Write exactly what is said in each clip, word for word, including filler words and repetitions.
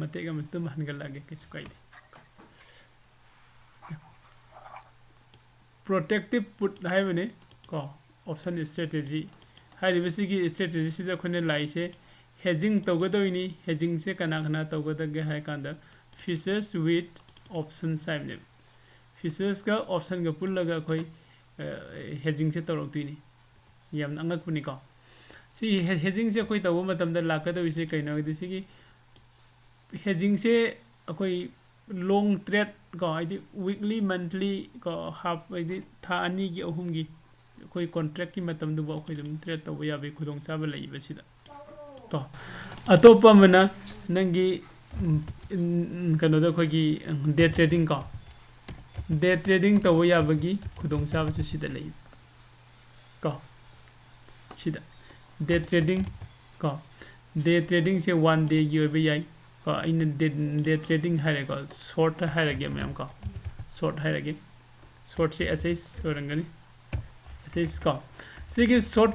ꯃꯇꯦꯛ ꯑꯃ ꯑꯗꯨꯝ ꯍꯟꯒꯠꯂꯛꯑꯒꯦ, ꯀꯩꯁꯨ ꯀꯥꯏꯗꯦ꯫ Protective put ꯍꯥꯏꯕꯅꯤ ꯀꯣ, option strategy꯫ ꯍꯥꯏꯔꯤꯕꯁꯤꯒꯤ strategy ꯁꯤꯗ ꯑꯩꯈꯣꯏꯅ ꯂꯥꯛꯏꯁꯦ hedging ꯇꯧꯒꯗꯧꯔꯤꯅꯤ꯫ Hedging ꯁꯦ ꯀꯅꯥ ꯀꯅꯥ ꯇꯧꯒꯗꯒꯦ ꯍꯥꯏ ꯀꯥꯟꯗ futures with options ꯍꯥꯏꯕꯅꯦꯕ꯫ Futures ꯀ option ꯒ ꯄꯨꯜꯂꯒ ꯑꯩꯈꯣꯏ hedging ꯁꯦ ꯇꯧꯔꯛꯇꯣꯏꯅꯤ꯫ ꯌꯥꯝꯅ ꯑꯉꯛꯄꯅꯤꯀꯣ꯫ ꯁꯤ hedging ꯁꯦ ꯑꯩꯈꯣꯏ ꯇꯧꯕ ꯃꯇꯝꯗ ꯂꯥꯛꯀꯗꯧꯔꯤꯁꯦ ꯀꯩꯅꯣ ꯍꯥꯏꯗꯤ ꯁꯤꯒꯤ hedging ꯁꯦ ꯑꯩꯈꯣꯏ long trade ꯀꯣ, ꯍꯥꯏꯗꯤ weekly, monthly ꯀꯣ, half, ꯍꯥꯏꯗꯤ ꯊꯥ ꯑꯅꯤꯒꯤ, ꯑꯍꯨꯝꯒꯤ ꯑꯩꯈꯣꯏ contract ꯀꯤ ꯃꯇꯝꯗꯨꯕꯨ ꯑꯩꯈꯣꯏ ꯑꯗꯨꯝ trade ꯇꯧꯕ ꯌꯥꯕꯒꯤ ꯈꯨꯗꯣꯡꯆꯥꯕ ꯂꯩꯌꯦꯕ ꯁꯤꯗ ꯀꯣ꯫ ꯑꯇꯣꯞꯄ ꯑꯃꯅ ꯅꯪꯒꯤ, ꯎꯝ, ꯎꯝ, ꯀꯩꯅꯣꯗ ꯑꯩꯈꯣꯏꯒꯤ, ꯎꯝ, day trading ꯀꯣ, day trading ꯇꯧꯕ ꯌꯥꯕꯒꯤ ꯈꯨꯗꯣꯡꯆꯥꯕꯁꯨ ꯁꯤꯗ ꯂꯩ ꯀꯣ꯫ ꯁꯤꯗ day trading ꯀꯣ, day trading ꯁꯦ one day ꯒꯤ ꯑꯣꯏꯕ ꯌꯥꯏ ꯀꯣ꯫ ꯑꯩꯅ day, day trading ꯍꯥꯏꯔꯦꯀꯣ, short ꯍꯥꯏꯔꯒꯦ ꯃꯌꯥꯝ ꯀꯣ, short ꯍꯥꯏꯔꯒꯦ꯫ Short ꯁꯦ S H ꯑꯣꯏꯔꯝꯒꯅꯤ, S H ꯀꯣ꯫ ꯁꯤꯒꯤ short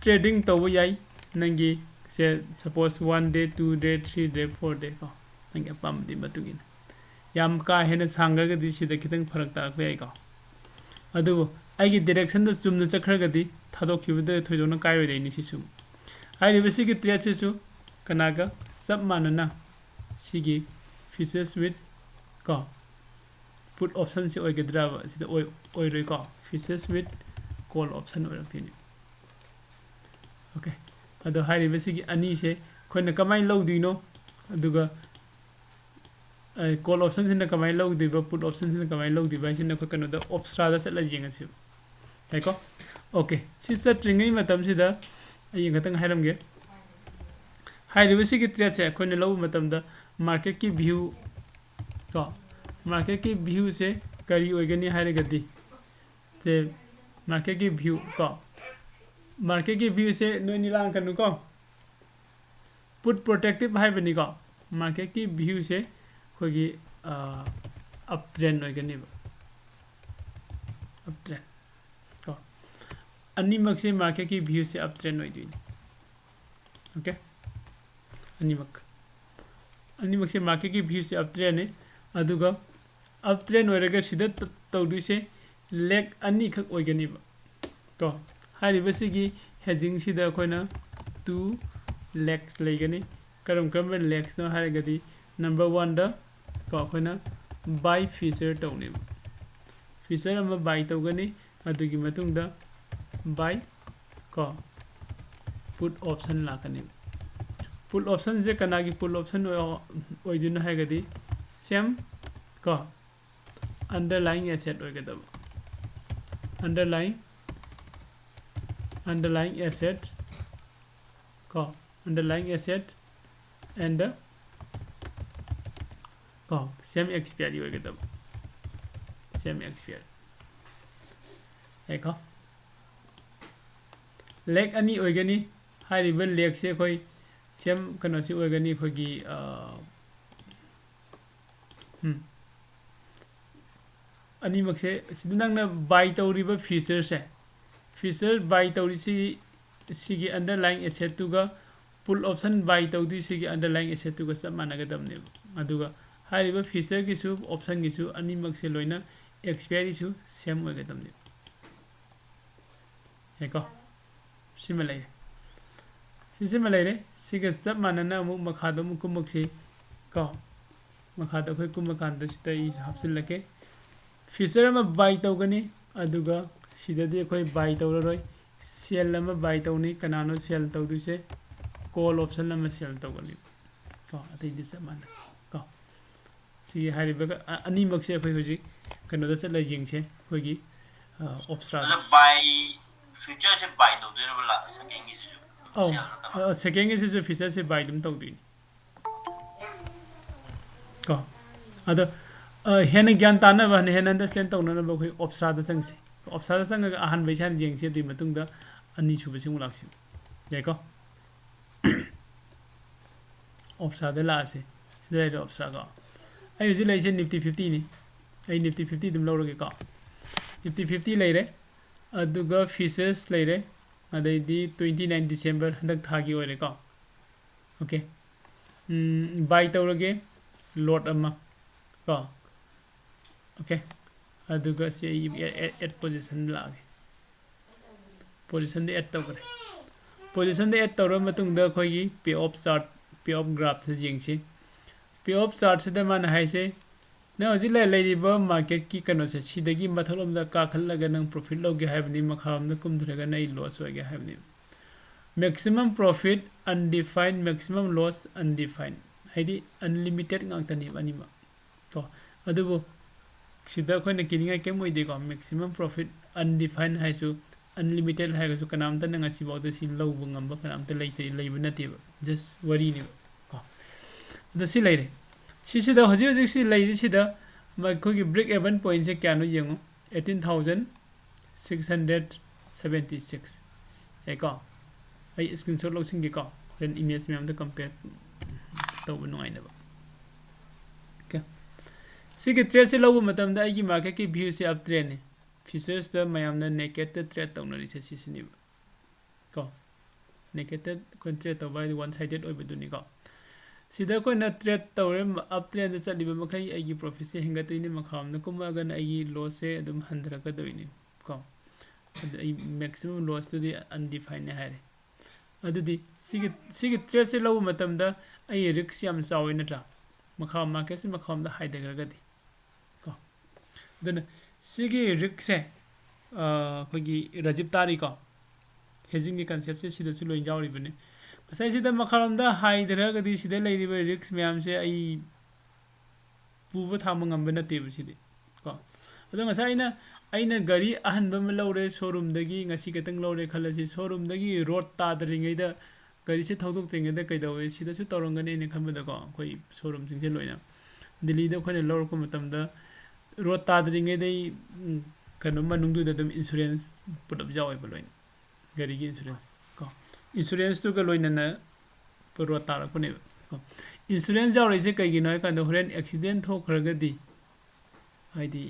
trading ꯇꯧꯕ ꯌꯥꯏ ꯅꯪꯒꯤ ꯁꯦ, suppose one day, two day, three day, four day ꯀꯣ, ꯅꯪꯒꯤ ꯑꯄꯥꯝꯕꯗꯨꯒꯤ ꯃꯇꯨꯡ ꯏꯟꯅ꯫ ꯌꯥꯝ ꯀꯥ ꯍꯦꯟꯅ ꯁꯥꯡꯈ꯭ꯔꯒꯗꯤ ꯁꯤꯗ ꯈꯤꯇꯪ ꯐꯔꯛ ꯇꯥꯔꯛꯄ ꯌꯥꯏꯀꯣ꯫ ꯑꯗꯨꯕꯨ ꯑꯩꯒꯤ direction ꯗ ꯆꯨꯝꯅ ꯆꯠꯈ꯭ꯔꯒꯗꯤ ꯊꯥꯗꯣꯛꯈꯤꯕꯗ ꯊꯣꯏꯗꯣꯛꯅ ꯀꯥꯏꯔꯣꯏꯗꯣꯏꯅꯤ ꯁꯤꯁꯨ꯫ ꯍꯥꯏꯔꯤꯕꯁꯤꯒꯤ trade ꯁꯤꯁꯨ ꯀꯅꯥꯒ ꯆꯞ ꯃꯥꯟꯅꯅ ꯁꯤꯒꯤ futures with ꯀꯣ, put option ꯁꯤ ꯑꯣꯏꯒꯗ꯭ꯔꯕ? ꯁꯤꯗ ꯑꯣꯏ-, ꯑꯣꯏꯔꯣꯏꯀꯣ꯫ Futures with call option ꯑꯣꯏꯔꯛꯇꯣꯏꯅꯤ꯫ Okay, ꯑꯗꯣ ꯍꯥꯏꯔꯤꯕꯁꯤꯒꯤ ꯑꯅꯤꯁꯦ ꯑꯩꯈꯣꯏꯅ ꯀꯃꯥꯏꯅ ꯂꯧꯗꯣꯏꯅꯣ, ꯑꯗꯨꯒ call option ꯁꯤꯅ ꯀꯃꯥꯏꯅ ꯂꯧꯗꯣꯏꯕ, put option ꯁꯤꯅ ꯀꯃꯥꯏꯅ ꯂꯧꯗꯣꯏꯕ ꯍꯥꯏꯁꯤꯅ ꯑꯩꯈꯣꯏ ꯀꯩꯅꯣꯗ, OPSRA ꯗ ꯆꯠꯂ ꯌꯦꯡꯉꯁꯤ꯫ ꯌꯥꯏꯀꯣ? Okay, ꯁꯤ ꯆꯠꯇ꯭ꯔꯤꯉꯩ ꯃꯇꯝꯁꯤꯗ ꯑꯩ ꯈꯤꯇꯪ ꯍꯥꯏꯔꯝꯒꯦ꯫ ꯍꯥꯏꯔꯤꯕꯁꯤꯒꯤ trade ꯁꯦ ꯑꯩꯈꯣꯏꯅ ꯂꯧꯕ ꯃꯇꯝꯗ market ꯀꯤ view ꯀꯣ, market ꯀꯤ view ꯁꯦ ꯀꯔꯤ ꯑꯣꯏꯒꯅꯤ ꯍꯥꯏꯔꯒꯗꯤ, ꯁꯦ market ꯀꯤ view ꯀꯣ, market ꯀꯤ view ꯁꯦ ꯅꯣꯏꯅꯤ ꯂꯥꯡꯒꯅꯨꯀꯣ꯫ Put protective ꯍꯥꯏꯕꯅꯤꯀꯣ꯫ Market ꯀꯤ view ꯁꯦ ꯑꯩꯈꯣꯏꯒꯤ, ꯑ, up trend ꯑꯣꯏꯒꯅꯦꯕ꯫ Up trend ꯀꯣ꯫ ꯑꯅꯤꯃꯛꯁꯦ market ꯀꯤ view ꯁꯦ up trend ꯑꯣꯏꯗꯣꯏꯅꯤ꯫ Okay? ꯑꯅꯤꯃꯛ꯫ ꯑꯅꯤꯃꯛꯁꯦ marketꯀꯤ viewꯁꯦ uptrendꯅꯤ꯫ ꯑꯗꯨꯒ uptrend ꯑꯣꯏꯔꯒ ꯁꯤꯗ ꯇ-, ꯇꯧꯗꯣꯏꯁꯦ leg ꯑꯅꯤꯈꯛ ꯑꯣꯏꯒꯅꯤꯕ꯫ ꯀꯣ, ꯍꯥꯏꯔꯤꯕꯁꯤꯒꯤ hedgingꯁꯤꯗ ꯑꯩꯈꯣꯏꯅ two legs ꯂꯩꯒꯅꯤ꯫ ꯀꯔꯝ ꯀꯔꯝꯕ legsꯅꯣ ꯍꯥꯏꯔꯒꯗꯤ, number oneꯗ ꯀꯣ, ꯑꯩꯈꯣꯏꯅ buy future ꯇꯧꯅꯦꯕ꯫ Future ꯑꯃ buy ꯇꯧꯒꯅꯤ, ꯑꯗꯨꯒꯤ ꯃꯇꯨꯡꯗ buy ꯀꯣ, put option ꯂꯥꯛꯀꯅꯦꯕ꯫ Put optionꯁꯦ ꯀꯅꯥꯒꯤ put option ꯑꯣꯏ-, ꯑꯣꯏꯗꯣꯏꯅꯣ ꯍꯥꯏꯔꯒꯗꯤ, same ꯀꯣ, underlying asset ꯑꯣꯏꯒꯗꯕ꯫ Underlying, underlying asset ꯀꯣ, underlying asset and ꯀꯣ, same expiry ꯑꯣꯏꯒꯗꯕ, same expiry꯫ ꯌꯥꯏꯀꯣ? Leg ꯑꯅꯤ ꯑꯣꯏꯒꯅꯤ꯫ ꯍꯥꯏꯔꯤꯕ legꯁꯦ ꯑꯩꯈꯣꯏ same ꯀꯩꯅꯣꯁꯤ ꯑꯣꯏꯒꯅꯤ, ꯑꯩꯈꯣꯏꯒꯤ, ꯑ, ꯎꯝ꯫ ꯑꯅꯤꯃꯛꯁꯦ, ꯁꯤꯗ ꯅꯪꯅ buy ꯇꯧꯔꯤꯕ futureꯁꯦ, future buy ꯇꯧꯔꯤꯁꯤ, ꯁꯤꯒꯤ underlying assetꯇꯨꯒ put option buy ꯇꯧꯗꯣꯏꯁꯤꯒꯤ underlying assetꯇꯨꯒ ꯆꯞ ꯃꯥꯟꯅꯒꯗꯕꯅꯦꯕ꯫ ꯑꯗꯨꯒ ꯍꯥꯏꯔꯤꯕ futureꯒꯤꯁꯨ optionꯒꯤꯁꯨ ꯑꯅꯤꯃꯛꯁꯦ ꯂꯣꯏꯅ expiryꯁꯨ same ꯑꯣꯏꯒꯗꯕꯅꯦꯕ꯫ ꯌꯥꯏꯀꯣ? ꯁꯤꯃ ꯂꯩꯔꯦ꯫ ꯁꯤꯁꯤꯃ ꯂꯩꯔꯦ꯫ ꯁꯤꯒ ꯆꯞ ꯃꯥꯟꯅꯅ ꯑꯃꯨꯛ ꯃꯈꯥꯗ ꯑꯃꯨꯛ ꯀꯨꯝꯃꯛꯁꯤ ꯀꯣ꯫ ꯃꯈꯥꯗ ꯑꯩꯈꯣꯏ ꯀꯨꯝꯃꯀꯥꯟꯗ ꯁꯤꯗ ꯑꯩ ꯍꯥꯞꯆꯤꯜꯂꯛꯀꯦ꯫ Future ꯑꯃ buy ꯇꯧꯒꯅꯤ, ꯑꯗꯨꯒ ꯁꯤꯗꯗꯤ ꯑꯩꯈꯣꯏ buy ꯇꯧꯔꯔꯣꯏ꯫ Sell ꯑꯃ buy ꯇꯧꯅꯤ꯫ ꯀꯅꯥꯅꯣ sell ꯇꯧꯗꯣꯏꯁꯦ? Call option ꯑꯃ sell ꯇꯧꯒꯅꯤ ꯀꯣ꯫ ꯑꯇꯩꯗꯤ ꯆꯞ ꯃꯥꯟꯅꯩ ꯀꯣ꯫ ꯁꯤꯒꯤ ꯍꯥꯏꯔꯤꯕ ꯑ-, ꯑꯅꯤꯃꯛꯁꯦ ꯑꯩꯈꯣꯏ ꯍꯧꯖꯤꯛ ꯀꯩꯅꯣꯗ ꯆꯠꯂ ꯌꯦꯡꯁꯦ, ꯑꯩꯈꯣꯏꯒꯤ, ꯑ, ꯑꯣꯞꯁꯇ꯭ꯔꯥꯗ꯫ ꯑꯗꯣ buy, futureꯁꯦ buy ꯇꯧꯗꯣꯏꯔꯕ ꯂꯥ-, secondꯒꯤꯁꯤꯁꯨ? ꯑꯧ, Sell ꯅꯠꯇꯕ? ꯑ, secondꯒꯤꯁꯤꯁꯨ futureꯁꯦ buy ꯑꯗꯨꯝ ꯇꯧꯗꯣꯏꯅꯤ꯫ ꯀꯣ꯫ ꯑꯗꯣ, ꯑ, ꯍꯦꯟꯅ ꯒ꯭ꯌꯥꯟ ꯇꯥꯅꯕ, ꯍꯦꯟꯅ understand ꯇꯧꯅꯅꯕ ꯑꯩꯈꯣꯏ ꯑꯣꯞꯁꯇ꯭ꯔꯥꯗ ꯆꯪꯁꯤ꯫ ꯑꯣꯞꯁꯇ꯭ꯔꯥꯗ ꯆꯪꯉꯒ ꯑꯍꯥꯟꯕ ꯏꯁꯥꯅ ꯌꯦꯡꯁꯤ, ꯑꯗꯨꯒꯤ ꯃꯇꯨꯡꯗ ꯑꯅꯤꯁꯨꯕꯁꯤ ꯑꯃꯨꯛ ꯂꯥꯛꯁꯤ꯫ ꯌꯥꯏꯀꯣ? ꯑꯣꯞꯁꯇ꯭ꯔꯥꯗ ꯂꯥꯛꯑꯁꯤ꯫ ꯁꯤꯗ ꯂꯩꯔꯦ ꯑꯣꯞꯁꯇ꯭ꯔꯥ ꯀꯣ꯫ ꯑꯩ ꯍꯧꯖꯤꯛ ꯂꯩꯔꯤꯁꯦ Nifty fiftyꯅꯤ꯫ ꯑꯩ Nifty fifty ꯑꯗꯨꯝ ꯂꯧꯔꯒꯦꯀꯣ꯫ Nifty fifty ꯂꯩꯔꯦ꯫ ꯑꯗꯨꯒ futures ꯂꯩꯔꯦ꯫ ꯑꯗꯩꯗꯤ twenty nine December ꯍꯟꯗꯛ ꯊꯥꯒꯤ ꯑꯣꯏꯔꯦꯀꯣ꯫ Okay꯫ ꯕꯥꯏ ꯇꯧꯔꯒꯦ ꯂꯣꯠ ꯑꯃ ꯀꯣ꯫ ꯑꯣꯀꯦ, ꯑꯗꯨꯒ ꯁꯤ ꯑꯩ ꯑꯦꯠ ꯄꯣꯖꯤꯁꯟꯗ ꯂꯥꯛꯑꯒꯦ꯫ ꯄꯣꯖꯤꯁꯟꯗ ꯑꯦꯠ ꯇꯧꯈ꯭ꯔꯦ꯫ ꯄꯣꯖꯤꯁꯟꯗ ꯑꯦꯠ ꯇꯧꯔꯕ ꯃꯇꯨꯡꯗ ꯑꯩꯈꯣꯏꯒꯤ payoff chart, payoff graphꯁꯦ ꯌꯦꯡꯁꯤ꯫ Payoff chartꯁꯤꯗ ꯃꯥꯅ ꯍꯥꯏꯁꯦ, ꯅꯪ ꯍꯧꯖꯤꯛ ꯂꯩ-, ꯂꯩꯔꯤꯕ ꯃꯥꯔꯀꯦꯠꯀꯤ ꯀꯩꯅꯣꯁꯦ ꯁꯤꯗꯒꯤ ꯃꯊꯛꯂꯣꯝꯗ ꯀꯥꯈꯠꯂꯒ ꯅꯪ ꯄ꯭ꯔꯣꯐꯤꯠ ꯂꯧꯒꯦ ꯍꯥꯏꯕꯅꯤ, ꯃꯈꯥꯔꯣꯝꯗ ꯀꯨꯝꯊꯔꯒꯅ ꯑꯩ ꯂꯣꯁ ꯑꯣꯏꯒꯦ ꯍꯥꯏꯕꯅꯤ꯫ Maximum profit undefined, maximum loss undefined, ꯍꯥꯏꯗꯤ ꯑꯟꯂꯤꯃꯤꯇꯦꯠ ꯉꯥꯛꯇꯅꯦꯕ ꯑꯅꯤꯃꯛ ꯀꯣ꯫ ꯑꯗꯨꯕꯨ ꯁꯤꯗ ꯑꯩꯈꯣꯏꯅ ꯀꯤꯅꯤꯡꯉꯥꯏ ꯀꯩꯝ ꯑꯣꯏꯗꯦꯀꯣ꯫ Maximum profit undefined ꯍꯥꯏꯁꯨ, unlimited ꯍꯥꯏꯔꯒꯁꯨ, ꯀꯅꯥꯝꯇꯅ ꯉꯁꯤꯐꯥꯎꯗ ꯁꯤ ꯂꯧꯕ ꯉꯝꯕ ꯀꯅꯥꯝꯇ ꯂꯩꯇꯦ, ꯂꯩꯕ ꯅꯠꯇꯦꯕ, just ꯋꯥꯔꯤꯅꯦꯕ ꯀꯣ꯫ ꯑꯗꯣ ꯁꯤ ꯂꯩꯔꯦ꯫ ꯁꯤꯁꯤꯗ ꯍꯧꯖꯤꯛ ꯍꯧꯖꯤꯛ ꯁꯤ ꯂꯩꯔꯤꯁꯤꯗ ꯑꯩꯈꯣꯏꯒꯤ break even pointꯁꯦ ꯀꯌꯥꯅꯣ ꯌꯦꯡꯉꯨ, eighteen thousand six hundred seventy six꯫ ꯌꯥꯏꯀꯣ? ꯑꯩ screenshot ꯂꯧꯁꯤꯟꯒꯦꯀꯣ, ꯍꯣꯔꯦꯟ image ꯃꯌꯥꯝꯗ compare ꯇꯧꯕ ꯅꯨꯡꯉꯥꯏꯅꯕ꯫ ꯑꯣꯀꯦ, ꯁꯤꯒꯤ tradeꯁꯦ ꯂꯧꯕ ꯃꯇꯝꯗ ꯑꯩꯒꯤ marketꯀꯤ viewꯁꯦ up trendꯅꯤ꯫ Futuresꯇ ꯃꯌꯥꯝꯅ nakedꯇ trade ꯇꯧꯅꯔꯤꯁꯦ ꯁꯤꯁꯤꯅꯦꯕ ꯀꯣ꯫ Nakedꯇ ꯑꯩꯈꯣꯏꯅ trade ꯇꯧꯕ ꯍꯥꯏꯗꯤ one sided ꯑꯣꯏꯕꯗꯨꯅꯤꯀꯣ꯫ ꯁꯤꯗ ꯑꯩꯈꯣꯏꯅ trade ꯇꯧꯔꯦ, up trendꯗ ꯆꯠꯂꯤꯕ ꯃꯈꯩ ꯑꯩꯒꯤ profitꯁꯦ ꯍꯦꯟꯒꯠꯇꯣꯏꯅꯤ, ꯃꯈꯥꯔꯣꯝꯗ ꯀꯨꯝꯃꯛꯑꯒꯅ ꯑꯩꯒꯤ lossꯁꯦ ꯑꯗꯨꯝ ꯍꯟꯊꯔꯛꯀꯗꯣꯏꯅꯤ ꯀꯣ꯫ ꯑꯗꯨ ꯑꯩ maximum lossꯇꯨꯗꯤ undefinedꯅꯦ ꯍꯥꯏꯔꯦ꯫ ꯑꯗꯨꯗꯤ ꯁꯤꯒꯤ, ꯁꯤꯒꯤ tradeꯁꯦ ꯂꯧꯕ ꯃꯇꯝꯗ ꯑꯩ risk ꯌꯥꯝ ꯆꯥꯎꯋꯦ ꯅꯠꯇ꯭ꯔꯥ? ꯃꯈꯥ marketꯁꯦ ꯃꯈꯥꯔꯣꯝꯗ ꯍꯥꯏꯊꯈ꯭ꯔꯒꯗꯤ ꯀꯣ꯫ ꯑꯗꯨꯅ ꯁꯤꯒꯤ riskꯁꯦ, ꯑ, ꯑꯩꯈꯣꯏꯒꯤ ꯔꯥꯖꯤꯞ ꯇꯥꯔꯤꯀꯣ, hedgingꯒꯤ conceptꯁꯦ ꯁꯤꯗꯁꯨ ꯂꯣꯏ ꯌꯥꯎꯔꯤꯕꯅꯤ꯫ ꯉꯁꯥꯏ ꯁꯤꯗ ꯃꯈꯥꯔꯣꯝꯗ ꯍꯥꯏꯊꯔꯒꯗꯤ ꯁꯤꯗ ꯂꯩꯔꯤꯕ risk ꯃꯌꯥꯝꯁꯦ ꯑꯩ ꯄꯨꯕ ꯊꯥꯡꯕ ꯉꯝꯕ ꯅꯠꯇꯦꯕ ꯁꯤꯗꯤ ꯀꯣ꯫ ꯑꯗꯣ ꯉꯁꯥꯏ ꯑꯩꯅ, ꯑꯩꯅ ꯒꯥꯔꯤ ꯑꯍꯟꯕ ꯑꯃ ꯂꯧꯔꯦ showroomꯗꯒꯤ, ꯉꯁꯤ ꯈꯛꯇꯪ ꯂꯧꯔꯦ ꯈꯜꯂꯁꯤ, showroomꯗꯒꯤ road ꯇꯥꯗ꯭ꯔꯤꯉꯩꯗ, ꯒꯥꯔꯤꯁꯦ ꯊꯧꯗꯣꯛꯇ꯭ꯔꯤꯉꯩꯗ ꯀꯩꯗꯧꯋꯦ, ꯁꯤꯗꯁꯨ ꯇꯧꯔꯝꯒꯅꯤ ꯑꯩꯅ ꯈꯟꯕꯗꯀꯣ, ꯑꯩꯈꯣꯏ showroomꯁꯤꯡꯁꯦ ꯂꯣꯏꯅ꯫ ꯗꯤꯜꯂꯤꯗ ꯑꯩꯈꯣꯏꯅ ꯂꯧꯔꯛꯄ ꯃꯇꯝꯗ road ꯇꯥꯗ꯭ꯔꯤꯉꯩꯗꯩ, ꯎꯝ, ꯀꯩꯅꯣ ꯃꯅꯨꯡꯗꯨꯗ ꯑꯗꯨꯝ insurance ꯄꯨꯂꯞ ꯌꯥꯎꯋꯦꯕ ꯂꯣꯏꯅ, ꯒꯥꯔꯤꯒꯤ insurance ꯀꯣ꯫ Insuranceꯇꯨꯒ ꯂꯣꯏꯅꯅ road ꯇꯥꯔꯛꯄꯅꯦꯕ ꯀꯣ꯫ Insurance ꯌꯥꯎꯔꯛꯏꯁꯦ ꯀꯩꯒꯤꯅꯣ ꯍꯥꯏ ꯀꯥꯟꯗ ꯍꯣꯔꯦꯟ accident ꯊꯣꯛꯈ꯭ꯔꯒꯗꯤ, ꯍꯥꯏꯗꯤ,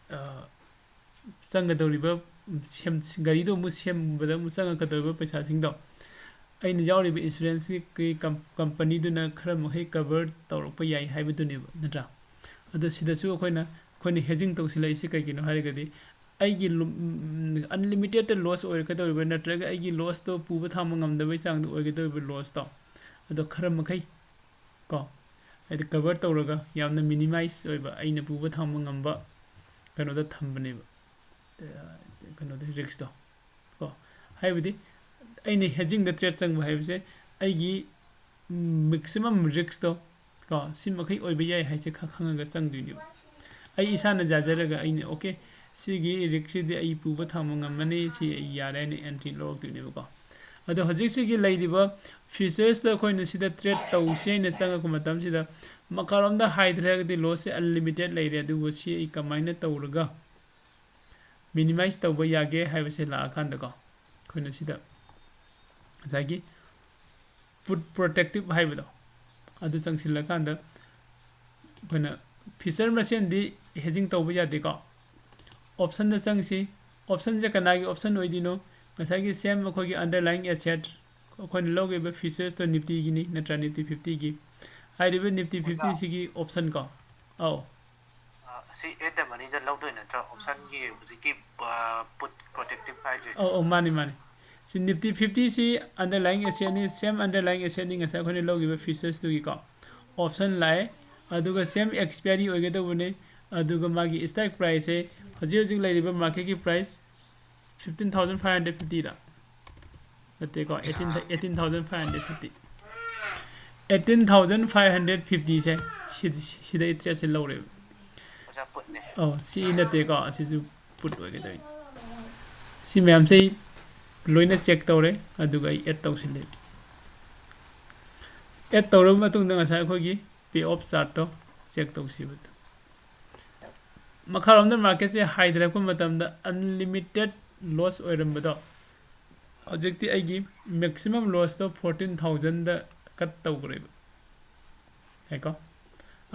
ꯑ, ꯆꯪꯒꯗꯧꯔꯤꯕ ꯁꯦꯝ-, ꯒꯥꯔꯤꯗꯣ ꯑꯃꯨꯛ ꯁꯦꯝꯕꯗ ꯑꯃꯨꯛ ꯆꯪꯉꯛꯀꯗꯧꯔꯤꯕ ꯄꯩꯁꯥꯁꯤꯡꯗꯣ ꯑꯩꯅ ꯌꯥꯎꯔꯤꯕ ꯏꯟꯁꯨꯔꯦꯟꯁꯀꯤ ꯀꯝ ꯀꯝꯄꯅꯤꯗꯨꯅ ꯈꯔ ꯃꯈꯩ ꯀꯕꯔ ꯇꯧꯔꯛꯄ ꯌꯥꯏ ꯍꯥꯏꯕꯗꯨꯅꯦꯕ, ꯅꯠꯇ꯭ꯔꯥ? ꯑꯗꯣ ꯁꯤꯗꯁꯨ ꯑꯩꯈꯣꯏꯅ ꯑꯩꯈꯣꯏꯅ ꯍꯦꯖꯤꯡ ꯇꯧꯁꯤꯜꯂꯛꯏꯁꯤ ꯀꯩꯒꯤꯅꯣ ꯍꯥꯏꯔꯒꯗꯤ, ꯑꯩꯒꯤ ꯑꯟꯂꯤꯃꯤꯇꯦꯠꯇ ꯂꯣꯁ ꯑꯣꯏꯔꯛꯀꯗꯧꯔꯤꯕ, ꯅꯠꯇ꯭ꯔꯒ ꯑꯩꯒꯤ ꯂꯣꯁꯇꯣ ꯄꯨꯕ ꯊꯥꯡꯕ ꯉꯝꯗꯕꯩ ꯆꯥꯡꯗ ꯑꯣꯏꯒꯗꯧꯔꯤꯕ ꯂꯣꯁꯇꯣ, ꯑꯗꯣ ꯈꯔ ꯃꯈꯩ ꯀꯣ, ꯍꯥꯏꯗꯤ ꯀꯕꯔ ꯇꯧꯔꯒ ꯌꯥꯝꯅ ꯃꯤꯅꯤꯃꯥꯏꯁ ꯑꯣꯏꯕ, ꯑꯩꯅ ꯄꯨꯕ ꯊꯥꯡꯕ ꯉꯝꯕ ꯀꯩꯅꯣꯗ ꯊꯝꯕꯅꯦꯕ, ꯀꯩꯅꯣꯗ ꯔꯤꯛꯁꯇꯣ ꯀꯣ꯫ ꯍꯥꯏꯕꯗꯤ ꯑꯩꯅ ꯍꯦꯖꯤꯡꯗ ꯇ꯭ꯔꯦꯠ ꯆꯪꯕ ꯍꯥꯏꯕꯁꯦ ꯑꯩꯒꯤ ꯃꯦꯛꯁꯤꯃꯝ ꯔꯤꯛꯁꯇꯣ ꯀꯣ, ꯁꯤ ꯃꯈꯩ ꯑꯣꯏꯕ ꯌꯥꯏ ꯍꯥꯏꯁꯦ ꯈꯔ ꯈꯪꯉꯒ ꯆꯪꯗꯣꯏꯅꯦꯕ꯫ ꯑꯩ ꯏꯁꯥꯅ ꯌꯥꯖꯔꯒ ꯑꯩꯅ, "ꯑꯣꯀꯦ, ꯁꯤꯒꯤ ꯔꯤꯛꯁꯁꯤꯗꯤ ꯑꯩ ꯄꯨꯕ ꯊꯥꯡꯕ ꯉꯝꯃꯅꯤ, ꯁꯤ ꯑꯩ ꯌꯥꯔꯦ" ꯍꯥꯏꯅ ꯑꯦꯟꯇ꯭ꯔꯤ ꯂꯧꯔꯛꯇꯣꯏꯅꯦꯕꯀꯣ꯫ ꯑꯗꯣ ꯍꯧꯖꯤꯛꯁꯤꯒꯤ ꯂꯩꯔꯤꯕ ꯐ꯭ꯌꯨꯆꯔꯁꯇ ꯑꯩꯈꯣꯏꯅ ꯁꯤꯗ ꯇ꯭ꯔꯦꯠ ꯇꯧꯁꯤ ꯍꯥꯏꯅ ꯆꯪꯉꯛꯄ ꯃꯇꯝꯁꯤꯗ, ꯃꯈꯥꯔꯣꯝꯗ ꯍꯥꯏꯗ꯭ꯔꯒꯗꯤ ꯂꯣꯁꯁꯦ ꯑꯟꯂꯤꯃꯤꯇꯦꯠ ꯂꯩꯔꯦ꯫ ꯑꯗꯨꯕꯨ ꯁꯤ ꯑꯩ ꯀꯃꯥꯏꯅ ꯇꯧꯔꯒ ꯃꯤꯅꯤꯃꯥꯏꯁ ꯇꯧꯕ ꯌꯥꯒꯦ ꯍꯥꯏꯕꯁꯦ ꯂꯥꯛꯑꯀꯥꯟꯗꯀꯣ, ꯑꯩꯈꯣꯏꯅ ꯁꯤꯗ ꯉꯁꯥꯏꯒꯤ ꯄꯨꯠ ꯄ꯭ꯔꯣꯇꯦꯛꯇꯤꯞ ꯍꯥꯏꯕꯗꯣ, ꯑꯗꯨ ꯆꯪꯁꯤꯜꯂꯀꯥꯟꯗ ꯑꯩꯈꯣꯏꯅ ꯐ꯭ꯌꯨꯆꯔ ꯃꯁꯦꯟꯗꯤ ꯍꯦꯖꯤꯡ ꯇꯧꯕ ꯌꯥꯗꯦꯀꯣ꯫ ꯑꯣꯞꯁꯟꯗ ꯆꯪꯁꯤ꯫ ꯑꯣꯞꯁꯟꯁꯦ ꯀꯅꯥꯒꯤ ꯑꯣꯞꯁꯟ ꯑꯣꯏꯗꯣꯏꯅꯣ? ꯉꯁꯥꯏꯒꯤ ꯁꯦꯝ ꯑꯩꯈꯣꯏꯒꯤ ꯑꯟꯗꯔꯂꯥꯏꯡ ꯑꯦꯁꯦꯠ, ꯑꯩꯈꯣꯏꯅ ꯂꯧꯈꯤꯕ ꯐ꯭ꯌꯨꯆꯔꯁꯇꯣ ꯅꯤꯐꯇꯤꯒꯤꯅꯤ, ꯅꯠꯇ꯭ꯔꯥ? ꯅꯤꯐꯇꯤ ꯐꯤꯐꯇꯤꯒꯤ꯫ ꯍꯥꯏꯔꯤꯕ ꯅꯤꯐꯇꯤ ꯑꯣꯖꯥ꯫ ꯐꯤꯐꯇꯤꯁꯤꯒꯤ ꯑꯣꯞꯁꯟ ꯀꯣ꯫ ꯑꯧ꯫ ꯑ, ꯁꯤ ꯑꯦꯠ ꯗ ꯃꯅꯤꯗ ꯂꯧꯗꯣꯏ ꯅꯠꯇ꯭ꯔꯣ? ꯑꯣꯞꯁꯟꯒꯤ ꯍꯧꯖꯤꯛꯀꯤ, ꯑ, ꯄꯨꯠ ꯄ꯭ꯔꯣꯇꯦꯛꯇꯤꯞ ꯍꯥꯏꯁꯦ? ꯑꯧ, ꯑꯧ, ꯃꯥꯅꯤ, ꯃꯥꯅꯤ꯫ ꯁꯤ ꯅꯤꯐꯇꯤ ꯐꯤꯐꯇꯤꯁꯤ ꯑꯟꯗꯔꯂꯥꯏꯡ ꯑꯦꯁꯦꯠꯅꯤ, ꯁꯦꯝ ꯑꯟꯗꯔꯂꯥꯏꯡ ꯑꯦꯁꯦꯠꯅꯤ ꯉꯁꯥꯏ ꯑꯩꯈꯣꯏꯅ ꯂꯧꯈꯤꯕ ꯐ꯭ꯌꯨꯆꯔꯁꯇꯨꯒꯤꯀꯣ꯫ ꯑꯣꯞꯁꯟ ꯂꯥꯛꯑꯦ, ꯑꯗꯨꯒ ꯁꯦꯝ ꯑꯦꯛꯁꯄꯤꯌꯥꯔꯤ ꯑꯣꯏꯒꯗꯧꯕꯅꯦ, ꯑꯗꯨꯒ ꯃꯥꯒꯤ ꯁ꯭ꯇ꯭ꯔꯥꯏꯛ ꯄ꯭ꯔꯥꯏꯁꯁꯦ ꯍꯧꯖꯤꯛ ꯍꯧꯖꯤꯛ ꯂꯩꯔꯤꯕ ꯃꯥꯔꯀꯦꯠꯀꯤ price fifteen thousand five hundred ꯐꯤꯐꯇꯤꯔ? ꯅꯠꯇꯦꯀꯣ, eighteen, eighteen thousand five hundred fifty. Eighteen thousand five hundred ꯐꯤꯐꯇꯤꯁꯦ ꯁꯤ-, ꯁꯤꯗꯩ ꯇ꯭ꯔꯦꯠꯁꯦ ꯂꯧꯔꯦꯕ꯫ ꯑꯣꯖꯥ, ꯄꯨꯠꯅꯦ꯫ ꯑꯧ, ꯁꯤ ꯅꯠꯇꯦꯀꯣ, ꯑꯁꯤꯁꯨ ꯄꯨꯠ ꯑꯣꯏꯒꯗꯣꯏꯅꯤ꯫ ꯁꯤ ꯃꯌꯥꯝꯁꯦ ꯑꯩ ꯂꯣꯏꯅ ꯆꯦꯛ ꯇꯧꯔꯦ, ꯑꯗꯨꯒ ꯑꯩ ꯑꯦꯗ ꯇꯧꯁꯤꯜꯂꯦ꯫ ꯑꯦꯗ ꯇꯧꯔꯕ ꯃꯇꯨꯡꯗ ꯉꯁꯥꯏ ꯑꯩꯈꯣꯏꯒꯤ ꯄꯦ ꯑꯣꯐ ꯆꯥꯔꯠꯇꯣ ꯆꯦꯛ ꯇꯧꯁꯤꯕ꯫ ꯃꯈꯥꯔꯣꯝꯗ ꯃꯥꯔꯀꯦꯠꯁꯦ ꯍꯥꯏꯊꯔꯛꯄ ꯃꯇꯝꯗ ꯑꯟꯂꯤꯃꯤꯇꯦꯠ ꯂꯣꯁ ꯑꯣꯏꯔꯝꯕꯗꯣ, ꯍꯧꯖꯤꯛꯇꯤ ꯑꯩꯒꯤ ꯃꯦꯛꯁꯤꯃꯝ ꯂꯣꯁꯇꯣ ꯐꯣꯔꯇꯤꯟ ꯊꯥꯎꯖꯟꯗ ꯀꯠ ꯇꯧꯈ꯭ꯔꯦꯕ꯫ ꯌꯥꯏꯀꯣ?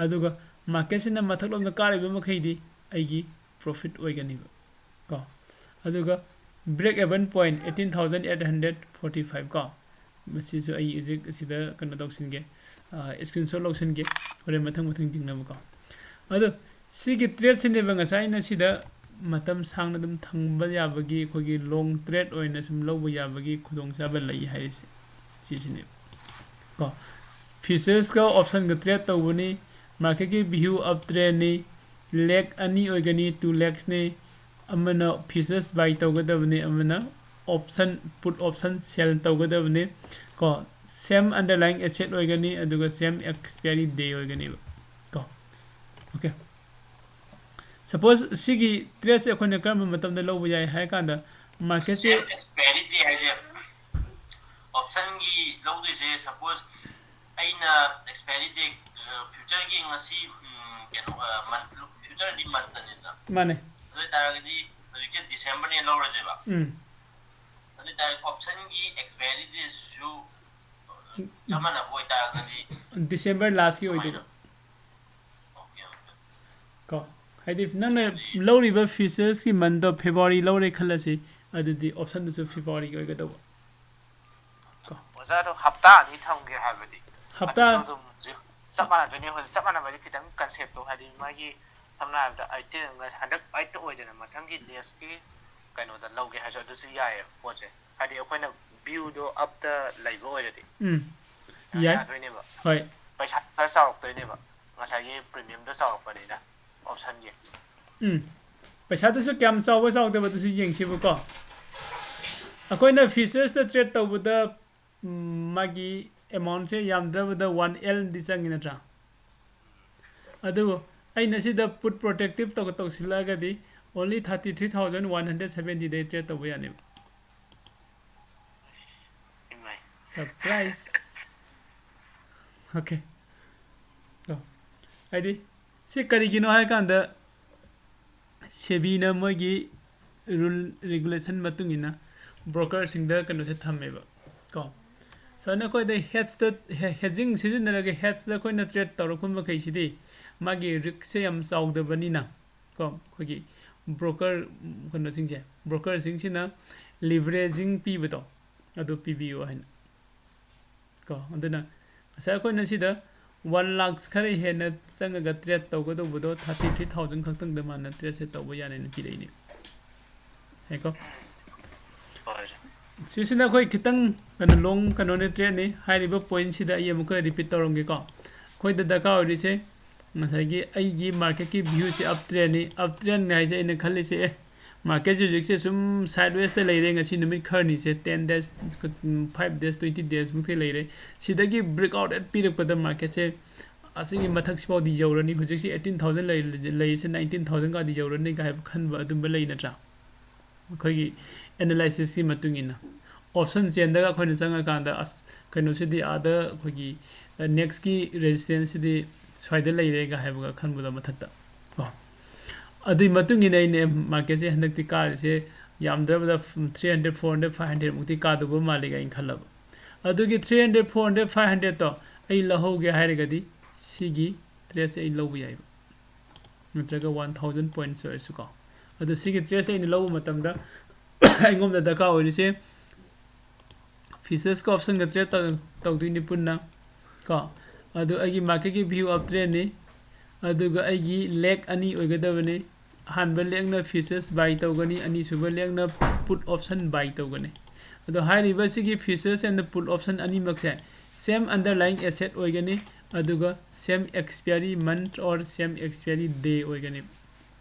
ꯑꯗꯨꯒ ꯃꯥꯔꯀꯦꯠꯁꯤꯅ ꯃꯊꯛꯂꯣꯝꯗ ꯀꯥꯔꯤꯕ ꯃꯈꯩꯗꯤ ꯑꯩꯒꯤ ꯄ꯭ꯔꯣꯐꯤꯠ ꯑꯣꯏꯒꯅꯤꯕ ꯀꯣ꯫ ꯑꯗꯨꯒ break even point eighteen thousand eight hundred forty five ꯀꯣ꯫ ꯃꯁꯤꯁꯨ ꯑꯩ ꯍꯧꯖꯤꯛ ꯑꯁꯤꯗ ꯀꯩꯅꯣ ꯇꯧꯁꯤꯟꯒꯦ, screenshot ꯂꯧꯁꯤꯟꯒꯦ, ꯍꯣꯔꯦꯟ ꯃꯊꯪ ꯃꯊꯪ ꯌꯦꯡꯅꯕꯀꯣ꯫ ꯑꯗꯣ ꯁꯤꯒꯤ ꯇ꯭ꯔꯦꯠꯁꯤꯅꯦꯕ ꯉꯁꯥꯏ ꯑꯩꯅ ꯁꯤꯗ ꯃꯇꯝ ꯁꯥꯡꯅ ꯑꯗꯨꯝ ꯊꯝꯕ ꯌꯥꯕꯒꯤ, ꯑꯩꯈꯣꯏꯒꯤ ꯂꯣꯡ ꯇ꯭ꯔꯦꯠ ꯑꯣꯏꯅ ꯁꯨꯝ ꯂꯧꯕ ꯌꯥꯕꯒꯤ ꯈꯨꯗꯣꯡꯆꯥꯕ ꯂꯩ ꯍꯥꯏꯔꯤꯁꯦ ꯁꯤꯁꯤꯅꯦꯕ ꯀꯣ꯫ ꯐ꯭ꯌꯨꯆꯔꯁꯀ ꯑꯣꯞꯁꯟꯒ ꯇ꯭ꯔꯦꯠ ꯇꯧꯕꯅꯤ, ꯃꯥꯔꯀꯦꯠꯀꯤ ꯚ꯭ꯌꯨ ꯑꯞ ꯇ꯭ꯔꯦꯟꯅꯤ, ꯂꯦꯛ ꯑꯅꯤ ꯑꯣꯏꯒꯅꯤ, ꯇꯨ ꯂꯦꯛꯁꯅꯤ꯫ ꯑꯃꯅ ꯐ꯭ꯌꯨꯆꯔꯁ ꯕꯥꯏ ꯇꯧꯒꯗꯕꯅꯤ, ꯑꯃꯅ ꯑꯣꯞꯁꯟ, ꯄꯨꯠ ꯑꯣꯞꯁꯟ ꯁꯦꯜ ꯇꯧꯒꯗꯕꯅꯤ ꯀꯣ꯫ ꯁꯦꯝ ꯑꯟꯗꯔꯂꯥꯏꯡ ꯑꯦꯁꯦꯠ ꯑꯣꯏꯒꯅꯤ, ꯑꯗꯨꯒ ꯁꯦꯝ ꯑꯦꯛꯁꯄꯤꯌꯥꯔꯤ ꯗꯦ ꯑꯣꯏꯒꯅꯦꯕ ꯀꯣ꯫ ꯑꯣꯀꯦ, ꯁꯄꯣꯁ ꯁꯤꯒꯤ ꯇ꯭ꯔꯦꯠꯁꯦ ꯑꯩꯈꯣꯏꯅ ꯀꯔꯝꯕ ꯃꯇꯝꯗ ꯂꯧꯕ ꯌꯥꯏ ꯍꯥꯏ ꯀꯥꯟꯗ ꯃꯥꯔꯀꯦꯠꯁꯦ, ꯁꯦꯝ ꯑꯦꯛꯁꯄꯤꯌꯥꯔꯤ ꯗꯦ ꯍꯥꯏꯁꯦ, ꯑꯣꯞꯁꯟꯒꯤ ꯂꯧꯗꯣꯏꯁꯦ, ꯁꯄꯣꯁ ꯑꯩꯅ ꯑꯦꯛꯁꯄꯤꯌꯥꯔꯤ ꯗꯦ, ꯐ꯭ꯌꯨꯆꯔꯒꯤ ꯉꯁꯤ, ꯎꯝ, ꯀꯩꯅꯣ, ꯃꯟ, ꯐ꯭ꯌꯨꯆꯔꯗꯤ ꯃꯟꯇꯅꯤꯗꯅ꯫ ꯃꯥꯅꯦ꯫ ꯑꯗꯨ ꯑꯣꯏꯇꯥꯔꯒꯗꯤ ꯍꯧꯖꯤꯛꯁꯦ ꯗꯤꯁꯦꯝꯕꯔꯅꯦ ꯂꯧꯔꯁꯦꯕ꯫ ꯎꯝ꯫ ꯑꯗꯨ ꯑꯣꯏꯇꯥꯔꯗꯤ ꯑꯣꯞꯁꯟꯒꯤ ꯑꯦꯛꯁꯄꯤꯌꯥꯔꯤ ꯗꯦꯁꯤꯁꯨ ꯆꯞ ꯃꯥꯟꯅꯕ ꯑꯣꯏꯇꯥꯔꯒꯗꯤ ꯗꯤꯁꯦꯝꯕꯔ ꯂꯥꯁꯀꯤ ꯑꯣꯏꯗꯣꯏꯕ꯫ ꯀꯃꯥꯏꯅ? Okay, okay. ꯀꯣ, ꯍꯥꯏꯗꯤ ꯅꯪꯅ ꯂꯧꯔꯤꯕ ꯐ꯭ꯌꯨꯆꯔꯁꯀꯤ ꯃꯟꯗꯣ ꯐꯦꯕ꯭ꯔꯨꯋꯥꯔꯤ ꯂꯧꯔꯦ ꯈꯜꯂꯁꯤ, ꯑꯗꯨꯗꯤ ꯑꯣꯞꯁꯟꯗꯨꯁꯨ ꯐꯦꯕ꯭ꯔꯨꯋꯥꯔꯤꯒꯤ ꯑꯣꯏꯒꯗꯧꯕ ꯀꯣ꯫ ꯑꯣꯖꯥ, ꯑꯗꯣ ꯍꯞꯇꯥ ꯑꯅꯤ ꯊꯝꯒꯦ ꯍꯥꯏꯕꯗꯤ? ꯍꯞꯇꯥ ꯑꯗꯨꯁꯨ ꯑꯗꯨꯝ ꯍꯧꯖꯤꯛ ꯆꯞ ꯃꯥꯟꯅꯗꯣꯏꯅꯦ꯫ ꯍꯧꯖꯤꯛ ꯆꯞ ꯃꯥꯟꯅꯕ ꯍꯥꯏꯗꯤ ꯈꯤꯇꯪ ꯀꯟꯁꯦꯞꯇꯣ, ꯍꯥꯏꯗꯤ ꯃꯥꯒꯤ ꯁꯝꯅ ꯍꯥꯏꯔꯕꯗ ꯑꯩꯠꯇꯤꯟ, ꯍꯟꯗꯛ ꯑꯩꯠꯇ ꯑꯣꯏꯗꯅ ꯃꯊꯪꯒꯤ ꯗꯦꯁꯀꯤ ꯀꯩꯅꯣꯗ ꯂꯧꯒꯦ ꯍꯥꯏꯔꯁꯨ ꯑꯗꯨꯁꯨ ꯌꯥꯏꯌꯦꯕ ꯄꯣꯠꯁꯦ꯫ ꯍꯥꯏꯗꯤ ꯑꯩꯈꯣꯏꯅ ꯚ꯭ꯌꯨꯗꯣ ꯑꯞꯇ ꯂꯩꯕ ꯑꯣꯏꯔꯗꯤ ꯎꯝ꯫ ꯌꯥꯏ꯫ ꯌꯥꯗꯣꯏꯅꯦꯕ꯫ ꯍꯣꯏ꯫ ꯄꯩꯁꯥ ꯈꯔ ꯆꯥꯎꯔꯛꯇꯣꯏꯅꯦꯕ, ꯉꯁꯥꯏꯒꯤ ꯄ꯭ꯔꯤꯃꯤꯌꯝꯗꯣ ꯆꯥꯎꯔꯛꯄꯅꯤꯅ ꯑꯣꯞꯁꯟꯒꯤ꯫ ꯎꯝ꯫ ꯄꯩꯁꯥꯗꯨꯁꯨ ꯀꯌꯥꯝ ꯆꯥꯎꯕ ꯆꯥꯎꯗꯕꯗꯨꯁꯨ ꯌꯦꯡꯁꯤꯕꯀꯣ꯫ ꯑꯩꯈꯣꯏꯅ ꯐ꯭ꯌꯨꯆꯔꯁꯇ ꯇ꯭ꯔꯦꯠ ꯇꯧꯕꯗ, ꯎꯝ, ꯃꯥꯒꯤ ꯑꯦꯃꯥꯎꯟꯁꯦ ꯌꯥꯝꯗ꯭ꯔꯕꯗ ꯋꯥꯟ ꯑꯦꯜꯗꯤ ꯆꯪꯉꯤ ꯅꯠꯇ꯭ꯔꯥ? ꯑꯗꯨꯕꯨ ꯑꯩꯅ ꯁꯤꯗ ꯄꯨꯠ ꯄ꯭ꯔꯣꯇꯦꯛꯇꯤꯞ ꯇꯧ-, ꯇꯧꯁꯤꯜꯂꯛꯑꯒꯗꯤ only thirty three thousand one hundred seventyꯗꯩ ꯇ꯭ꯔꯦꯠ ꯇꯧꯕ ꯌꯥꯅꯦꯕ꯫ ꯏꯃꯥꯏ꯫ ꯁꯔꯄ꯭ꯔꯥꯏꯁ꯫ ꯑꯣꯀꯦ꯫ ꯀꯣ꯫ ꯍꯥꯏꯗꯤ ꯁꯤ ꯀꯔꯤꯒꯤꯅꯣ ꯍꯥꯏꯀꯥꯟꯗ ꯁꯦꯕꯤꯅ ꯃꯣꯏꯒꯤ ꯔꯨꯜ ꯔꯤꯒꯨꯂꯦꯁꯟ ꯃꯇꯨꯡ ꯏꯟꯅ ꯕ꯭ꯔꯣꯀꯔꯁꯤꯡꯗ ꯀꯩꯅꯣꯁꯦ ꯊꯝꯃꯦꯕ ꯀꯣ꯫ ꯁꯨꯃꯥꯏꯅ ꯑꯩꯈꯣꯏꯗ ꯍꯦꯗꯖꯇ, ꯍꯦ-, ꯍꯦꯗꯖꯤꯡ ꯁꯤꯖꯤꯟꯅꯔꯒ ꯍꯦꯗꯖꯇ ꯑꯩꯈꯣꯏꯅ ꯇ꯭ꯔꯦꯠ ꯇꯧꯔꯛꯄ ꯃꯈꯩꯁꯤꯗꯤ ꯃꯥꯒꯤ ꯔꯤꯛꯁꯁꯦ ꯌꯥꯝ ꯆꯥꯎꯗꯕꯅꯤꯅ ꯀꯣ, ꯑꯩꯈꯣꯏꯒꯤ ꯕ꯭ꯔꯣꯀꯔ ꯀꯩꯅꯣꯁꯤꯡꯁꯦ, ꯕ꯭ꯔꯣꯀꯔꯁꯤꯡꯁꯤꯅ ꯂꯤꯚꯔꯦꯖꯤꯡ ꯄꯤꯕꯗꯣ ꯑꯗꯨ ꯄꯤꯕꯤꯌꯨ ꯍꯥꯏꯅ꯫ ꯀꯣ꯫ ꯑꯗꯨꯅ ꯉꯁꯥꯏ ꯑꯩꯈꯣꯏꯅ ꯁꯤꯗ ꯋꯥꯟ ꯂꯥꯛ ꯈꯔ ꯍꯦꯟꯅ ꯆꯪꯉꯒ ꯇ꯭ꯔꯦꯠ ꯇꯧꯒꯗꯧꯕꯗꯣ ꯊꯥꯔꯇꯤ ꯊ꯭ꯔꯤ ꯊꯥꯎꯖꯟ ꯈꯛꯇꯪꯗ ꯃꯥꯅ ꯇ꯭ꯔꯦꯠꯁꯦ ꯇꯧꯕ ꯌꯥꯅꯦꯅ ꯄꯤꯔꯛꯏꯅꯦ꯫ ꯌꯥꯏꯀꯣ? ꯍꯣꯏ꯫ ꯁꯤꯁꯤꯅ ꯑꯩꯈꯣꯏ ꯈꯤꯇꯪ ꯀꯩꯅꯣ ꯂꯣꯡ ꯀꯩꯅꯣꯅꯦ ꯇ꯭ꯔꯦꯠꯅꯤ꯫ ꯍꯥꯏꯔꯤꯕ ꯄꯣꯏꯟꯁꯤꯗ ꯑꯩ ꯑꯃꯨꯛꯀ ꯔꯤꯄꯤꯠ ꯇꯧꯔꯝꯒꯦꯀꯣ꯫ ꯑꯩꯈꯣꯏꯗ ꯗꯔꯀꯥꯔ ꯑꯣꯏꯔꯤꯁꯦ ꯉꯁꯥꯏꯒꯤ ꯑꯩꯒꯤ ꯃꯥꯔꯀꯦꯠꯀꯤ ꯚ꯭ꯌꯨꯁꯦ ꯑꯞ ꯇ꯭ꯔꯦꯟꯅꯤ꯫ ꯑꯞ ꯇ꯭ꯔꯦꯟ ꯍꯥꯏꯁꯦ ꯑꯩꯅ ꯈꯜꯂꯤꯁꯦ ꯑꯦ ꯃꯥꯔꯀꯦꯠꯁꯦ ꯍꯧꯖꯤꯛꯁꯦ ꯁꯨꯝ ꯁꯥꯏꯠ ꯋꯦꯁꯇ ꯂꯩꯔꯦ, ꯉꯁꯤ ꯅꯨꯃꯤꯠ ꯈꯔꯅꯤꯁꯦ ten days, five days, twenty ꯗꯦꯖꯃꯨꯛꯇꯤ ꯂꯩꯔꯦ꯫ ꯁꯤꯗꯒꯤ ꯕ꯭ꯔꯦꯛ ꯑꯥꯎꯠ ꯍꯦꯛ ꯄꯤꯔꯛꯄꯗ ꯃꯥꯔꯀꯦꯠꯁꯦ ꯑꯁꯤꯒꯤ ꯃꯊꯛꯁꯤꯐꯥꯎꯗꯤ ꯌꯧꯔꯅꯤ, ꯍꯧꯖꯤꯛꯁꯤ ꯑꯩꯠꯇꯤꯟ ꯊꯥꯎꯖꯟ ꯂꯩ-, ꯂꯩꯔꯤꯁꯦ ꯅꯥꯏꯟꯇꯤꯟ ꯊꯥꯎꯖꯟꯒꯗꯤ ꯌꯧꯔꯅꯤꯒ ꯍꯥꯏꯕ ꯈꯟꯕ ꯑꯗꯨꯝꯕ ꯂꯩ ꯅꯠꯇ꯭ꯔꯥ? ꯑꯩꯈꯣꯏꯒꯤ ꯑꯦꯅꯥꯂꯥꯏꯁꯤꯁꯀꯤ ꯃꯇꯨꯡ ꯏꯟꯅ ꯑꯣꯞꯁꯟ ꯆꯦꯟꯗꯒ ꯑꯩꯈꯣꯏꯅ ꯆꯪꯉꯀꯥꯟꯗ ꯑꯁ ꯀꯩꯅꯣꯁꯤꯗꯤ ꯑꯥꯗ ꯑꯩꯈꯣꯏꯒꯤ ꯅꯦꯛꯁꯀꯤ ꯔꯦꯖꯤꯁꯇꯦꯟꯁꯁꯤꯗꯤ ꯁ꯭ꯋꯥꯏꯗ ꯂꯩꯔꯦꯒ ꯍꯥꯏꯕꯒ ꯈꯟꯕꯗꯣ ꯃꯊꯛꯇ ꯀꯣ꯫ ꯑꯗꯨꯒꯤ ꯃꯇꯨꯡ ꯏꯟꯅ ꯑꯩꯅ ꯃꯥꯔꯀꯦꯠꯁꯦ ꯍꯟꯗꯛꯇꯤ ꯀꯥꯔꯤꯁꯦ ꯌꯥꯝꯗ꯭ꯔꯕꯗ three hundred, four hundred, five ꯍꯟꯗ꯭ꯔꯦꯠꯃꯨꯛꯇꯤ ꯀꯥꯗꯧꯕ ꯃꯥꯜꯂꯦꯒ ꯑꯩꯅ ꯈꯜꯂꯕ꯫ ꯑꯗꯨꯒꯤ three hundred, four hundred, five ꯍꯟꯗ꯭ꯔꯦꯠꯇꯣ ꯑꯩ ꯂꯧꯍꯧꯒꯦ ꯍꯥꯏꯔꯒꯗꯤ ꯁꯤꯒꯤ ꯇ꯭ꯔꯦꯠꯁꯦ ꯑꯩ ꯂꯧꯕ ꯌꯥꯏꯕ, ꯅꯠꯇ꯭ꯔꯒ ꯋꯥꯟ ꯊꯥꯎꯖꯟ ꯄꯣꯏꯟꯠꯁ ꯑꯣꯏꯔꯁꯨꯀꯣ꯫ ꯑꯗꯣ ꯁꯤꯒꯤ ꯇ꯭ꯔꯦꯠꯁꯦ ꯑꯩꯅ ꯂꯧꯕ ꯃꯇꯝꯗ ꯑꯩꯉꯣꯟꯗ ꯗꯔꯀꯥꯔ ꯑꯣꯏꯔꯤꯁꯦ ꯐ꯭ꯌꯨꯆꯔꯁꯀ ꯑꯣꯞꯁꯟꯒ ꯇ꯭ꯔꯦꯠ ꯇꯧ-, ꯇꯧꯗꯣꯏꯅꯤ ꯄꯨꯟꯅ ꯀꯣ꯫ ꯑꯗꯨ ꯑꯩꯒꯤ ꯃꯥꯔꯀꯦꯠꯀꯤ ꯚ꯭ꯌꯨ ꯑꯞ ꯇ꯭ꯔꯦꯟꯅꯤ꯫ ꯑꯗꯨꯒ ꯑꯩꯒꯤ ꯂꯦꯛ ꯑꯅꯤ ꯑꯣꯏꯒꯗꯕꯅꯤ꯫ ꯑꯍꯥꯟꯕ ꯂꯦꯛꯅ ꯐ꯭ꯌꯨꯆꯔꯁ ꯕꯥꯏ ꯇꯧꯒꯅꯤ, ꯑꯅꯤꯁꯨꯕ ꯂꯦꯛꯅ ꯄꯨꯠ ꯑꯣꯞꯁꯟ ꯕꯥꯏ ꯇꯧꯒꯅꯤ꯫ ꯑꯗꯣ ꯍꯥꯏꯔꯤꯕ ꯁꯤꯒꯤ ꯐ꯭ꯌꯨꯆꯔꯁ and ꯄꯨꯠ ꯑꯣꯞꯁꯟ ꯑꯅꯤꯃꯛꯁꯦ same underlying asset ꯑꯣꯏꯒꯅꯤ, ꯑꯗꯨꯒ same expiry month or same expiry day ꯑꯣꯏꯒꯅꯤ꯫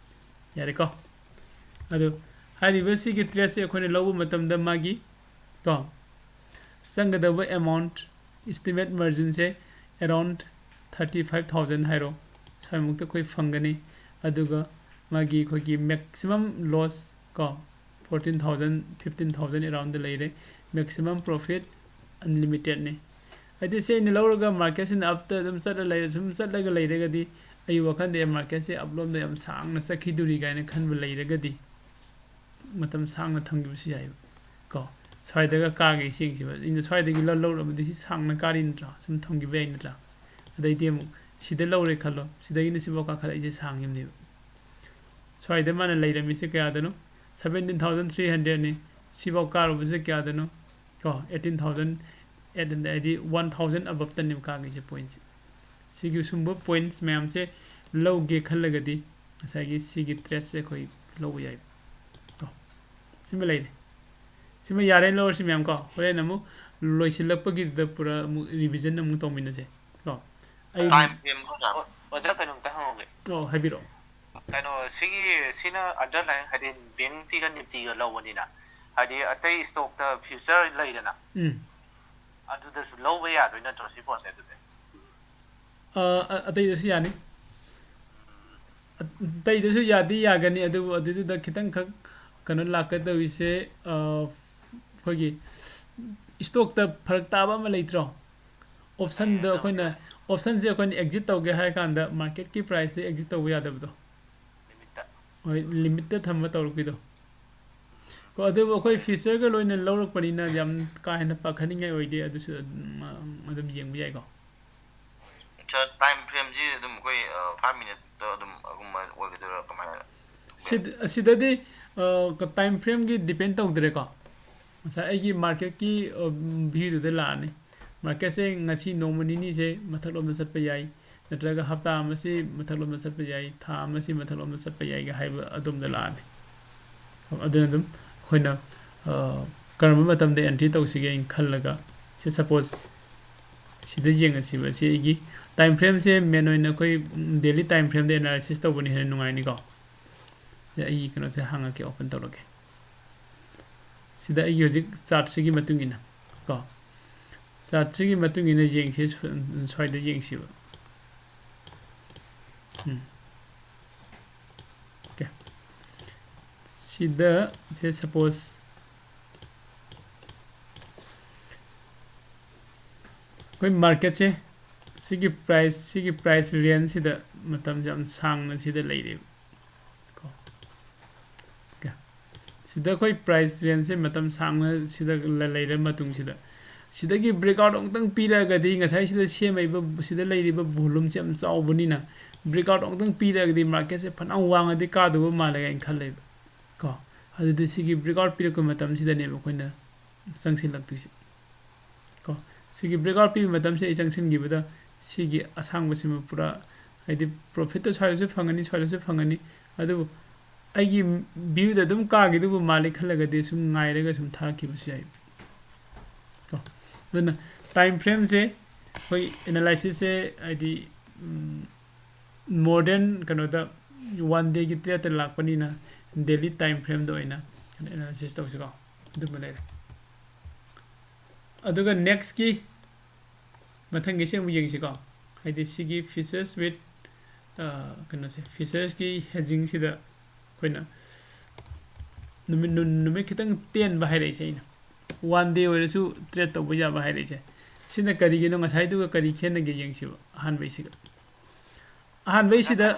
ꯌꯥꯔꯦꯀꯣ? ꯑꯗꯨ ꯍꯥꯏꯔꯤꯕ ꯁꯤꯒꯤ ꯇ꯭ꯔꯦꯠꯁꯦ ꯑꯩꯈꯣꯏꯅ ꯂꯧꯕ ꯃꯇꯝꯗ ꯃꯥꯒꯤ ꯀꯣ ꯆꯪꯒꯗꯕ amount, estimate ꯃꯥꯔꯖꯤꯟꯁꯦ around thirty five thousand ꯍꯥꯏꯔꯣ, ꯁ꯭ꯋꯥꯏꯃꯨꯛꯇ ꯑꯩꯈꯣꯏ ꯐꯪꯒꯅꯤ꯫ ꯑꯗꯨꯒ ꯃꯥꯒꯤ ꯑꯩꯈꯣꯏꯒꯤ ꯃꯦꯛꯁꯤꯃꯝ ꯂꯣꯁ ꯀꯣ fourteen thousand, fifteen thousand around ꯗ ꯂꯩꯔꯦ꯫ ꯃꯦꯛꯁꯤꯃꯝ ꯄ꯭ꯔꯣꯐꯤꯠ ꯑꯟꯂꯤꯃꯤꯇꯦꯠꯅꯤ꯫ ꯍꯥꯏꯗꯤ ꯁꯤ ꯑꯩꯅ ꯂꯧꯔꯒ ꯃꯥꯔꯀꯦꯠꯁꯤꯅ ꯑꯞꯇ ꯑꯗꯨꯝ ꯆꯠꯂ ꯂꯩꯔ-, ꯁꯨꯝ ꯆꯠꯂꯒ ꯂꯩꯔꯒꯗꯤ ꯑꯩ ꯋꯥꯈꯜꯗ ꯑꯦ ꯃꯥꯔꯀꯦꯠꯁꯦ ꯑꯞꯂꯣꯝꯗ ꯌꯥꯝ ꯁꯥꯡꯅ ꯆꯠꯈꯤꯗꯣꯔꯤ ꯀꯥꯏꯅ ꯈꯟꯕ ꯂꯩꯔꯒꯗꯤ ꯃꯇꯝ ꯁꯥꯡꯅ ꯊꯝꯈꯤꯕꯁꯨ ꯌꯥꯏꯑꯕ ꯀꯣ꯫ ꯁ꯭ꯋꯥꯏꯗꯒ ꯀꯥꯒꯦ ꯁꯤ ꯌꯦꯡꯁꯤꯕ, ꯑꯩꯅ ꯁ꯭ꯋꯥꯏꯗꯒꯤ ꯂꯧ-, ꯂꯧꯔꯕꯗꯤ ꯁꯤ ꯁꯥꯡꯅ ꯀꯥꯔꯤ ꯅꯠꯇ꯭ꯔꯥ? ꯁꯨꯝ ꯊꯝꯈꯤꯕ ꯌꯥꯏ ꯅꯠꯇ꯭ꯔꯥ? ꯑꯗꯩꯗꯤ ꯑꯃꯨꯛ ꯁꯤꯗ ꯂꯧꯔꯦ ꯈꯜꯂꯣ, ꯁꯤꯗꯒꯤꯅ ꯁꯤꯐꯥꯎ ꯀꯥꯈꯠꯂꯛꯏꯁꯦ ꯁꯥꯡꯈꯤꯕꯅꯦꯕ꯫ ꯁ꯭ꯋꯥꯏꯗ ꯃꯥꯅ ꯂꯩꯔꯝꯃꯤꯁꯦ ꯀꯌꯥꯗꯅꯣ? Seventeen thousand three hundredꯅꯤ꯫ ꯁꯤꯐꯥꯎ ꯀꯥꯔꯨꯕꯁꯦ ꯀꯌꯥꯗꯅꯣ? ꯀꯣ, eighteen thousand ꯑꯦꯠ ꯍꯟꯗ꯭ꯔꯦꯠ ꯍꯥꯏꯗꯤ ꯋꯥꯟ ꯊꯥꯎꯖꯟ ꯑꯕꯞꯇꯅꯦꯕ ꯀꯥꯈꯤꯁꯦ ꯄꯣꯏꯟꯠꯁꯦ꯫ ꯁꯤꯒꯤ ꯁꯨꯝꯕ ꯄꯣꯏꯟꯠꯁ ꯃꯌꯥꯝꯁꯦ ꯂꯧꯒꯦ ꯈꯜꯂꯒꯗꯤ ꯉꯁꯥꯏꯒꯤ ꯁꯤꯒꯤ ꯇ꯭ꯔꯦꯠꯁꯦ ꯑꯩꯈꯣꯏ ꯂꯧꯕ ꯌꯥꯏ꯫ ꯀꯣ, ꯁꯤꯃ ꯂꯩꯔꯦ꯫ ꯁꯤꯃ ꯌꯥꯔꯦ ꯂꯧꯔꯁꯤ ꯃꯌꯥꯝ ꯀꯣ꯫ ꯍꯣꯔꯦꯟ ꯑꯃꯨꯛ ꯂꯣꯏꯁꯤꯜꯂꯛꯄꯒꯤꯗꯨꯗ ꯄꯨꯔꯥ ꯑꯃꯨꯛ ꯔꯤꯚꯤꯖꯟ ꯑꯃꯨꯛ ꯇꯧꯃꯤꯟꯅꯁꯦ ꯀꯣ꯫ ꯑꯩ ꯇꯥꯏꯝ ꯐ꯭ꯔꯦꯝ ꯑꯣꯖꯥ꯫ ꯑꯣ-, ꯑꯣꯖꯥ ꯀꯩꯅꯣꯝꯇ ꯍꯪꯍꯧꯒꯦ꯫ ꯑꯣ, ꯍꯥꯏꯕꯤꯔꯛꯑꯣ꯫ ꯀꯩꯅꯣ, ꯁꯤꯒꯤ, ꯁꯤꯅ ꯑꯟꯗꯔꯂꯥꯏꯟ ꯍꯥꯏꯗꯤ ꯕꯦꯡꯀꯤꯒ ꯅꯤꯐꯇꯤꯒ ꯂꯧꯕꯅꯤꯅ, ꯍꯥꯏꯗꯤ ꯑꯇꯩ ꯏꯁꯇꯣꯛꯇ ꯐ꯭ꯌꯨꯆꯔ ꯂꯩꯗꯅ, ꯎꯝ꯫ ꯑꯗꯨꯗꯁꯨ ꯂꯧꯕ ꯌꯥꯗꯣꯏ ꯅꯠꯇ꯭ꯔꯣ ꯁꯤ ꯄꯣꯠꯁꯦ ꯑꯗꯨꯗꯤ? ꯑ, ꯑ-, ꯑꯇꯩꯗꯁꯨ ꯌꯥꯅꯤ꯫ ꯑꯇꯩꯗꯁꯨ ꯌꯥꯗꯤ ꯌꯥꯒꯅꯤ, ꯑꯗꯨꯕꯨ ꯑꯗꯨꯗꯨꯗ ꯈꯤꯇꯪꯈꯛ ꯀꯩꯅꯣ ꯂꯥꯛꯀꯗꯧꯔꯤꯁꯦ, ꯑ, ꯑꯩꯈꯣꯏꯒꯤ ꯏꯁꯇꯣꯛꯇ ꯐꯔꯛ ꯇꯥꯕ ꯑꯃ ꯂꯩꯇ꯭ꯔꯣ? ꯑꯣꯞꯁꯟꯗ ꯑꯩꯈꯣꯏꯅ, ꯑꯣꯞꯁꯟꯁꯦ ꯑꯩꯈꯣꯏꯅ ꯑꯦꯛꯖꯤꯠ ꯇꯧꯒꯦ ꯍꯥꯏꯔ ꯀꯥꯟꯗ ꯃꯥꯔꯀꯦꯠꯀꯤ ꯄ꯭ꯔꯥꯏꯁꯇ ꯑꯦꯛꯖꯤꯠ ꯇꯧꯕ ꯌꯥꯗꯕꯗꯣ꯫ ꯂꯤꯃꯤꯠꯇ꯫ ꯍꯣꯏ, ꯂꯤꯃꯤꯠꯇ ꯊꯝꯕ ꯇꯧꯔꯛꯄꯤꯗꯣ꯫ ꯀꯣ, ꯑꯗꯨꯕꯨ ꯑꯩꯈꯣꯏ ꯐ꯭ꯌꯨꯆꯔꯒ ꯂꯣꯏꯅ ꯂꯧꯔꯛꯄꯅꯤꯅ ꯌꯥꯝ ꯀꯥ ꯍꯦꯟꯅ ꯄꯥꯈꯠꯅꯤꯡꯉꯥꯏ ꯑꯣꯏꯗꯦ, ꯑꯗꯨꯁꯨ ꯑꯗꯨꯝ, ꯑꯗꯨꯝ ꯌꯦꯡꯕ ꯌꯥꯏꯀꯣ꯫ ꯁꯥꯔ, ꯇꯥꯏꯝ ꯐ꯭ꯔꯦꯝꯁꯤ ꯑꯗꯨꯝ ꯑꯩꯈꯣꯏ, ꯑ, ꯐꯥꯏꯚ ꯃꯤꯅꯤꯠꯇ ꯑꯗꯨꯝ ꯑꯗꯨꯝ ꯑꯣꯏꯒꯗꯣꯏꯔꯥ ꯀꯃꯥꯏꯅ? ꯁꯤꯗ, ꯑꯁꯤꯗꯗꯤ, ꯑ, ꯇꯥꯏꯝ ꯐ꯭ꯔꯦꯝꯒꯤ ꯗꯤꯄꯦꯟ ꯇꯧꯗ꯭ꯔꯦꯀꯣ꯫ ꯉꯁꯥꯏ ꯑꯩꯒꯤ ꯃꯥꯔꯀꯦꯠꯀꯤ, ꯑ, ꯚ꯭ꯌꯨꯗꯨꯗ ꯂꯥꯛꯑꯅꯤ꯫ ꯃꯥꯔꯀꯦꯠꯁꯦ ꯉꯁꯤ ꯅꯣꯡꯃ ꯅꯤꯅꯤꯁꯦ ꯃꯊꯛꯂꯣꯝꯗ ꯆꯠꯄ ꯌꯥꯏ, ꯅꯠꯇ꯭ꯔꯒ ꯍꯞꯇꯥ ꯑꯃꯁꯤ ꯃꯊꯛꯂꯣꯝꯗ ꯆꯠꯄ ꯌꯥꯏ, ꯊꯥ ꯑꯃꯁꯤ ꯃꯊꯛꯂꯣꯝꯗ ꯆꯠꯄ ꯌꯥꯏꯒ ꯍꯥꯏꯕ ꯑꯗꯣꯝꯗ ꯂꯥꯛꯑꯅꯤ꯫ ꯑꯗꯨꯅ ꯑꯗꯨꯝ ꯑꯩꯈꯣꯏꯅ, ꯑ, ꯀꯔꯝꯕ ꯃꯇꯝꯗ ꯑꯦꯟꯇ꯭ꯔꯤ ꯇꯧꯁꯤꯒꯦ ꯍꯥꯏꯅ ꯈꯜꯂꯒ, ꯁꯦ ꯁꯄꯣꯁ ꯁꯤꯗ ꯌꯦꯡꯉꯁꯤꯕ꯫ ꯁꯤ ꯑꯩꯒꯤ ꯇꯥꯏꯝ ꯐ꯭ꯔꯦꯝꯁꯦ ꯃꯦꯟ ꯑꯣꯏꯅ ꯑꯩꯈꯣꯏ ꯗꯦꯂꯤ ꯇꯥꯏꯝ ꯐ꯭ꯔꯦꯝꯗ ꯑꯦꯅꯥꯂꯥꯏꯁꯤꯁ ꯇꯧꯕꯅ ꯍꯦꯟꯅ ꯅꯨꯡꯉꯥꯏꯅꯤꯀꯣ꯫ ꯁꯤꯗ ꯑꯩꯒꯤ ꯀꯩꯅꯣꯁꯦ ꯍꯥꯡꯉꯛꯀꯦ, ꯑꯣꯄꯟ ꯇꯧꯔꯒꯦ꯫ ꯁꯤꯗ ꯑꯩꯒꯤ ꯍꯧꯖꯤꯛ ꯆꯥꯔꯠꯁꯤꯒꯤ ꯃꯇꯨꯡ ꯏꯟꯅ ꯀꯣ, ꯆꯥꯔꯠꯁꯤꯒꯤ ꯃꯇꯨꯡ ꯏꯟꯅ ꯌꯦꯡꯁꯤ, ꯁ꯭ꯋꯥꯏꯗ ꯌꯦꯡꯁꯤꯕ꯫ ꯎꯝ꯫ ꯑꯣꯀꯦ꯫ ꯁꯤꯗ ꯁꯦ ꯁꯄꯣꯁ ꯑꯩꯈꯣꯏ ꯃꯥꯔꯀꯦꯠꯁꯦ ꯁꯤꯒꯤ ꯄ꯭ꯔꯥꯏꯁ, ꯁꯤꯒꯤ ꯄ꯭ꯔꯥꯏꯁ ꯔꯦꯟꯖꯁꯤꯗ ꯃꯇꯝꯁꯦ ꯌꯥꯝ ꯁꯥꯡꯅ ꯁꯤꯗ ꯂꯩꯔꯦꯕ ꯀꯣ꯫ ꯑꯣꯀꯦ꯫ ꯁꯤꯗ ꯑꯩꯈꯣꯏ ꯄ꯭ꯔꯥꯏꯁ ꯔꯦꯟꯖꯁꯦ ꯃꯇꯝ ꯁꯥꯡꯅ ꯁꯤꯗ ꯂ-, ꯂꯩꯔ ꯃꯇꯨꯡꯁꯤꯗ ꯁꯤꯗꯒꯤ ꯕ꯭ꯔꯦꯛꯑꯥꯎꯠ ꯑꯃꯨꯛꯇꯪ ꯄꯤꯔꯛꯑꯒꯗꯤ ꯉꯁꯥꯏ ꯁꯤꯗ ꯁꯦꯝꯃꯛꯏꯕ, ꯁꯤꯗ ꯂꯩꯔꯤꯕ ꯚꯣꯂꯨꯝꯁꯦ ꯌꯥꯝ ꯆꯥꯎꯕꯅꯤꯅ ꯕ꯭ꯔꯦꯛꯑꯥꯎꯠ ꯑꯃꯨꯛꯇꯪ ꯄꯤꯔꯛꯑꯒꯗꯤ ꯃꯥꯔꯀꯦꯠꯁꯦ ꯐꯅꯌꯥꯝ ꯋꯥꯡꯉꯗꯤ ꯀꯥꯗꯧꯕ ꯃꯥꯜꯂꯦ ꯀꯥꯏꯅ ꯈꯜꯂꯦꯕ ꯀꯣ꯫ ꯑꯗꯨꯗꯤ ꯁꯤꯒꯤ ꯕ꯭ꯔꯦꯛꯑꯥꯎꯠ ꯄꯤꯔꯛꯄ ꯃꯇꯝꯁꯤꯗꯅꯦꯕ ꯑꯩꯈꯣꯏꯅ ꯆꯪꯁꯤꯜꯂꯛꯇꯣꯏꯁꯦ ꯀꯣ꯫ ꯁꯤꯒꯤ breakout ꯄꯤꯕ ꯃꯇꯝꯁꯦ ꯑꯩ ꯆꯪꯁꯤꯟꯈꯤꯕꯗ ꯁꯤꯒꯤ ꯑꯁꯥꯡꯕꯁꯤꯃ ꯄꯨꯔꯥ, ꯍꯥꯏꯗꯤ profitꯇ ꯁ꯭ꯋꯥꯏꯗꯁꯨ ꯐꯪꯒꯅꯤ, ꯁ꯭ꯋꯥꯏꯗꯁꯨ ꯐꯪꯒꯅꯤ, ꯑꯗꯨꯕꯨ ꯑꯩꯒꯤ viewꯗ ꯑꯗꯨꯝ ꯀꯥꯈꯤꯗꯨꯕꯨ ꯃꯥꯜꯂꯤ ꯈꯜꯂꯒꯗꯤ ꯁꯨꯝ ꯉꯥꯏꯔꯒ ꯁꯨꯝ ꯊꯥꯈꯤꯕꯁꯨ ꯌꯥꯏ꯫ ꯀꯣ, ꯑꯗꯨꯅ time frameꯁꯦ ꯑꯩꯈꯣꯏ analysisꯁꯦ ꯍꯥꯏꯗꯤ more than ꯀꯩꯅꯣꯗ one dayꯒꯤ tradeꯇ ꯂꯥꯛꯄꯅꯤꯅ daily time frameꯗ ꯑꯣꯏꯅ analysis ꯇꯧꯁꯤꯀꯣ꯫ ꯑꯗꯨꯃ ꯂꯩꯔꯦ꯫ ꯑꯗꯨꯒ nextꯀꯤ ꯃꯊꯪꯒꯤꯁꯦ ꯑꯃꯨꯛ ꯌꯦꯡꯁꯤꯀꯣ꯫ ꯍꯥꯏꯗꯤ ꯁꯤꯒꯤ futures with ꯀꯩꯅꯣꯁꯦ, futuresꯀꯤ hedgingꯁꯤꯗ ꯑꯩꯈꯣꯏꯅ ꯅꯨꯃꯤꯠ ꯅꯨ- ꯅꯨꯃꯤꯠ ꯈꯤꯇꯪ ꯇꯦꯟꯕ ꯍꯥꯏꯔꯛꯏꯁꯦ, ꯑꯩꯅ one day ꯑꯣꯏꯔꯁꯨ trade ꯇꯧꯕ ꯌꯥꯕ ꯍꯥꯏꯔꯛꯏꯁꯦ꯫ ꯁꯤꯅ ꯀꯔꯤꯒꯤꯅꯣ, ꯉꯁꯥꯏꯗꯨꯒ ꯀꯔꯤ ꯈꯦꯠꯅꯒꯦ ꯌꯦꯡꯁꯤꯕ꯫ ꯑꯍꯥꯟꯕꯩꯁꯤꯒ ꯑꯍꯥꯟꯕꯩꯁꯤꯗ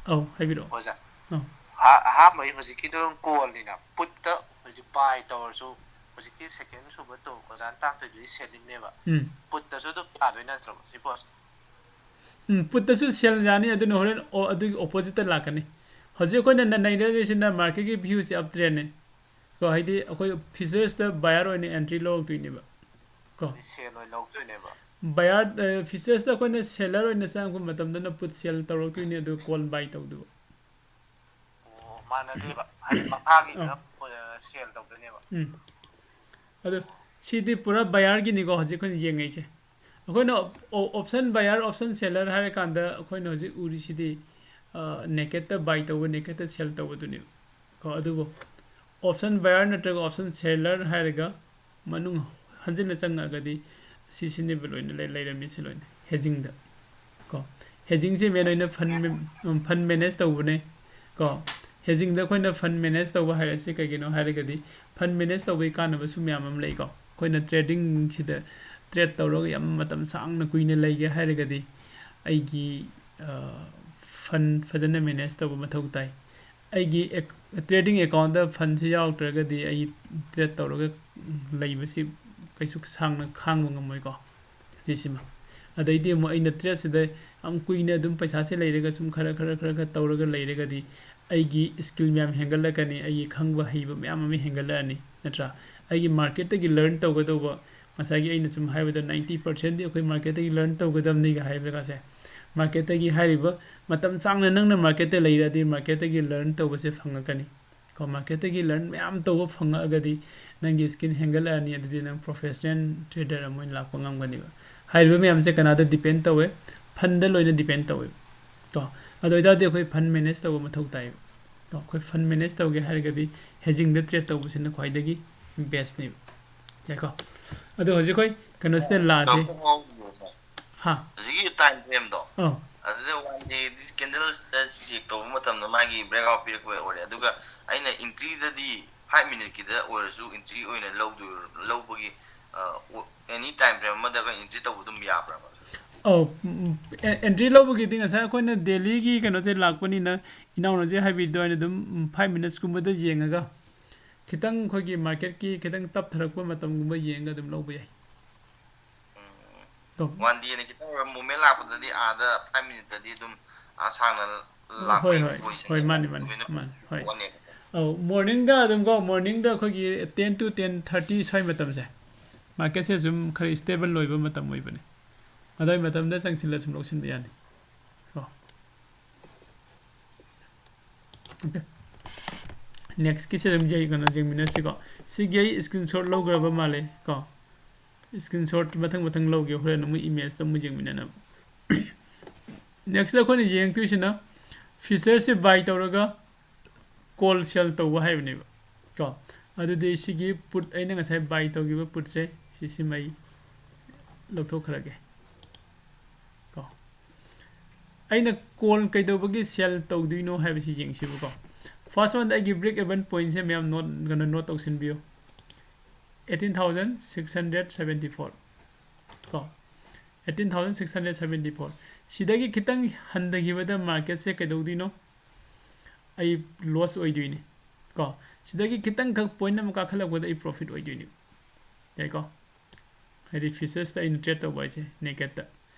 ꯑꯧ, ꯍꯥꯏꯕꯤꯔꯛꯑꯣ꯫ ꯑꯣꯖꯥ, ꯑꯧ꯫ ꯑꯍꯥ- ꯑꯍꯥꯟꯕꯒꯤ ꯍꯧꯖꯤꯛꯀꯤꯗꯣ callꯅꯤꯅ, putꯇ ꯍꯧꯖꯤꯛ buy ꯇꯧꯔꯁꯨ ꯍꯧꯖꯤꯛꯀꯤ second ꯁꯨꯕ ꯇꯣ ꯑꯣꯖꯥꯅ ꯇꯥꯛꯇꯣꯏꯗꯨꯗꯤ sellingꯅꯦꯕ꯫ ꯎꯝ꯫ Putꯇꯁꯨ ꯑꯗꯨꯝ ꯌꯥꯗꯣꯏ ꯅꯠꯇ꯭ꯔꯣ ꯁꯤ ꯄꯣꯠꯁꯦ? ꯎꯝ, putꯇꯁꯨ sell ꯌꯥꯅꯤ, ꯑꯗꯨꯅ ꯍꯣꯔꯦꯟ ꯑꯣ- ꯑꯗꯨꯒꯤ oppositeꯇ ꯂꯥꯛꯀꯅꯤ꯫ ꯍꯧꯖꯤꯛ ꯑꯩꯈꯣꯏꯅ ꯅ- ꯅꯩꯅꯔꯤꯁꯤꯅ marketꯀꯤ viewꯁꯦ uptrendꯅꯤ꯫ ꯀꯣ, ꯍꯥꯏꯗꯤ ꯑꯩꯈꯣꯏ futuresꯇ buyer ꯑꯣꯏꯅ entry ꯂꯧꯔꯛꯇꯣꯏꯅꯦꯕ꯫ ꯀꯣ꯫ Sell ꯑꯣꯏꯅ ꯂꯧꯗꯣꯏꯅꯦꯕ꯫ Buyer, ꯑ, futuresꯇ ꯑꯩꯈꯣꯏꯅ seller ꯑꯣꯏꯅ ꯆꯪꯉꯛꯄ ꯃꯇꯝꯗꯅ put sell ꯇꯧꯔꯛꯇꯣꯏꯅꯦ, ꯑꯗꯨꯒ call buy ꯇꯧꯗꯣꯏꯕ꯫ ꯑꯣ, ꯃꯥꯟꯅꯗꯦꯕ꯫ ꯍꯥꯏꯗꯤ ꯃꯈꯥꯒꯤꯗꯨꯅ, ꯑꯥ꯫ ꯑ, sell ꯇꯧꯗꯣꯏꯅꯦꯕ꯫ ꯎꯝ꯫ ꯑꯗꯣ ꯁꯤꯗꯤ ꯄꯨꯔꯥ buyerꯒꯤꯅꯤꯀꯣ ꯍꯧꯖꯤꯛ ꯑꯩꯈꯣꯏꯅ ꯌꯦꯡꯉꯛꯏꯁꯦ꯫ ꯑꯩꯈꯣꯏꯅ ꯑꯣ- option buyer, option seller ꯍꯥꯏꯔꯀꯥꯟꯗ ꯑꯩꯈꯣꯏꯅ ꯍꯧꯖꯤꯛ ꯎꯔꯤꯁꯤꯗꯤ, ꯑ, nakedꯇ buy ꯇꯧꯕ, nakedꯇ sell ꯇꯧꯕꯗꯨꯅꯦꯕ꯫ ꯀꯣ, ꯑꯗꯨꯕꯨ option buyer ꯅꯠꯇ꯭ꯔꯒ option seller ꯍꯥꯏꯔꯒ ꯃꯅꯨꯡ ꯍꯟꯖꯤꯟꯅ ꯆꯪꯉꯛꯑꯒꯗꯤ ꯁꯤ signable ꯑꯣꯏꯅ ꯂꯩ- ꯂꯩꯔꯝꯃꯤ ꯁꯤ ꯂꯣꯏꯅ hedgingꯗ꯫ ꯀꯣ, hedgingꯁꯦ main ꯑꯣꯏꯅ fund mem- fund manage ꯇꯧꯕꯅꯦ꯫ ꯀꯣ, hedgingꯗ ꯑꯩꯈꯣꯏꯅ fund manage ꯇꯧꯕ ꯍꯥꯏꯔꯤꯁꯦ ꯀꯩꯒꯤꯅꯣ ꯍꯥꯏꯔꯒꯗꯤ fund manage ꯇꯧꯕꯒꯤ ꯀꯥꯟꯅꯕꯁꯨ ꯃꯌꯥꯝ ꯑꯃ ꯂꯩꯀꯣ꯫ ꯑꯩꯈꯣꯏꯅ tradingꯁꯤꯗ trade ꯇꯧꯔꯒ ꯌꯥꯝ ꯃꯇꯝ ꯁꯥꯡꯅ ꯀꯨꯏꯅ ꯂꯩꯒꯦ ꯍꯥꯏꯔꯒꯗꯤ ꯑꯩꯒꯤ, ꯑ, fund ꯐꯖꯅ manage ꯇꯧꯕ ꯃꯊꯧ ꯇꯥꯏ꯫ ꯑꯩꯒꯤ ac- trading accountꯇ fundꯁꯦ ꯌꯥꯎꯔꯛꯇ꯭ꯔꯒꯗꯤ ꯑꯩ trade ꯇꯧꯔꯒ ꯂꯩꯕꯁꯤ ꯀꯩꯁꯨ ꯁꯥꯡꯅ ꯈꯥꯡꯕ ꯉꯝꯃꯣꯏꯀꯣ꯫ ꯁꯤꯁꯤꯃ꯫ ꯑꯗꯩꯗꯤ ꯑꯃꯨꯛ ꯑꯩꯅ tradeꯁꯤꯗ ꯌꯥꯝ ꯀꯨꯏꯅ ꯑꯗꯨꯝ ꯄꯩꯁꯥꯁꯦ ꯂꯩꯔꯒ ꯁꯨꯝ ꯈꯔ, ꯈꯔ, ꯈꯔ, ꯈꯔ ꯇꯧꯔꯒ ꯂꯩꯔꯒꯗꯤ ꯑꯩꯒꯤ skill ꯃꯌꯥꯝ ꯍꯦꯟꯒꯠꯂꯛꯀꯅꯤ, ꯑꯩꯒꯤ ꯈꯪꯕ ꯍꯩꯕ ꯃꯌꯥꯝ ꯑꯃ ꯍꯦꯟꯒꯠꯂꯛꯑꯅꯤ, ꯅꯠꯇ꯭ꯔꯥ? ꯑꯩꯒꯤ marketꯇꯒꯤ learn ꯇꯧꯒꯗꯧꯕ ꯉꯁꯥꯏꯒꯤ ꯑꯩꯅ ꯁꯨꯝ ꯍꯥꯏꯕꯗ ninety percentꯗꯤ ꯑꯩꯈꯣꯏ marketꯇꯒꯤ learn ꯇꯧꯒꯗꯕꯅꯤꯒ ꯍꯥꯏꯕꯒꯁꯦ, marketꯇꯒꯤ ꯍꯥꯏꯔꯤꯕ ꯃꯇꯝ ꯁꯥꯡꯅ ꯅꯪꯅ marketꯇ ꯂꯩꯔꯗꯤ marketꯇꯒꯤ learn ꯇꯧꯕꯁꯦ ꯐꯪꯉꯛꯀꯅꯤ꯫ ꯀꯣ, marketꯇꯒꯤ learn ꯃꯌꯥꯝ ꯇꯧꯕ ꯐꯪꯉꯛꯑꯒꯗꯤ ꯅꯪꯒꯤ skill ꯍꯦꯟꯒꯠꯂꯛꯑꯅꯤ, ꯑꯗꯨꯗꯤ ꯅꯪ professional trader ꯑꯃ ꯑꯣꯏꯅ ꯂꯥꯛꯄ ꯉꯝꯒꯅꯦꯕ꯫ ꯍꯥꯏꯔꯤꯕ ꯃꯌꯥꯝꯁꯦ ꯀꯅꯥꯗ depend ꯇꯧꯋꯦ? Fundꯗ ꯂꯣꯏꯅ depend ꯇꯧꯋꯦꯕ꯫ ꯀꯣ, ꯑꯗꯨ ꯑꯣꯏꯇꯥꯔꯗꯤ ꯑꯩꯈꯣꯏ fund manage ꯇꯧꯕ ꯃꯊꯧ ꯇꯥꯏꯌꯦꯕ꯫ ꯀꯣ, ꯑꯩꯈꯣꯏ fund manage ꯇꯧꯒꯦ ꯍꯥꯏꯔꯒꯗꯤ hedgingꯗ trade ꯇꯧꯕꯁꯤꯅ ꯈ꯭ꯋꯥꯏꯗꯒꯤ bestꯅꯦꯕ꯫ ꯌꯥꯏꯀꯣ? ꯑꯗꯣ ꯍꯧꯖꯤꯛ ꯑꯩꯈꯣꯏ ꯀꯩꯅꯣꯁꯤꯗ ꯂꯥꯁꯦ꯫ ꯍꯥ? ꯍꯧꯖꯤꯛꯀꯤ time frameꯗꯣ, ꯑꯧ꯫ ꯑꯗꯨꯗ one day candle check ꯇꯧꯕ ꯃꯇꯝꯗ ꯃꯥꯒꯤ breakout ꯄꯤꯔꯛꯄ ꯑꯣꯏꯔꯦ, ꯑꯗꯨꯒ ꯑꯩꯅ entryꯗꯗꯤ five minuteꯀꯤꯗ ꯑꯣꯏꯔꯁꯨ entry ꯑꯣꯏꯅ ꯂꯧꯗꯣꯏ-, ꯂꯧꯕꯒꯤ, ꯑ, ꯑꯣ-, any time frame ꯑꯃꯗ ꯑꯩꯈꯣꯏ entry ꯇꯧꯕ ꯑꯗꯨꯝ ꯌꯥꯕ꯭ꯔꯕ? ꯑꯧ, ꯎꯝ, ꯑꯦ-, entry ꯂꯧꯕꯒꯤꯗꯤ ꯉꯁꯥꯏ ꯑꯩꯈꯣꯏꯅ dailyꯒꯤ ꯀꯩꯅꯣꯁꯦ ꯂꯥꯛꯄꯅꯤꯅ, ꯏꯅꯥꯎꯅꯁꯦ ꯍꯥꯏꯕꯤꯗꯣ ꯑꯩꯅ ꯑꯗꯨꯝ, ꯎꯝ, five minutesꯀꯨꯝꯕꯗ ꯌꯦꯡꯉꯒ, ꯈꯤꯇꯪ ꯑꯩꯈꯣꯏꯒꯤ marketꯀꯤ ꯈꯤꯇꯪ ꯇꯞꯊꯔꯛꯄ ꯃꯇꯝꯒꯨꯝꯕ ꯌꯦꯡꯉꯒ ꯑꯗꯨꯝ ꯂꯧꯕ ꯌꯥꯏ꯫ ꯎꯝ꯫ ꯇꯧ-, one dayꯅ ꯈꯤꯇꯪ ꯑꯣꯏꯕ movement ꯂꯥꯛꯄꯗꯗꯤ ꯑꯥꯗ five minuteꯇꯗꯤ ꯑꯗꯨꯝ, ꯑꯥ, ꯁꯥꯡꯅ ꯍꯣꯏ, ꯂꯥꯛꯄꯒꯤ ꯍꯣꯏ, ꯍꯣꯏ, ꯃꯥꯅꯤ, ꯃꯥꯅꯤ, movement ꯃꯥꯅꯤ, ꯍꯣꯏ꯫ ꯊꯣꯛꯑꯅꯦꯕ꯫ ꯑꯧ, morningꯗ ꯑꯗꯨꯝ ꯀꯣ, morningꯗ ꯑꯩꯈꯣꯏꯒꯤ ten to ten thirty ꯁ꯭ꯋꯥꯏ ꯃꯇꯝꯁꯦ, marketꯁꯦ ꯁꯨꯝ ꯈꯔ stable ꯑꯣꯏꯕ ꯃꯇꯝ ꯑꯣꯏꯕꯅꯦ꯫ ꯑꯗꯨꯋꯥꯏ ꯃꯇꯝꯗ ꯆꯪꯁꯤꯜꯂ ꯁꯨꯝ ꯂꯧꯁꯤꯟꯕ ꯌꯥꯅꯤ꯫ ꯀꯣ꯫ Okay꯫ Nextꯀꯤꯁꯦ ꯑꯗꯨꯝ ꯌꯦꯡ-, ꯀꯩꯅꯣ ꯌꯦꯡꯃꯤꯟꯅꯁꯤꯀꯣ꯫ ꯁꯤꯒꯤ ꯑꯩ screenshot ꯂꯧꯈ꯭ꯔꯕ ꯃꯥꯜꯂꯦ ꯀꯣ꯫ Screenshot ꯃꯊꯪ ꯃꯊꯪ ꯂꯧꯒꯦ, ꯍꯣꯔꯦꯟ ꯑꯃꯨꯛ imageꯇ ꯑꯃꯨꯛ ꯌꯦꯡꯃꯤꯟꯅꯅꯕ꯫ Nextꯇ ꯑꯩꯈꯣꯏꯅ ꯌꯦꯡꯉꯛꯇꯣꯏꯁꯤꯅ futuresꯁꯦ buy ꯇꯧꯔꯒ call sell ꯇꯧꯕ ꯍꯥꯏꯕꯅꯦꯕ ꯀꯣ꯫ ꯑꯗꯨꯗꯤ ꯁꯤꯒꯤ put, ꯑꯩꯅ ꯉꯁꯥꯏ buy ꯇꯧꯈꯤꯕ putꯁꯦ, ꯁꯤꯁꯤꯃ ꯑꯩ ꯂꯧꯊꯣꯛꯈ꯭ꯔꯒꯦ ꯀꯣ꯫ ꯑꯩꯅ call ꯀꯩꯗꯧꯕꯒꯤ sell ꯇꯧꯗꯣꯏꯅꯣ ꯍꯥꯏꯕꯁꯤ ꯌꯦꯡꯁꯤꯕꯀꯣ꯫ First oneꯗ ꯑꯩꯒꯤ break even pointꯁꯦ ꯃꯌꯥꯝ note, ꯀꯩꯅꯣ, note ꯇꯧꯁꯤꯟꯕꯤꯌꯨ꯫ Eighteen thousand six hundred seventy four ꯀꯣ꯫ Eighteen thousand six hundred seventy four꯫ ꯁꯤꯗꯒꯤ ꯈꯤꯇꯪ ꯍꯟꯊꯈꯤꯕꯗ marketꯁꯦ ꯀꯩꯗꯧꯗꯣꯏꯅꯣ? ꯑꯩ loss ꯑꯣꯏꯗꯣꯏꯅꯤ ꯀꯣ꯫ ꯁꯤꯗꯒꯤ ꯈꯤꯇꯪꯈꯛ point ꯑꯃ ꯀꯥꯈꯠꯂꯛꯄꯗ ꯑꯩ profit ꯑꯣꯏꯗꯣꯏꯅꯤ꯫ ꯌꯥꯏꯀꯣ? ꯍꯥꯏꯗꯤ futuresꯇ ꯑꯩꯅ trade ꯇꯧꯕ ꯍꯥꯏꯁꯦ, nakedꯇ꯫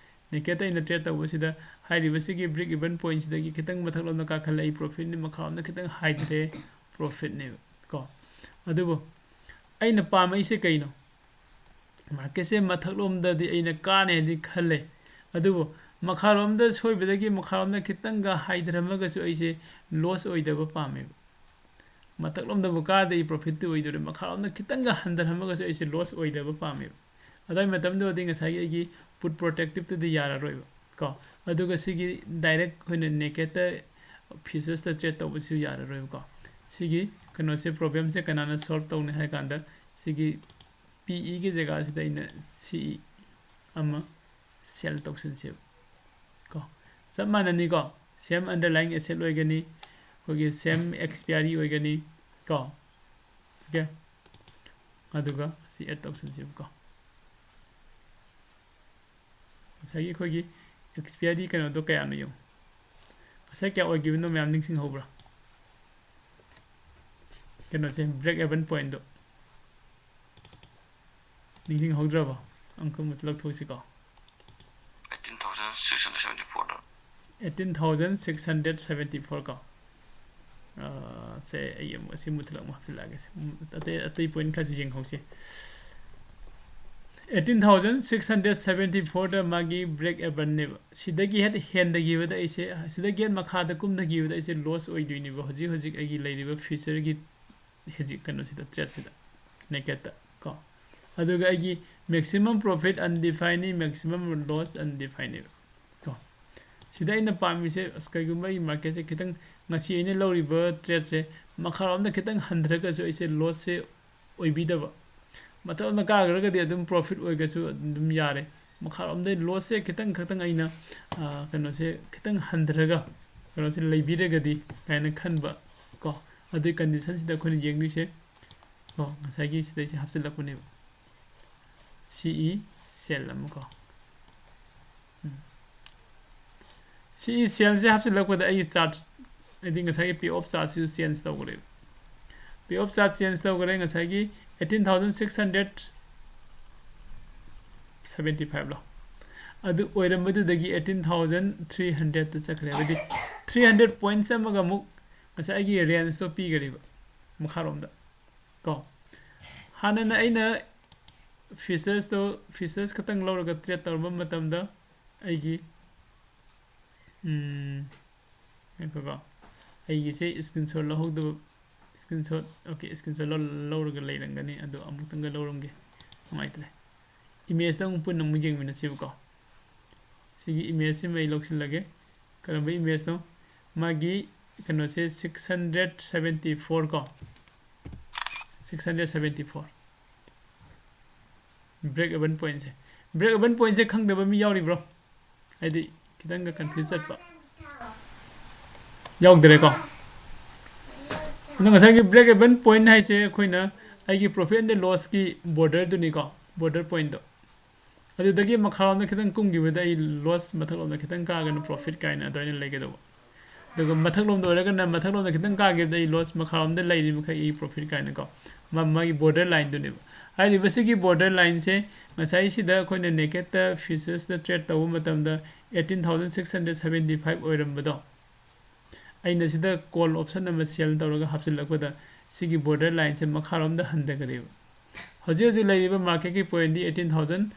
Nakedꯇ ꯑꯩꯅ trade ꯇꯧꯕꯁꯤꯗ ꯍꯥꯏꯔꯤꯕꯁꯤꯒꯤ break even pointꯁꯤꯗꯒꯤ ꯈꯤꯇꯪ ꯃꯊꯛꯂꯣꯝꯗ ꯀꯥꯈꯠꯂꯛꯏ, profitꯅꯤ, ꯃꯈꯥꯔꯣꯝꯗ ꯈꯤꯇꯪ ꯍꯥꯏꯊꯔꯦ, profitꯅꯦꯕ ꯀꯣ꯫ ꯑꯗꯨꯕꯨ ꯑꯩꯅ ꯄꯥꯝꯃꯛꯏꯁꯦ ꯀꯩꯅꯣ? ꯃꯥꯔꯀꯦꯠꯁꯦ ꯃꯊꯛꯂꯣꯝꯗꯗꯤ ꯑꯩꯅ ꯀꯥꯅꯤ ꯍꯥꯏꯗꯤ ꯈꯜꯂꯦ, ꯑꯗꯨꯕꯨ ꯃꯈꯥꯔꯣꯝꯗ ꯁꯣꯏꯕꯗꯒꯤ ꯃꯈꯥꯔꯣꯝꯗ ꯈꯤꯇꯪꯒ ꯍꯥꯏꯊꯔꯝꯃꯒꯁꯨ ꯑꯩꯁꯦ ꯂꯣꯁ ꯑꯣꯏꯗꯕ ꯄꯥꯝꯃꯦꯕ꯫ ꯃꯊꯛꯂꯣꯝꯗꯕꯨ ꯀꯥꯔꯗꯤ ꯑꯩ ꯄ꯭ꯔꯣꯐꯤꯠꯇꯤ ꯑꯣꯏꯗꯣꯔꯦ, ꯃꯈꯥꯔꯣꯝꯗ ꯈꯤꯇꯪꯒ ꯍꯟꯊꯔꯝꯃꯒꯁꯨ ꯑꯩꯁꯦ ꯂꯣꯁ ꯑꯣꯏꯗꯕ ꯄꯥꯝꯃꯦꯕ꯫ ꯑꯗꯨꯒꯤ ꯃꯇꯝꯗꯨꯗꯗꯤ ꯉꯁꯥꯏꯒꯤ ꯑꯩꯒꯤ ꯄꯨꯠ ꯄ꯭ꯔꯣꯇꯦꯛꯇꯤꯞꯇꯗꯤ ꯌꯥꯔꯔꯣꯏꯕ ꯀꯣ꯫ ꯑꯗꯨꯒ ꯁꯤꯒꯤ ꯗꯥꯏꯔꯦꯛ ꯑꯩꯈꯣꯏꯅ ꯅꯦꯀꯦꯠꯇ ꯐ꯭ꯌꯨꯆꯔꯁꯇ ꯇ꯭ꯔꯦꯠ ꯇꯧꯕꯁꯨ ꯌꯥꯔꯔꯣꯏꯕꯀꯣ꯫ ꯁꯤꯒꯤ ꯀꯩꯅꯣꯁꯦ, ꯄ꯭ꯔꯣꯕ꯭ꯂꯦꯝꯁꯦ ꯀꯅꯥꯅ ꯁꯣꯜꯕ ꯇꯧꯅꯤ ꯍꯥꯏ ꯀꯥꯟꯗ, ꯁꯤꯒꯤ ꯄꯤ ꯏꯒꯤ ꯖꯒꯥꯁꯤꯗ ꯑꯩꯅ ꯁꯤ ꯏ ꯑꯃ ꯁꯦꯜ ꯇꯧꯁꯤꯟꯁꯦꯕ ꯀꯣ꯫ ꯆꯞ ꯃꯥꯟꯅꯅꯤꯀꯣ, ꯁꯦꯝ ꯑꯟꯗꯔꯂꯥꯏꯟ ꯑꯦꯁꯦꯠ ꯑꯣꯏꯒꯅꯤ, ꯑꯩꯈꯣꯏꯒꯤ ꯁꯦꯝ ꯑꯦꯛꯁꯄꯤꯌꯥꯔꯤ ꯑꯣꯏꯒꯅꯤ ꯀꯣ꯫ ꯑꯣꯀꯦ, ꯑꯗꯨꯒ ꯁꯤ ꯑꯦꯗ ꯇꯧꯁꯤꯟꯁꯦꯕꯀꯣ꯫ ꯉꯁꯥꯏꯒꯤ ꯑꯩꯈꯣꯏꯒꯤ ꯑꯦꯛꯁꯄꯤꯌꯥꯔꯤ ꯀꯩꯅꯣꯗꯣ ꯀꯌꯥꯅꯣ ꯌꯦꯡꯉꯨ꯫ ꯉꯁꯥꯏ ꯀꯌꯥ ꯑꯣꯏꯈꯤꯕꯅꯣ ꯃꯌꯥꯝ ꯅꯤꯡꯁꯤꯡꯍꯧꯕ꯭ꯔꯥ? ꯀꯩꯅꯣꯁꯦ, ꯕ꯭ꯔꯦꯛ ꯑꯦꯚꯟ ꯄꯣꯏꯟꯗꯣ ꯅꯤꯡꯁꯤꯡꯍꯧꯗ꯭ꯔꯕꯣ? ꯑꯃꯨꯛꯀ ꯑꯃꯨꯛ ꯂꯧꯊꯣꯛꯁꯤꯀꯣ꯫ Eighteen thousand six hundred seventy four ꯗ꯫ Eighteen thousand six hundred seventy four ꯀꯣ꯫ ꯑꯥ, ꯁꯦ, ꯑꯩ ꯑꯃꯨꯛ ꯑꯁꯤ ꯃꯨꯊꯠꯂꯒ ꯑꯃꯨꯛ ꯍꯥꯞꯆꯤꯜꯂꯛꯑꯒꯦ꯫ ꯎꯝ, ꯑꯇꯩ, ꯑꯇꯩ ꯄꯣꯏꯟ ꯈꯔꯁꯨ ꯌꯦꯡꯍꯧꯁꯤ꯫ Eighteen thousand six hundred seventy four ꯗ ꯃꯥꯒꯤ ꯕ꯭ꯔꯦꯛ ꯑꯦꯚꯟꯅꯦꯕ꯫ ꯁꯤꯗꯒꯤ ꯍꯦꯛ ꯍꯦꯟꯊꯈꯤꯕꯗ ꯑꯩꯁꯦ, ꯁꯤꯗꯒꯤ ꯍꯦꯛ ꯃꯈꯥꯗ ꯀꯨꯝꯊꯈꯤꯕꯗ ꯑꯩꯁꯦ ꯂꯣꯁ ꯑꯣꯏꯗꯣꯏꯅꯦꯕ, ꯍꯧꯖꯤꯛ ꯍꯧꯖꯤꯛ ꯑꯩꯒꯤ ꯂꯩꯔꯤꯕ ꯐ꯭ꯌꯨꯆꯔꯒꯤ ꯍꯧꯖꯤꯛ ꯀꯩꯅꯣꯁꯤꯗ, ꯇ꯭ꯔꯦꯠꯁꯤꯗ, ꯅꯦꯀꯦꯠꯇ ꯀꯣ꯫ ꯑꯗꯨꯒ ꯑꯩꯒꯤ maximum profit undefinedꯅꯤ, maximum loss undefinedꯅꯦꯕ ꯀꯣ꯫ ꯁꯤꯗ ꯑꯩꯅ ꯄꯥꯝꯃꯤꯁꯦ, ꯑꯁ, ꯀꯩꯒꯨꯝꯕ ꯑꯩ ꯃꯥꯔꯀꯦꯠꯁꯦ ꯈꯤꯇꯪ, ꯉꯁꯤ ꯑꯩꯅ ꯂꯧꯔꯤꯕ ꯇ꯭ꯔꯦꯠꯁꯦ ꯃꯈꯥꯔꯣꯝꯗ ꯈꯤꯇꯪ ꯍꯟꯊꯔꯒꯁꯨ ꯑꯩꯁꯦ ꯂꯣꯁꯁꯦ ꯑꯣꯏꯕꯤꯗꯕ, ꯃꯊꯛꯂꯣꯝꯗ ꯀꯥꯈ꯭ꯔꯒꯗꯤ ꯑꯗꯨꯝ ꯄ꯭ꯔꯣꯐꯤꯠ ꯑꯣꯏꯒꯁꯨ ꯑꯗꯨꯝ ꯌꯥꯔꯦ꯫ ꯃꯈꯥꯔꯣꯝꯗꯩ ꯂꯣꯁꯁꯦ ꯈꯤꯇꯪ ꯈꯛꯇꯪ ꯑꯩꯅ, ꯑꯥ, ꯀꯩꯅꯣꯁꯦ ꯈꯤꯇꯪ ꯍꯟꯊꯔꯒ ꯀꯩꯅꯣꯁꯦ ꯂꯩꯕꯤꯔꯒꯗꯤ ꯀꯥꯏꯅ ꯈꯟꯕ ꯀꯣ꯫ ꯑꯗꯨꯒꯤ ꯀꯟꯗꯤꯁꯟꯁꯤꯗ ꯑꯩꯈꯣꯏꯅ ꯌꯦꯡꯗꯣꯏꯁꯦ ꯀꯣ, ꯉꯁꯥꯏꯒꯤ ꯁꯤꯗꯩꯁꯦ ꯍꯥꯞꯆꯤꯜꯂꯛꯄꯅꯦꯕ꯫ ꯁꯤ ꯏ ꯁꯦꯜ ꯑꯃ ꯀꯣ꯫ ꯎꯝ꯫ ꯁꯤ ꯏ ꯁꯦꯜꯁꯦ ꯍꯥꯞꯆꯤꯜꯂꯛꯄꯗ ꯑꯩꯒꯤ ꯆꯥꯔꯠ, ꯍꯥꯏꯗꯤ ꯉꯁꯥꯏꯒꯤ ꯄꯦ ꯑꯣꯐ ꯆꯥꯔꯠꯁꯤꯁꯨ ꯆꯦꯟꯖ ꯇꯧꯈ꯭ꯔꯦꯕ꯫ ꯄꯦ ꯑꯣꯐ ꯆꯥꯔꯠ ꯆꯦꯟꯖ ꯇꯧꯈ꯭ꯔꯦ꯫ ꯉꯁꯥꯏꯒꯤ eighteen thousand six hundred seventy five ꯂꯣ, ꯑꯗꯨ ꯑꯣꯏꯔꯝꯕꯗꯨꯗꯒꯤ eighteen thousand three hundredꯇ ꯆꯠꯈ꯭ꯔꯦ꯫ ꯍꯥꯏꯕꯗꯤ three hundred points ꯑꯃꯒ ꯑꯃꯨꯛ ꯉꯁꯥꯏꯒꯤ ꯔꯦꯟꯖꯇꯣ ꯄꯤꯈ꯭ꯔꯦꯕ ꯃꯈꯥꯔꯣꯝꯗ ꯀꯣ꯫ ꯍꯥꯟꯅꯅ ꯑꯩꯅ ꯐꯤꯆꯔꯁꯇꯣ ꯐꯤꯆꯔꯁ ꯈꯛꯇꯪ ꯂꯧꯔꯒ ꯇ꯭ꯔꯦꯠ ꯇꯧꯔꯕ ꯃꯇꯝꯗ ꯑꯩꯒꯤ ꯎꯝ, ꯉꯥꯏꯈꯣꯀꯣ, ꯑꯩꯒꯤꯁꯦ ꯏꯁꯀ꯭ꯔꯤꯟ ꯁꯣꯠ ꯂꯧꯍꯧꯗꯕ ꯏꯁꯀ꯭ꯔꯤꯟ ꯁꯣꯠ ꯑꯣꯀꯦ ꯏꯁꯀ꯭ꯔꯤꯟ ꯁꯣꯠ ꯂꯧꯔꯒ ꯂꯩꯔꯝꯒꯅꯤ꯫ ꯑꯗꯣ ꯑꯃꯨꯛꯇꯪꯒ ꯂꯧꯔꯝꯒꯦ꯫ ꯅꯨꯡꯉꯥꯏꯇ꯭ꯔꯦ꯫ ꯏꯃꯦꯖꯇ ꯑꯃꯨꯛ ꯄꯨꯟꯅ ꯑꯃꯨꯛ ꯌꯦꯡꯃꯤꯟꯅꯁꯤꯕꯀꯣ꯫ ꯁꯤꯒꯤ ꯏꯃꯦꯖꯁꯤꯃ ꯑꯩ ꯂꯧꯁꯤꯜꯂꯒꯦ꯫ ꯀꯔꯝꯕ ꯏꯃꯦꯖꯅꯣ? ꯃꯥꯒꯤ ꯀꯩꯅꯣꯁꯦ six hundred seventy four ꯀꯣ, six hundred seventy four꯫ Break even ꯄꯣꯏꯟꯁꯦ ꯕ꯭ꯔꯦꯛ ꯏꯚꯟ ꯄꯣꯏꯟꯁꯦ ꯈꯪꯗꯕ ꯃꯤ ꯌꯥꯎꯔꯤꯕ꯭ꯔꯣ? ꯍꯥꯏꯗꯤ ꯈꯤꯇꯪꯒ ꯀꯟꯐ꯭ꯌꯨꯁ ꯆꯠꯄ ꯌꯥꯎꯗ꯭ꯔꯦꯀꯣ? ꯑꯗꯣ ꯉꯁꯥꯏꯒꯤ ꯕ꯭ꯔꯦꯛ ꯏꯚꯟ ꯄꯣꯏꯟ ꯍꯥꯏꯁꯦ ꯑꯩꯈꯣꯏꯅ ꯑꯩꯒꯤ ꯄ꯭ꯔꯣꯐꯤꯠ ꯑꯦꯟ ꯂꯣꯁꯀꯤ ꯕꯣꯔꯗꯔꯗꯨꯅꯤꯀꯣ, ꯕꯣꯔꯗꯔ ꯄꯣꯏꯟꯗꯣ꯫ ꯑꯗꯨꯗꯒꯤ ꯃꯈꯥꯔꯣꯝꯗ ꯈꯤꯇꯪ ꯀꯨꯝꯈꯤꯕꯗ ꯑꯩ ꯂꯣꯁ ꯃꯊꯛꯂꯣꯝꯗ ꯈꯤꯇꯪ ꯀꯥꯒꯅ ꯄ꯭ꯔꯣꯐꯤꯠ ꯀꯥꯏꯅ ꯑꯗꯨꯃꯥꯏꯅ ꯂꯩꯒꯗꯧꯕ꯫ ꯑꯗꯨꯒ ꯃꯊꯛꯂꯣꯝꯗ ꯑꯣꯏꯔꯒꯅ ꯃꯊꯛꯂꯣꯝꯗ ꯈꯤꯇꯪ ꯀꯥꯈꯤꯕꯗ ꯑꯩ ꯂꯣꯁ, ꯃꯈꯥꯔꯣꯝꯗ ꯂꯩꯔꯤ ꯃꯈꯩ ꯑꯩ ꯄ꯭ꯔꯣꯐꯤꯠ ꯀꯥꯏꯅꯀꯣ꯫ ꯃꯥ-, ꯃꯥꯒꯤ ꯕꯣꯔꯗꯔ ꯂꯥꯏꯟꯗꯨꯅꯦꯕ꯫ ꯍꯥꯏꯔꯤꯕꯁꯤꯒꯤ ꯕꯣꯔꯗꯔ ꯂꯥꯏꯟꯁꯦ ꯉꯁꯥꯏ ꯁꯤꯗ ꯑꯩꯈꯣꯏꯅ ꯅꯦꯀꯦꯠꯇ ꯐꯤꯆꯔꯁꯇ ꯇ꯭ꯔꯦꯠ ꯇꯧꯕ ꯃꯇꯝꯗ eighteen thousand six hundred seventy five ꯑꯣꯏꯔꯝꯕꯗꯣ, ꯑꯩꯅ ꯁꯤꯗ ꯀꯣꯜ ꯑꯣꯞꯁꯟ ꯑꯃ ꯁꯦꯜ ꯇꯧꯔꯒ ꯍꯥꯞꯆꯤꯜꯂꯛꯄꯗ ꯁꯤꯒꯤ ꯕꯣꯔꯗꯔ ꯂꯥꯏꯟꯁꯦ ꯃꯈꯥꯔꯣꯝꯗ ꯍꯟꯊꯈ꯭ꯔꯦꯕ꯫ ꯍꯧꯖꯤꯛ ꯍꯧꯖꯤꯛ ꯂꯩꯔꯤꯕ ꯃꯥꯔꯀꯦꯠꯀꯤ ꯄꯣꯏꯟꯗꯤ eighteen thousand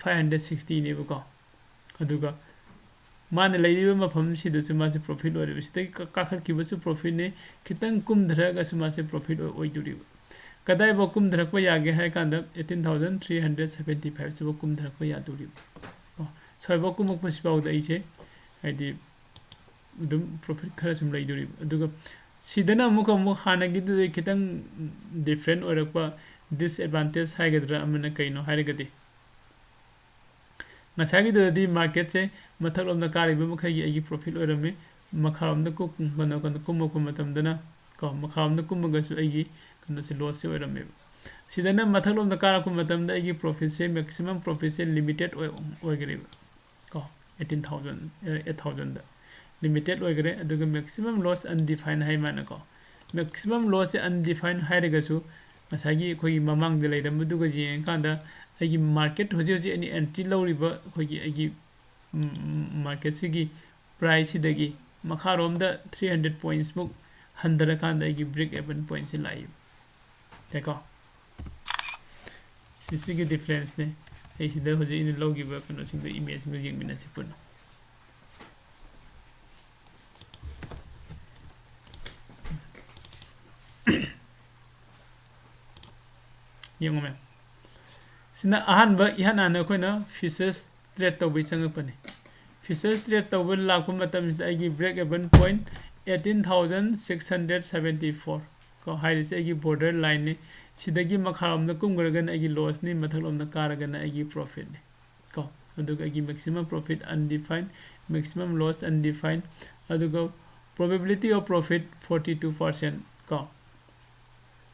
five hundred sixtyꯅꯦꯕꯀꯣ꯫ ꯑꯗꯨꯒ ꯃꯥꯅ ꯂꯩꯔꯤꯕ ꯃꯐꯝꯁꯤꯗꯁꯨ ꯃꯥꯁꯦ ꯄ꯭ꯔꯣꯐꯤꯠ ꯑꯣꯏꯔꯤꯕ, ꯁꯤꯗꯒꯤ ꯀ-, ꯀꯥꯈꯠꯈꯤꯕꯁꯨ ꯄ꯭ꯔꯣꯐꯤꯠꯅꯤ, ꯈꯤꯇꯪ ꯀꯨꯝꯊꯔꯛꯑꯒꯁꯨ ꯃꯥꯁꯦ ꯄ꯭ꯔꯣꯐꯤꯠ ꯑꯣꯏ-, ꯑꯣꯏꯗꯣꯔꯤꯕ꯫ ꯀꯗꯥꯏꯐꯥꯎ ꯀꯨꯝꯊꯔꯛꯄ ꯌꯥꯒꯦ ꯍꯥꯏ ꯀꯥꯟꯗ eighteen thousand three hundred seventy five ꯁꯤꯐꯥꯎ ꯀꯨꯝꯊꯔꯛꯄ ꯌꯥꯗꯣꯔꯤꯕ꯫ ꯀꯣ, ꯁ꯭ꯋꯥꯏꯐꯥꯎ ꯀꯨꯝꯃꯛꯄꯁꯤꯐꯥꯎꯗ ꯑꯩꯁꯦ ꯍꯥꯏꯗꯤ ꯑꯗꯨꯝ ꯄ꯭ꯔꯣꯐꯤꯠ ꯈꯔ ꯁꯨꯝ ꯂꯩꯗꯣꯔꯤꯕ꯫ ꯑꯗꯨꯒ ꯁꯤꯗꯅ ꯑꯃꯨꯛꯀ ꯑꯃꯨꯛ ꯍꯥꯟꯅꯒꯤꯗꯨꯗꯩ ꯈꯤꯇꯪ ꯗꯤꯐ꯭ꯔꯦꯟ ꯑꯣꯏꯔꯛꯄ ꯗꯤꯁꯑꯦꯗꯚꯥꯟꯇꯦꯖ ꯍꯥꯏꯒꯗ꯭ꯔꯥ ꯑꯃꯅ ꯀꯩꯅꯣ ꯍꯥꯏꯔꯒꯗꯤ, ꯉꯁꯥꯏꯒꯤꯗꯨꯗꯗꯤ ꯃꯥꯔꯀꯦꯠꯁꯦ ꯃꯊꯛꯂꯣꯝꯗ ꯀꯥꯔꯤꯕ ꯃꯈꯩꯒꯤ ꯑꯩꯒꯤ ꯄ꯭ꯔꯣꯐꯤꯠ ꯑꯣꯏꯔꯝꯃꯤ, ꯃꯈꯥꯔꯣꯝꯗ ꯀꯨ-, ꯀꯩꯅꯣ, ꯀꯩꯅꯣ, ꯀꯨꯝꯃꯛꯄ ꯃꯇꯝꯗꯅ ꯀꯣ, ꯃꯈꯥꯔꯣꯝꯗ ꯀꯨꯝꯃꯒꯁꯨ ꯑꯩꯒꯤ ꯀꯩꯅꯣꯁꯦ ꯂꯣꯁꯁꯦ ꯑꯣꯏꯔꯝꯃꯦꯕ꯫ ꯁꯤꯗꯅ ꯃꯊꯛꯂꯣꯝꯗ ꯀꯥꯔꯛꯄ ꯃꯇꯝꯗ ꯑꯩꯒꯤ ꯄ꯭ꯔꯣꯐꯤꯠꯁꯦ, ꯃꯦꯛꯁꯤꯃꯝ ꯄ꯭ꯔꯣꯐꯤꯠꯁꯦ ꯂꯤꯃꯤꯇꯦꯠ ꯑꯣꯏ-, ꯑꯣꯏꯈ꯭ꯔꯦꯕ ꯀꯣ, eighteen thousand, eight thousandꯗ ꯂꯤꯃꯤꯇꯦꯠ ꯑꯣꯏꯈ꯭ꯔꯦ꯫ ꯑꯗꯨꯒ ꯃꯦꯛꯁꯤꯃꯝ ꯂꯣꯁ ꯑꯟꯗꯤꯐꯥꯏꯟ ꯍꯥꯏ ꯃꯥꯅꯀꯣ꯫ ꯃꯦꯛꯁꯤꯃꯝ ꯂꯣꯁꯁꯦ ꯑꯟꯗꯤꯐꯥꯏꯟ ꯍꯥꯏꯔꯒꯁꯨ ꯉꯁꯥꯏꯒꯤ ꯑꯩꯈꯣꯏꯒꯤ ꯃꯃꯥꯡꯗ ꯂꯩꯔꯝꯕꯗꯨꯒ ꯌꯦꯡꯉꯀꯥꯟꯗ ꯑꯩꯒꯤ ꯃꯥꯔꯀꯦꯠ ꯍꯧꯖꯤꯛ ꯍꯧꯖꯤꯛ ꯑꯩꯅ ꯑꯦꯟꯇ꯭ꯔꯤ ꯂꯧꯔꯤꯕ ꯑꯩꯈꯣꯏꯒꯤ ꯑꯩꯒꯤ, ꯎꯝ, ꯃꯥꯔꯀꯦꯠꯁꯤꯒꯤ ꯄ꯭ꯔꯥꯏꯁꯁꯤꯗꯒꯤ ꯃꯈꯥꯔꯣꯝꯗ three hundred pointsꯃꯨꯛ ꯍꯟꯊꯔꯀꯥꯟꯗ ꯑꯩꯒꯤ ꯕ꯭ꯔꯦꯛ ꯏꯚꯟ ꯄꯣꯏꯟꯠꯁꯦ ꯂꯥꯛꯏꯕ꯫ ꯌꯥꯏꯀꯣ? ꯁꯤꯒꯤ differenceꯅꯦ꯫ ꯑꯩ ꯁꯤꯗ ꯍꯧꯖꯤꯛ ꯑꯩꯅ ꯂꯧꯈꯤꯕ ꯀꯩꯅꯣꯁꯤꯡꯗꯣ, imageꯁꯤꯡꯗꯣ ꯌꯦꯡꯃꯤꯟꯅꯁꯤ ꯄꯨꯟꯅ꯫ ꯌꯦꯡꯉꯨ ꯃꯌꯥꯝ, ꯁꯤꯅ ꯑꯍꯥꯟꯕ, ꯏꯍꯥꯟ ꯍꯥꯟꯅ ꯑꯩꯈꯣꯏꯅ futures trade ꯇꯧꯕꯩ ꯆꯪꯉꯛꯄꯅꯤ꯫ Futures trade ꯇꯧꯕ ꯂꯥꯛꯄ ꯃꯇꯝꯁꯤꯗ ꯑꯩꯒꯤ break even point eighteen thousand six hundred seventy four ꯀꯣ ꯍꯥꯏꯔꯤꯁꯦ ꯑꯩꯒꯤ border lineꯅꯤ꯫ ꯁꯤꯗꯒꯤ ꯃꯈꯥꯔꯣꯝꯗ ꯀꯨꯝꯈ꯭ꯔꯒꯅ ꯑꯩꯒꯤ lossꯅꯤ, ꯃꯊꯛꯂꯣꯝꯗ ꯀꯥꯔꯒꯅ ꯑꯩꯒꯤ profitꯅꯤ ꯀꯣ꯫ ꯑꯗꯨꯒ ꯑꯩꯒꯤ maximum profit undefined, maximum loss undefined, ꯑꯗꯨꯒ probability of profit forty two percent ꯀꯣ꯫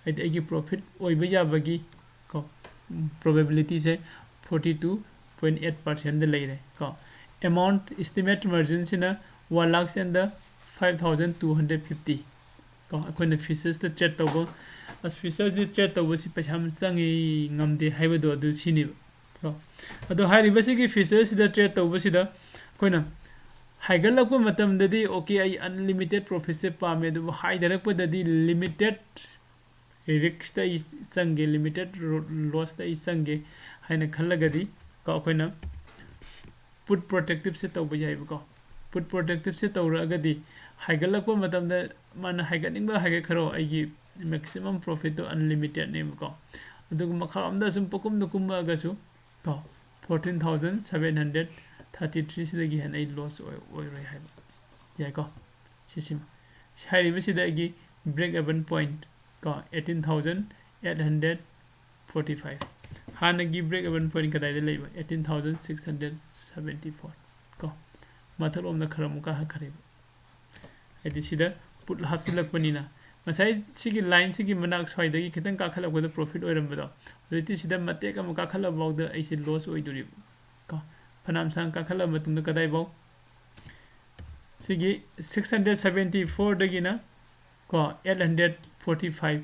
ꯍꯥꯏꯗꯤ ꯑꯩꯒꯤ profit ꯑꯣꯏꯕ ꯌꯥꯕꯒꯤ ꯀꯣ, probabilityꯁꯦ forty two point eight percentꯗ ꯂꯩꯔꯦ ꯀꯣ꯫ Amount, estimate marginꯁꯤꯅ one lakh and five thousand two hundred fifty ꯀꯣ꯫ ꯑꯩꯈꯣꯏꯅ futuresꯇ trade ꯇꯧꯕ, ꯑꯁ, futuresꯇ trade ꯇꯧꯕꯁꯤ ꯄꯩꯁꯥ ꯌꯥꯝ ꯆꯪꯉꯤ, ꯉꯝꯗꯦ ꯍꯥꯏꯕꯗꯣ ꯑꯗꯨ ꯁꯤꯅꯦꯕ ꯀꯣ꯫ ꯑꯗꯣ ꯍꯥꯏꯔꯤꯕꯁꯤꯒꯤ futuresꯁꯤꯗ trade ꯇꯧꯕꯁꯤꯗ ꯑꯩꯈꯣꯏꯅ ꯍꯥꯏꯒꯠꯂꯛꯄ ꯃꯇꯝꯗꯗꯤ okay, ꯑꯩ unlimited profitꯁꯦ ꯄꯥꯝꯃꯦ, ꯑꯗꯨꯕꯨ ꯍꯥꯏꯊꯔꯛꯄꯗꯗꯤ limited riskꯇ ꯑꯩ ꯆꯪꯒꯦ, limited ro-, lossꯇ ꯑꯩ ꯆꯪꯒꯦ ꯍꯥꯏꯅ ꯈꯜꯂꯒꯗꯤ ꯀꯣ ꯑꯩꯈꯣꯏꯅ put protectiveꯁꯦ ꯇꯧꯕ ꯌꯥꯏꯕꯀꯣ꯫ Put protectiveꯁꯦ ꯇꯧꯔꯛꯑꯒꯗꯤ ꯍꯥꯏꯒꯠꯂꯛꯄ ꯃꯇꯝꯗ ꯃꯥꯅ ꯍꯥꯏꯒꯠꯅꯤꯡꯕ ꯍꯥꯏꯒꯠꯈ꯭ꯔꯣ, ꯑꯩꯒꯤ maximum profitꯇꯣ unlimitedꯅꯦꯕꯀꯣ꯫ ꯑꯗꯨꯒ ꯃꯈꯥꯔꯣꯝꯗ ꯁꯨꯝ ꯄꯀꯨꯝꯗ ꯀꯨꯝꯃꯛꯑꯒꯁꯨ ꯀꯣ fourteen thousand seven hundred thirty threeꯁꯤꯗꯒꯤ ꯍꯦꯟꯅ ꯑꯩ loss ꯑꯣꯏ-, ꯑꯣꯏꯔꯣꯏ ꯍꯥꯏꯕ ꯌꯥꯏꯀꯣ꯫ ꯁꯤꯁꯤꯃ, ꯁꯤ ꯍꯥꯏꯔꯤꯕꯁꯤꯗ ꯑꯩꯒꯤ break even point ꯀꯣ eighteen thousand eight hundred forty five꯫ ꯍꯥꯟꯅꯒꯤ break even point ꯀꯗꯥꯏꯗ ꯂꯩꯕ? Eighteen thousand six hundred seventy four ꯀꯣ꯫ ꯃꯊꯛꯂꯣꯝꯗ ꯈꯔ ꯑꯃꯨꯛ ꯀꯥꯈꯠꯈ꯭ꯔꯦꯕ꯫ ꯍꯥꯏꯗꯤ ꯁꯤꯗ put ꯍꯥꯞꯆꯤꯜꯂꯛꯄꯅꯤꯅ ꯉꯁꯥꯏ ꯁꯤꯒꯤ lineꯁꯤꯒꯤ ꯃꯅꯥꯛ ꯁ꯭ꯋꯥꯏꯗꯒꯤ ꯈꯤꯇꯪ ꯀꯥꯈꯠꯂꯛꯄꯗ profit ꯑꯣꯏꯔꯝꯕꯗꯣ ꯍꯧꯖꯤꯛꯇꯤ ꯁꯤꯗ ꯃꯇꯦꯛ ꯑꯃ ꯀꯥꯈꯠꯂꯐꯥꯎꯗ ꯑꯩꯁꯦ loss ꯑꯣꯏꯗꯣꯔꯤꯕ ꯀꯣ꯫ ꯐꯅꯌꯥꯝ ꯁꯥꯡ ꯀꯥꯈꯠꯂꯕ ꯃꯇꯨꯡꯗ ꯀꯗꯥꯏꯐꯥꯎ? ꯁꯤꯒꯤ six hundred seventy fourꯗꯒꯤꯅ ꯀꯣ eight hundred forty five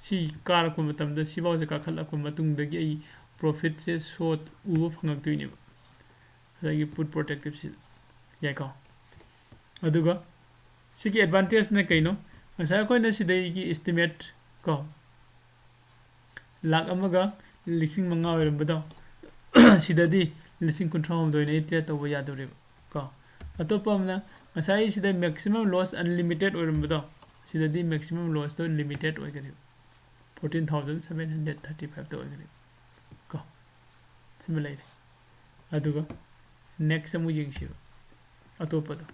ꯁꯤ ꯀꯥꯔꯛꯄ ꯃꯇꯝꯗ ꯁꯤꯐꯥꯎꯁꯦ ꯀꯥꯈꯠꯂꯛꯄ ꯃꯇꯨꯡꯗꯒꯤ ꯑꯩ profitꯁꯦ show ꯎꯕ ꯐꯪꯉꯛꯇꯣꯏꯅꯦꯕ ꯉꯁꯥꯏꯒꯤ put protectiveꯁꯤꯗ꯫ ꯌꯥꯏꯀꯣ? ꯑꯗꯨꯒ ꯁꯤꯒꯤ advantageꯅ ꯀꯩꯅꯣ? ꯉꯁꯥꯏ ꯑꯩꯈꯣꯏꯅ ꯁꯤꯗꯒꯤ estimate ꯀꯣ ꯂꯥꯛ ꯑꯃꯒ ꯂꯤꯁꯤꯡ ꯃꯉꯥ ꯑꯣꯏꯔꯝꯕꯗꯣ ꯁꯤꯗꯗꯤ ꯂꯤꯁꯤꯡ ꯀꯨꯟꯊ꯭ꯔꯥ ꯍꯨꯝꯗꯣꯏꯅ ꯑꯩ trade ꯇꯧꯕ ꯌꯥꯗꯣꯔꯤꯕ ꯀꯣ꯫ ꯑꯇꯣꯞꯄ ꯑꯃꯅ ꯉꯁꯥꯏ ꯁꯤꯗ maximum loss unlimited ꯑꯣꯏꯔꯝꯕꯗꯣ ꯁꯤꯗꯗꯤ maximum lossꯇꯣ limited ꯑꯣꯏꯒꯅꯦꯕ, fourteen thousand seven hundred thirty fiveꯇ ꯑꯣꯏꯒꯅꯦꯕ ꯀꯣ꯫ ꯁꯤꯃ ꯂꯩꯔꯦ꯫ ꯑꯗꯨꯒ next ꯑꯃꯨꯛ ꯌꯦꯡꯁꯤꯕ꯫ ꯑꯇꯣꯞꯄꯗꯣ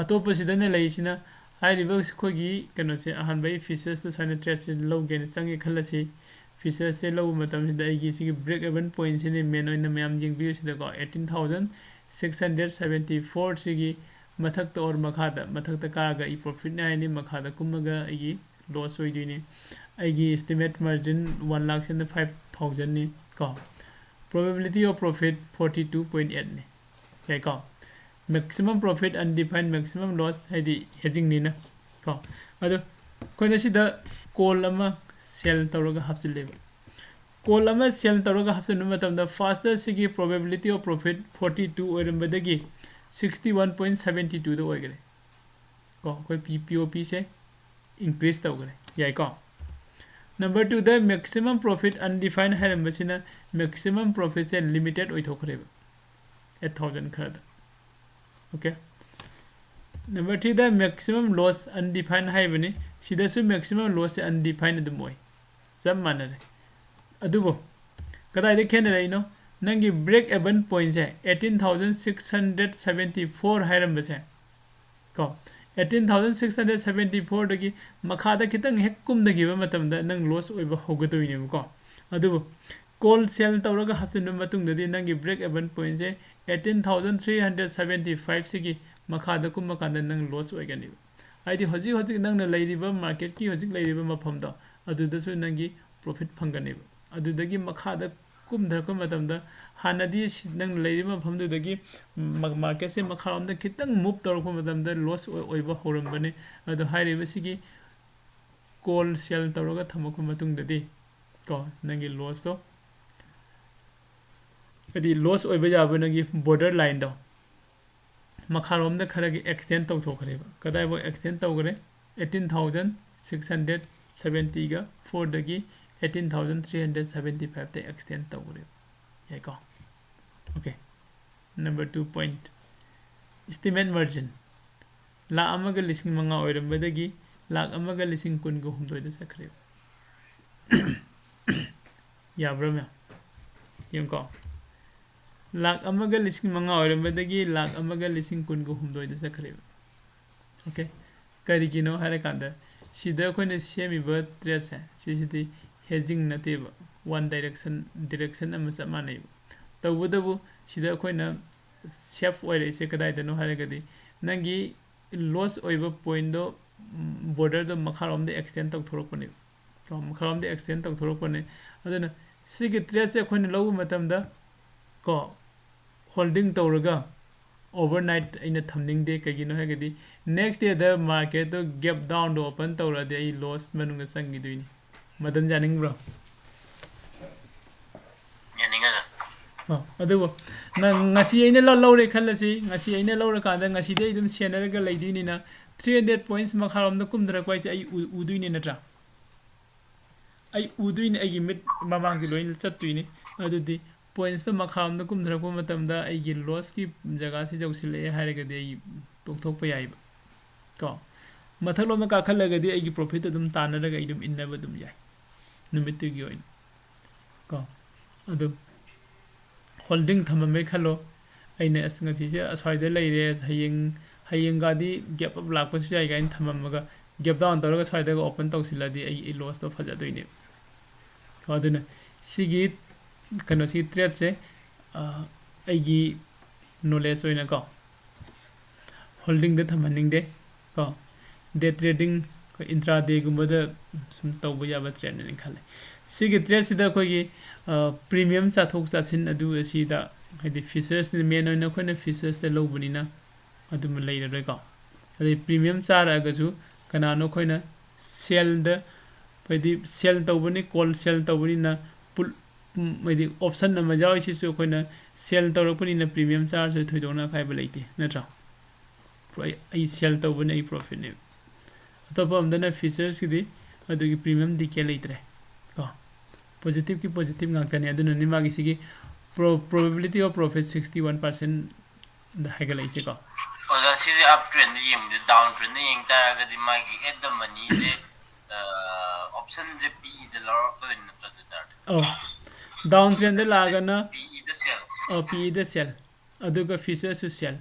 ꯑꯇꯣꯞꯄꯁꯤꯗꯅ ꯂꯩꯔꯤꯁꯤꯅ ꯍꯥꯏꯔꯤꯕ ꯑꯩꯈꯣꯏꯒꯤ ꯀꯩꯅꯣꯁꯦ ꯑꯍꯥꯟꯕꯒꯤ featuresꯇꯣ ꯁꯨꯃꯥꯏꯅ tradeꯁꯦ ꯂꯧꯒꯦꯅ ꯆꯪꯉꯦ ꯈꯜꯂꯁꯤ꯫ Featuresꯁꯦ ꯂꯧꯕ ꯃꯇꯝꯁꯤꯗ ꯑꯩꯒꯤ ꯁꯤꯒꯤ break even pointꯁꯤꯅꯤ main ꯑꯣꯏꯅ ꯃꯌꯥꯝ ꯌꯦꯡꯕꯤꯌꯨ ꯁꯤꯗꯀꯣ, eighteen thousand six hundred seventy four ꯁꯤꯒꯤ ꯃꯊꯛꯇ or ꯃꯈꯥꯗ, ꯃꯊꯛꯇ ꯀꯥꯔꯒ ꯑꯩ profitꯅꯤ ꯍꯥꯏꯅꯤ, ꯃꯈꯥꯗ ꯀꯨꯝꯃꯒ ꯑꯩꯒꯤ loss ꯑꯣꯏꯗꯣꯏꯅꯤ꯫ ꯑꯩꯒꯤ estimate margin one lakhꯁꯤꯅ five thousandꯅꯤ ꯀꯣ꯫ Probability of profit forty two point eightꯅꯤ꯫ ꯌꯥꯏꯀꯣ? Maximum profit undefined maximum loss ꯍꯥꯏꯗꯤ hedgingꯅꯤꯅ ꯀꯣ꯫ ꯑꯗꯣ ꯑꯩꯈꯣꯏꯅ ꯁꯤꯗ call ꯑꯃ sell ꯇꯧꯔꯒ ꯍꯥꯞꯆꯤꯜꯂꯦꯕ꯫ Call ꯑꯃ sell ꯇꯧꯔꯒ ꯍꯥꯞꯆꯤꯟꯕ ꯃꯇꯝꯗ firstꯇ ꯁꯤꯒꯤ probability of profit forty two ꯑꯣꯏꯔꯝꯕꯗꯒꯤ sixty one point seventy twoꯗ ꯑꯣꯏꯈ꯭ꯔꯦ ꯀꯣ꯫ ꯑꯩꯈꯣꯏ P P O Pꯁꯦ increase ꯇꯧꯈ꯭ꯔꯦ꯫ ꯌꯥꯏꯀꯣ? Number twoꯗ maximum profit undefined ꯍꯥꯏꯔꯝꯕꯁꯤꯅ maximum profitꯁꯦ limited ꯑꯣꯏꯊꯣꯛꯈ꯭ꯔꯦꯕ, eight thousand ꯈꯔꯗ꯫ Okay? Number threeꯗ maximum loss undefined ꯍꯥꯏꯕꯅꯤ꯫ ꯁꯤꯗꯁꯨ maximum lossꯁꯦ undefined ꯑꯗꯨꯝ ꯑꯣꯏ, ꯆꯞ ꯃꯥꯟꯅꯔꯦ꯫ ꯑꯗꯨꯕꯨ ꯀꯗꯥꯏꯗ ꯈꯦꯠꯅꯔꯛꯏꯅꯣ? ꯅꯪꯒꯤ break even pointꯁꯦ eighteen thousand six hundred seventy four ꯍꯥꯏꯔꯝꯕꯁꯦ ꯀꯣ, eighteen thousand six hundred seventy fourꯗꯒꯤ ꯃꯈꯥꯗ ꯈꯤꯇꯪ ꯍꯦꯛ ꯀꯨꯝꯊꯈꯤꯕ ꯃꯇꯝꯗ ꯅꯪ loss ꯑꯣꯏꯕ ꯍꯧꯒꯗꯣꯏꯅꯦꯕꯀꯣ꯫ ꯑꯗꯨꯕꯨ call sell ꯇꯧꯔꯒ ꯍꯥꯞꯆꯤꯟꯕ ꯃꯇꯨꯡꯗꯗꯤ ꯅꯪꯒꯤ break even pointꯁꯦ eighteen thousand three hundred seventy fiveꯁꯤꯒꯤ ꯃꯈꯥꯗ ꯀꯨꯝꯃꯀꯥꯟꯗ ꯅꯪ loss ꯑꯣꯏꯒꯅꯦꯕ꯫ ꯍꯥꯏꯗꯤ ꯍꯧꯖꯤꯛ ꯍꯧꯖꯤꯛ ꯅꯪꯅ ꯂꯩꯔꯤꯕ marketꯀꯤ ꯍꯧꯖꯤꯛ ꯂꯩꯔꯤꯕ ꯃꯐꯝꯗꯣ ꯑꯗꯨꯗꯁꯨ ꯅꯪꯒꯤ profit ꯐꯪꯒꯅꯦꯕ꯫ ꯑꯗꯨꯗꯒꯤ ꯃꯈꯥꯗ ꯀꯨꯝꯊꯔꯛꯄ ꯃꯇꯝꯗ ꯍꯥꯟꯅꯗꯤ ꯁꯤ-, ꯅꯪꯅ ꯂꯩꯔꯤꯕ ꯃꯐꯝꯗꯨꯗꯒꯤ ꯃ-, marketꯁꯦ ꯃꯈꯥꯔꯣꯝꯗ ꯈꯤꯇꯪ move ꯇꯧꯔꯛꯄ ꯃꯇꯝꯗ loss ꯑꯣꯏ-, ꯑꯣꯏꯕ ꯍꯧꯔꯝꯕꯅꯤ꯫ ꯑꯗꯣ ꯍꯥꯏꯔꯤꯕꯁꯤꯒꯤ call sell ꯇꯧꯔꯒ ꯊꯝꯃꯛꯄ ꯃꯇꯨꯡꯗꯗꯤ ꯀꯣ, ꯅꯪꯒꯤ lossꯇꯣ, ꯍꯥꯏꯗꯤ loss ꯑꯣꯏꯕ ꯌꯥꯕ ꯅꯪꯒꯤ border lineꯗꯣ ꯃꯈꯥꯔꯣꯝꯗ ꯈꯔꯒꯤ extend ꯇꯧꯊꯣꯛꯈ꯭ꯔꯦꯕ꯫ ꯀꯗꯥꯏꯐꯥꯎ extend ꯇꯧꯈ꯭ꯔꯦ? Eighteen thousand six hundred seventyꯒ fourꯗꯒꯤ eighteen thousand three hundred seventy fiveꯇ extend ꯇꯧꯈ꯭ꯔꯦꯕ꯫ ꯌꯥꯏꯀꯣ? Okay. Number two point, estimate margin. ꯂꯥꯛ ꯑꯃꯒ ꯂꯤꯁꯤꯡ ꯃꯉꯥ ꯑꯣꯏꯔꯝꯕꯗꯒꯤ ꯂꯥꯛ ꯑꯃꯒ ꯂꯤꯁꯤꯡ ꯀꯨꯟꯒ ꯍꯨꯝꯗꯣꯏꯗ ꯆꯠꯈ꯭ꯔꯦꯕ꯫ ꯌꯥꯕ꯭ꯔꯥ ꯃꯌꯥꯝ? ꯌꯦꯡꯉꯨꯀꯣ꯫ ꯂꯥꯛ ꯑꯃꯒ ꯂꯤꯁꯤꯡ ꯃꯉꯥ ꯑꯣꯏꯔꯝꯕꯗꯒꯤ ꯂꯥꯛ ꯑꯃꯒ ꯂꯤꯁꯤꯡ ꯀꯨꯟꯒ ꯍꯨꯝꯗꯣꯏꯗ ꯆꯠꯈ꯭ꯔꯦꯕ꯫ Okay. ꯀꯔꯤꯒꯤꯅꯣ ꯍꯥꯏꯔꯀꯥꯟꯗ, ꯁꯤꯗ ꯑꯩꯈꯣꯏꯅ ꯁꯦꯝꯃꯤꯕ tradeꯁꯦ, ꯁꯤꯁꯤꯗꯤ hedging ꯅꯠꯇꯦꯕ, one direction, direction ꯑꯃ ꯆꯞ ꯃꯥꯟꯅꯩꯕ꯫ ꯇꯧꯕꯇꯕꯨ ꯁꯤꯗ ꯑꯩꯈꯣꯏꯅ safe ꯑꯣꯏꯔꯛꯏꯁꯦ ꯀꯗꯥꯏꯗꯅꯣ ꯍꯥꯏꯔꯒꯗꯤ, ꯅꯪꯒꯤ loss ꯑꯣꯏꯕ pointꯗꯣ, ꯎꯝ, borderꯗꯣ ꯃꯈꯥꯔꯣꯝꯗ extend ꯇꯧꯊꯣꯔꯛꯄꯅꯦꯕ꯫ ꯀꯣ, ꯃꯈꯥꯔꯣꯝꯗ extend ꯇꯧꯊꯣꯔꯛꯄꯅꯦ꯫ ꯑꯗꯨꯅ ꯁꯤꯒꯤ tradeꯁꯦ ꯑꯩꯈꯣꯏꯅ ꯂꯧꯕ ꯃꯇꯝꯗ, ꯀꯣ, holding ꯇꯧꯔꯒ overnight ꯑꯩꯅ ꯊꯝꯅꯤꯡꯗꯦ꯫ ꯀꯩꯒꯤꯅꯣ ꯍꯥꯏꯔꯒꯗꯤ, next dayꯗ marketꯇꯣ gap downꯗ open ꯇꯧꯔꯛꯑꯗꯤ ꯑꯩ loss ꯃꯅꯨꯡꯗ ꯆꯪꯈꯤꯗꯣꯏꯅꯤ꯫ ꯃꯗꯟ ꯌꯥꯅꯤꯡꯕ꯭ꯔꯣ? ꯌꯥꯅꯤꯡꯉꯦ, sir꯫ ꯑꯣ, ꯑꯗꯨꯕꯨ ꯅꯪ ꯉꯁꯤ ꯑꯩꯅ ꯂ-, ꯂꯧꯔꯦ ꯈꯜꯂꯁꯤ, ꯉꯁꯤ ꯑꯩꯅ ꯂꯧꯔꯀꯥꯟꯗ ꯉꯁꯤꯗꯤ ꯑꯩ ꯑꯗꯨꯝ ꯁꯦꯟꯅꯔꯒ ꯂꯩꯗꯣꯏꯅꯤꯅ, three hundred points ꯃꯈꯥꯔꯣꯝꯗ ꯀꯨꯝꯊꯔꯛꯄ ꯍꯥꯏꯁꯦ ꯑꯩ ꯎ-, ꯎꯗꯣꯏꯅꯤ ꯅꯠꯇ꯭ꯔꯥ? ꯑꯩ ꯎꯗꯣꯏꯅꯤ, ꯑꯩꯒꯤ ꯃꯤꯠ ꯃꯃꯥꯡꯁꯦ ꯂꯣꯏꯅ ꯆꯠꯇꯣꯏꯅꯤ꯫ ꯑꯗꯨꯗꯤ pointsꯇꯣ ꯃꯈꯥꯔꯣꯝꯗ ꯀꯨꯝꯊꯔꯛꯄ ꯃꯇꯝꯗ ꯑꯩꯒꯤ lossꯀꯤ ꯖꯒꯥꯁꯤ ꯌꯧꯁꯤꯜꯂꯛꯑꯦ ꯍꯥꯏꯔꯒꯗꯤ ꯑꯩ ꯇꯣꯛꯊꯣꯛꯄ ꯌꯥꯏꯕ꯫ ꯀꯣ? ꯃꯊꯛꯂꯣꯝꯗ ꯀꯥꯈꯠꯂꯒꯗꯤ ꯑꯩꯒꯤ profit ꯑꯗꯨꯝ ꯇꯥꯟꯅꯔꯒ ꯑꯩ ꯑꯗꯨꯝ ꯏꯟꯅꯕ ꯑꯗꯨꯝ ꯌꯥꯏ ꯅꯨꯃꯤꯠꯇꯨꯒꯤ ꯑꯣꯏꯅ꯫ ꯀꯣ? ꯑꯗꯨ holding ꯊꯝꯃꯝꯃꯦ ꯈꯜꯂꯣ꯫ ꯑꯩꯅ ꯑꯁ ꯉꯁꯤꯁꯦ ꯑꯁ꯭ꯋꯥꯏꯗ ꯂꯩꯔꯦ, ꯍꯌꯦꯡ, ꯍꯌꯦꯡꯒꯗꯤ gap up ꯂꯥꯛꯄꯁꯨ ꯌꯥꯏ ꯀꯥꯏꯅ ꯊꯝꯃꯝꯃꯒ gap down ꯇꯧꯔꯒ ꯁ꯭ꯋꯥꯏꯗꯒ open ꯇꯧꯁꯤꯜꯂꯗꯤ ꯑꯩ, ꯑꯩ lossꯇꯣ ꯐꯖꯗꯣꯏꯅꯦꯕ꯫ ꯀꯣ? ꯑꯗꯨꯅ ꯁꯤꯒꯤ ꯀꯩꯅꯣꯁꯤ tradeꯁꯦ, ꯑ, ꯑꯩꯒꯤ knowledge ꯑꯣꯏꯅꯀꯣ, holdingꯗ ꯊꯝꯍꯟꯅꯤꯡꯗꯦ꯫ ꯀꯣ? Day trading, ꯑꯩꯈꯣꯏ intradayꯒꯨꯝꯕꯗ ꯁꯨꯝ ꯇꯧꯕ ꯌꯥꯕ tradeꯅꯦꯅ ꯈꯜꯂꯦ꯫ ꯁꯤꯒꯤ tradeꯁꯤꯗ ꯑꯩꯈꯣꯏꯒꯤ, ꯑ, premium ꯆꯥꯊꯣꯛ ꯆꯥꯁꯤꯟ ꯑꯗꯨ ꯑꯁꯤꯗ, ꯍꯥꯏꯗꯤ futuresꯅ main ꯑꯣꯏꯅ ꯑꯩꯈꯣꯏꯅ futuresꯇ ꯂꯧꯕꯅꯤꯅ ꯑꯗꯨꯝꯕ ꯂꯩꯔꯔꯣꯏꯀꯣ꯫ ꯑꯗꯩ premium ꯆꯥꯔꯛꯑꯒꯁꯨ ꯀꯅꯥꯅꯣ ꯑꯩꯈꯣꯏꯅ sellꯗ, ꯍꯥꯏꯗꯤ sell ꯇꯧꯕꯅꯤ, call sell ꯇꯧꯕꯅꯤꯅ put, ꯎꯝ, ꯍꯥꯏꯗꯤ option ꯑꯃ ꯌꯥꯎꯔꯤꯁꯤꯁꯨ ꯑꯩꯈꯣꯏꯅ sell ꯇꯧꯔꯛꯄꯅꯤꯅ premium ꯆꯥꯔꯁꯨ ꯊꯣꯏꯗꯣꯛꯅ ꯑꯀꯥꯏꯕ ꯂꯩꯇꯦ, ꯅꯠꯇ꯭ꯔꯥ? ꯑꯩ, ꯑꯩ sell ꯇꯧꯕꯅꯤ, ꯑꯩ profitꯅꯦꯕ꯫ ꯑꯇꯣꯞꯄ ꯑꯝꯗꯅ futuresꯀꯤꯗꯤ ꯑꯗꯨꯒꯤ premium decay ꯂꯩꯇ꯭ꯔꯦ꯫ ꯀꯣ, ꯄꯣꯖꯤꯇꯤꯚꯀꯤ ꯄꯣꯖꯤꯇꯤꯚ ꯉꯥꯛꯇꯅꯤ꯫ ꯑꯗꯨꯅꯅꯤ ꯃꯥꯒꯤ ꯁꯤꯒꯤ pro probability of profit sixty one percent ꯗ ꯍꯥꯏꯒꯠꯂꯛꯏꯁꯦꯀꯣ꯫ ꯑꯣꯖꯥ, ꯁꯤꯁꯦ ꯑꯞ ꯇ꯭ꯔꯦꯟꯗ ꯌꯦꯡꯕꯗꯤ, ꯗꯥꯎꯟ ꯇ꯭ꯔꯦꯟꯗ ꯌꯦꯡ ꯇꯥꯔꯒꯗꯤ ꯃꯥꯒꯤ at the moneyꯁꯦ, optionꯁꯦ PEꯗ ꯂꯧꯔꯛꯇꯣꯏꯅꯤ ꯅꯠꯇ꯭ꯔꯥ? ꯑꯗꯨ ꯇꯥꯔꯗꯤ ꯑꯧ, ꯗꯥꯎꯟ ꯇ꯭ꯔꯦꯟꯗ ꯂꯥꯛꯑꯒꯅ PEꯗ sell꯫ ꯑꯧ, PEꯗ sell, ꯑꯗꯨꯒ futureꯁꯨ sell,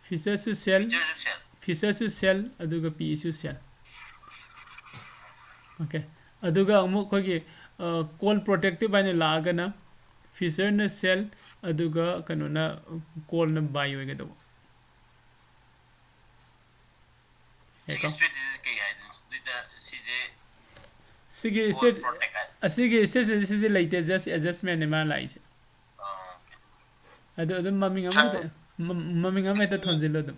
futureꯁꯨ sell, futureꯁꯨ sell꯫ futureꯁꯨ sell, ꯑꯗꯨꯒ PEꯁꯨ sell꯫ Okay, ꯑꯗꯨꯒ ꯑꯃꯨꯛ ꯑꯩꯈꯣꯏꯒꯤ call protective ꯍꯥꯏꯅ ꯂꯥꯛꯑꯒꯅ futureꯅ sell, ꯑꯗꯨꯒ ꯀꯩꯅꯣꯅ, callꯅ buy ꯑꯣꯏꯒꯗꯧꯕ꯫ ꯁꯤꯒꯤ ꯌꯥꯏꯀꯣ? Strategyꯁꯦ ꯀꯩ ꯍꯥꯏꯗꯣꯏꯅꯣ? ꯑꯗꯨꯏꯗ ꯁꯤꯁꯦ ꯁꯤꯒꯤ call state protect ꯍꯥꯏ꯫ ꯑꯁꯤꯒꯤ strategyꯁꯤꯗꯤ ꯂꯩꯇꯦ, just adjustmentꯅꯦ ꯃꯥ ꯂꯥꯛꯏꯁꯦ꯫ Okay꯫ ꯑꯗꯨ ꯑꯗꯨꯝ ꯃꯃꯤꯡ ꯑꯃ ꯍꯦꯛꯇ, ꯃ- ꯃꯃꯤꯡ ꯑꯃ ꯍꯦꯛꯇ ꯊꯣꯟꯖꯤꯜꯂꯣ ꯑꯗꯨꯝ꯫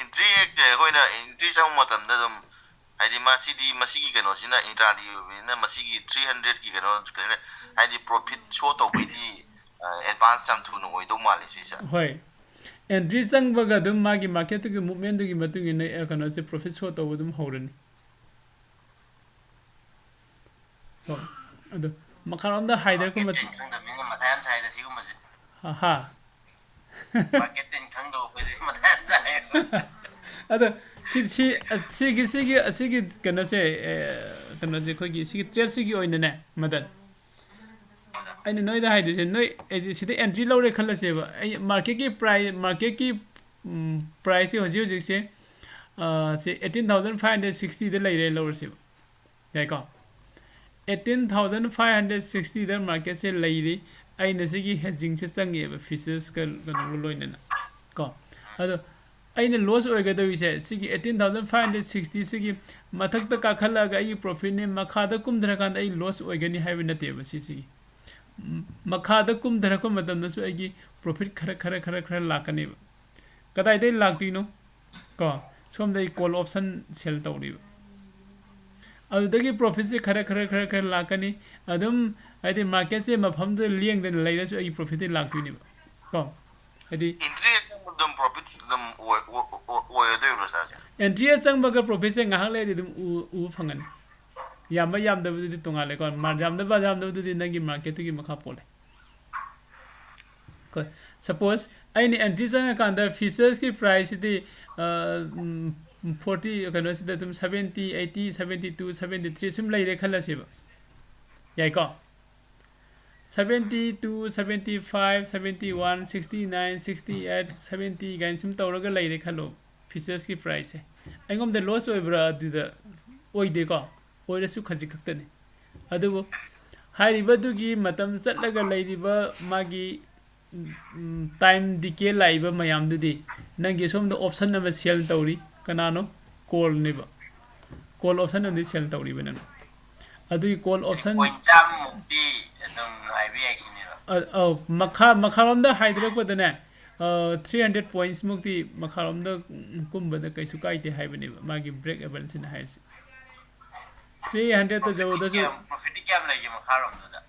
Entry ꯍꯦꯛ ꯑꯩꯈꯣꯏꯅ entry ꯆꯪꯕ ꯃꯇꯝꯗ ꯑꯗꯨꯝ, ꯍꯥꯏꯗꯤ ꯃꯥ ꯁꯤꯗꯤ, ꯃꯁꯤꯒꯤ ꯀꯩꯅꯣꯁꯤꯅ intradayꯒꯤ ꯑꯣꯏꯕꯅꯤꯅ ꯃꯁꯤꯒꯤ three hundredꯀꯤ ꯀꯩꯅꯣ, ꯀꯩꯅꯣ, ꯍꯥꯏꯗꯤ profit show ꯇꯧꯕꯩꯗꯤ advance ꯌꯥꯝ ꯊꯨꯅ ꯑꯣꯏꯗꯧ ꯃꯥꯜꯂꯦ ꯁꯤꯁꯦ꯫ ꯍꯣꯏ, entry ꯆꯪꯕꯒ ꯑꯗꯨꯝ ꯃꯥꯒꯤ marketꯇꯨꯒꯤ movementꯗꯨꯒꯤ ꯃꯇꯨꯡ ꯏꯟꯅ ꯑ, ꯀꯩꯅꯣꯁꯦ profit show ꯇꯧꯕ ꯑꯗꯨꯝ ꯍꯧꯔꯅꯤ꯫ ꯀꯣ, ꯑꯗꯣ ꯃꯈꯥꯔꯣꯝꯗ ꯍꯥꯏꯊꯔꯛꯄ Market ꯃꯇꯝ trend ꯈꯪꯗꯕꯅꯤꯅ ꯃꯊꯥ ꯌꯥꯝ ꯁꯥꯏꯗ ꯁꯤꯒꯨꯝꯕꯁꯦ꯫ ꯍꯥ, ꯍꯥ꯫ Market trend ꯈꯪꯗꯕ ꯑꯩꯈꯣꯏꯁꯦ ꯃꯊꯥ ꯌꯥꯝ ꯁꯥꯏꯌꯦꯕ꯫ ꯑꯗꯣ ꯁꯤ ꯁꯤ ꯑꯁꯤꯒꯤ ꯁꯤꯒꯤ ꯑꯁꯤꯒꯤ ꯀꯩꯅꯣꯁꯦ, ꯑꯦ, ꯀꯩꯅꯣꯁꯦ, ꯑꯩꯈꯣꯏꯒꯤ ꯁꯤꯒꯤ tradeꯁꯤꯒꯤ ꯑꯣꯏꯅꯅꯦ, ꯃꯗꯟ, ꯑꯩꯅ ꯅꯣꯏꯗ ꯍꯥꯏꯗꯣꯏꯁꯦ, ꯅꯣꯏ ꯍꯥꯏꯗꯤ ꯁꯤꯗ entry ꯂꯧꯔꯦ ꯈꯜꯂꯁꯦꯕ, ꯑꯩ marketꯀꯤ price, marketꯀꯤ priceꯁꯦ ꯍꯧꯖꯤꯛ ꯍꯧꯖꯤꯛꯁꯦ, ꯑ, ꯁꯤ eighteen thousand five hundred sixtyꯗ ꯂꯩꯔꯦ ꯂꯧꯔꯁꯦꯕ, ꯌꯥꯏꯀꯣ? Eighteen thousand five hundred sixtyꯗ marketꯁꯦ ꯂꯩꯔꯤ, ꯑꯩꯅ ꯁꯤꯒꯤ hedgingꯁꯦ ꯆꯪꯉꯦꯕ, futuresꯀ ꯀꯩꯅꯣꯒ ꯂꯣꯏꯅꯅ, ꯀꯣ? ꯑꯗꯣ ꯑꯩꯅ loss ꯑꯣꯏꯒꯗꯧꯔꯤꯁꯦ ꯁꯤꯒꯤ eighteen thousand five hundred sixty ꯁꯤꯒꯤ ꯃꯊꯛꯇ ꯀꯥꯈꯠꯂꯛꯑꯒ ꯑꯩꯒꯤ profitꯅꯦ, ꯃꯈꯥꯗ ꯀꯨꯝꯊꯔꯀꯥꯟꯗ ꯑꯩ loss ꯑꯣꯏꯒꯅꯤ ꯍꯥꯏꯕ ꯅꯠꯇꯦꯕ ꯁꯤꯁꯤꯒꯤ꯫ ꯎꯝ, ꯃꯈꯥꯗ ꯀꯨꯝꯊꯔꯛꯄ ꯃꯇꯝꯗꯁꯨ ꯑꯩꯒꯤ profit ꯈꯔ ꯈꯔ ꯈꯔ ꯈꯔ ꯂꯥꯛꯀꯅꯦꯕ꯫ ꯀꯗꯥꯏꯗꯒꯤ ꯂꯥꯛꯇꯣꯏꯅꯣ? ꯀꯣ, ꯁꯣꯝꯗ ꯑꯩ call option sell ꯇꯧꯔꯤꯕ, ꯑꯗꯨꯗꯒꯤ profitꯁꯦ ꯈꯔ ꯈꯔ ꯈꯔ ꯈꯔ ꯂꯥꯛꯀꯅꯤ꯫ ꯑꯗꯨꯝ ꯍꯥꯏꯗꯤ marketꯁꯦ ꯃꯐꯝꯗꯨꯗ ꯂꯦꯡꯗꯅ ꯂꯩꯔꯁꯨ ꯑꯩꯒꯤ profitꯇꯤ ꯂꯥꯛꯇꯣꯏꯅꯦꯕ, ꯀꯣ? ꯍꯥꯏꯗꯤ Entry ꯍꯦꯛ ꯆꯪꯕꯗ ꯑꯗꯨꯝ profit ꯑꯗꯨꯝ ꯑꯣꯏ-, ꯑꯣꯏ-, ꯑꯣꯏ-, ꯑꯣꯏꯔꯗꯣꯏꯕ꯭ꯔꯣ ꯁꯥꯔꯁꯦ? Entry ꯍꯦꯛ ꯆꯪꯕꯒ profitꯁꯦ ꯉꯥꯏꯍꯥꯛ ꯂꯩꯔꯗꯤ ꯑꯗꯨꯝ ꯎ-, ꯎꯕ ꯐꯪꯒꯅꯤ꯫ ꯌꯥꯝꯕ ꯌꯥꯝꯗꯕꯗꯨꯗꯤ ꯇꯣꯉꯥꯜꯂꯦꯀꯣ꯫ ꯃꯥ-, ꯌꯥꯝꯗꯕ ꯌꯥꯝꯗꯕꯗꯨꯗꯤ ꯅꯪꯒꯤ marketꯇꯨꯒꯤ ꯃꯈꯥ ꯄꯣꯜꯂꯦ꯫ ꯀꯣ, suppose ꯑꯩꯅ entry ꯆꯪꯉꯀꯥꯟꯗ futuresꯀꯤ priceꯁꯤꯗꯤ, ꯑ, ꯎꯝ, forty, ꯀꯩꯅꯣꯁꯤꯗ ꯑꯗꯨꯝ seventy, eighty, seventy two, seventy three ꯁꯨꯝ ꯂꯩꯔꯦ ꯈꯜꯂꯁꯦꯕ꯫ ꯌꯥꯏꯀꯣ? Seventy two, seventy five, seventy one, sixty nine, sixty eight, seventy ꯀꯥꯏꯅ ꯁꯨꯝ ꯇꯧꯔꯒ ꯂꯩꯔꯦ ꯈꯜꯂꯣ, futuresꯀꯤ priceꯁꯦ꯫ ꯑꯩꯉꯣꯟꯗ loss ꯑꯣꯏꯕ꯭ꯔꯥ? ꯑꯗꯨꯗ ꯑꯣꯏꯗꯦꯀꯣ, ꯑꯣꯏꯔꯁꯨ ꯈꯖꯤꯛ ꯈꯛꯇꯅꯤ꯫ ꯑꯗꯨꯕꯨ ꯍꯥꯏꯔꯤꯕꯗꯨꯒꯤ ꯃꯇꯝ ꯆꯠꯂꯒ ꯂꯩꯔꯤꯕ ꯃꯥꯒꯤ, ꯎꯝ, time decay ꯂꯥꯛꯏꯕ ꯃꯌꯥꯝꯗꯨꯗꯤ ꯅꯪꯒꯤ ꯁꯣꯝꯗ option ꯑꯃ sell ꯇꯧꯔꯤ꯫ ꯀꯅꯥꯅꯣ? Callꯅꯦꯕ꯫ Call option ꯑꯃꯗꯤ sell ꯇꯧꯔꯤꯕ ꯅꯪ꯫ ꯑꯗꯨꯒꯤ call option point ꯆꯥꯝꯃꯃꯨꯛꯇꯤ ꯑꯗꯨꯝ ꯉꯥꯏꯕ ꯌꯥꯏ ꯁꯤꯅꯦꯕ꯫ ꯑ-, ꯑꯧ, ꯃꯈꯥ, ꯃꯈꯥꯔꯣꯝꯗ ꯍꯥꯏꯊꯔꯛꯄꯗꯅꯦ, ꯑ, three hundred pointsꯃꯨꯛꯇꯤ ꯃꯈꯥꯔꯣꯝꯗ, ꯎꯝ, ꯀꯨꯝꯕꯗ ꯀꯩꯁꯨ ꯀꯥꯏꯗꯦ ꯍꯥꯏꯕꯅꯦꯕ, ꯃꯥꯒꯤ break evenꯁꯤꯅ ꯍꯥꯏꯔꯤꯁꯦ꯫ Three hundredꯇ ꯌꯧꯗꯁꯨ ꯀꯌꯥꯝ, profitꯇꯤ ꯀꯌꯥꯝ ꯂꯩꯒꯦ ꯃꯈꯥꯔꯣꯝꯗꯨꯗ?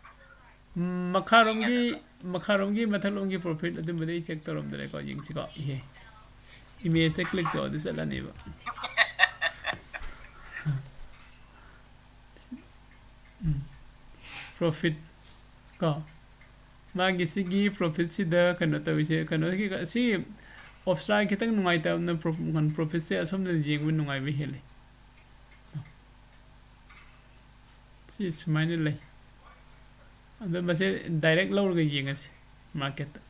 ꯎꯝ, ꯃꯈꯥꯔꯣꯝꯒꯤ, ꯃꯈꯥꯔꯣꯝꯒꯤ ꯃꯊꯛꯂꯣꯝꯒꯤ profit ꯑꯗꯨꯝꯕꯗꯤ ꯑꯩ check ꯇꯧꯔꯝꯗ꯭ꯔꯦꯀꯣ, ꯌꯦꯡꯁꯤꯀꯣ꯫ ꯏꯍꯦ, imageꯇ click ꯇꯧꯔꯗꯤ ꯆꯠꯂꯅꯦꯕ꯫ ꯎꯝ, profit ꯀꯣ, ꯃꯥꯒꯤ ꯁꯤꯒꯤ profitꯁꯤꯗ ꯀꯩꯅꯣ ꯇꯧꯔꯤꯁꯦ, ꯀꯩꯅꯣꯒꯤ, ꯁꯤ Opstra ꯈꯤꯇꯪ ꯅꯨꯡꯉꯥꯏꯇꯕꯅ pro-, profitꯁꯦ ꯑꯁꯣꯝꯗ ꯌꯦꯡꯕ ꯅꯨꯡꯉꯥꯏꯕ ꯍꯦꯜꯂꯤ꯫ ꯁꯤ ꯁꯨꯃꯥꯏꯅ ꯂꯩ꯫ ꯑꯗꯣ ꯃꯁꯤ direct ꯂꯧꯔꯒ ꯌꯦꯡꯉꯁꯤ marketꯇ꯫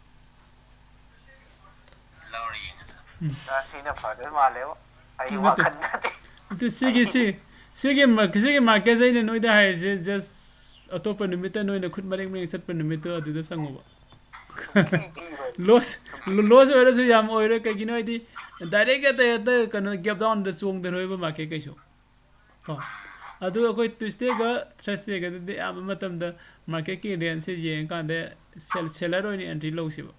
ꯂꯧꯔ ꯌꯦꯡꯉꯁꯤ꯫ ꯎꯝ꯫ ꯁꯤꯅ ꯐꯗꯣꯏ ꯃꯥꯜꯂꯦꯕꯣ꯫ ꯑꯩ ꯅꯠꯇꯦ꯫ ꯋꯥꯈꯜꯗꯗꯤ꯫ ꯅꯠꯇꯦ, ꯁꯤꯒꯤ, ꯁꯤ, ꯁꯤꯒꯤ ꯃ-, ꯁꯤꯒꯤ marketꯁꯦ ꯑꯩꯅ ꯅꯣꯏꯗ ꯍꯥꯏꯔꯤꯁꯦ, just ꯑꯇꯣꯞꯄ ꯅꯨꯃꯤꯠꯇ ꯅꯣꯏꯅ ꯈꯨꯠ ꯃꯔꯦꯡ ꯃꯔꯦꯡ ꯆꯠꯄ ꯅꯨꯃꯤꯠꯇꯣ ꯑꯗꯨꯗ ꯆꯪꯉꯨꯕ꯫ ꯁꯨꯡꯀꯤ ꯀꯤꯔꯣꯏ꯫ Loss, loss ꯑꯣꯏꯔꯁꯨ ꯌꯥꯝ ꯑꯣꯏꯔꯣꯏ꯫ ꯀꯩꯒꯤꯅꯣ ꯍꯥꯏꯗꯤ direct ꯍꯦꯛꯇ, ꯍꯦꯛꯇ ꯀꯩꯅꯣ gap downꯗ ꯆꯣꯡꯊꯔꯣꯏꯕ market ꯀꯩꯁꯨ꯫ ꯀꯣ꯫ ꯑꯗꯨꯒ ꯑꯩꯈꯣꯏ Tuesdayꯒ Thursdayꯒꯗꯗꯤ ꯑꯌꯥꯝꯕ ꯃꯇꯝꯗ marketꯀꯤ rangeꯁꯦ ꯌꯦꯡꯉꯀꯥꯟꯗ sell-, seller ꯑꯣꯏꯅ entry ꯂꯧꯁꯤꯕ꯫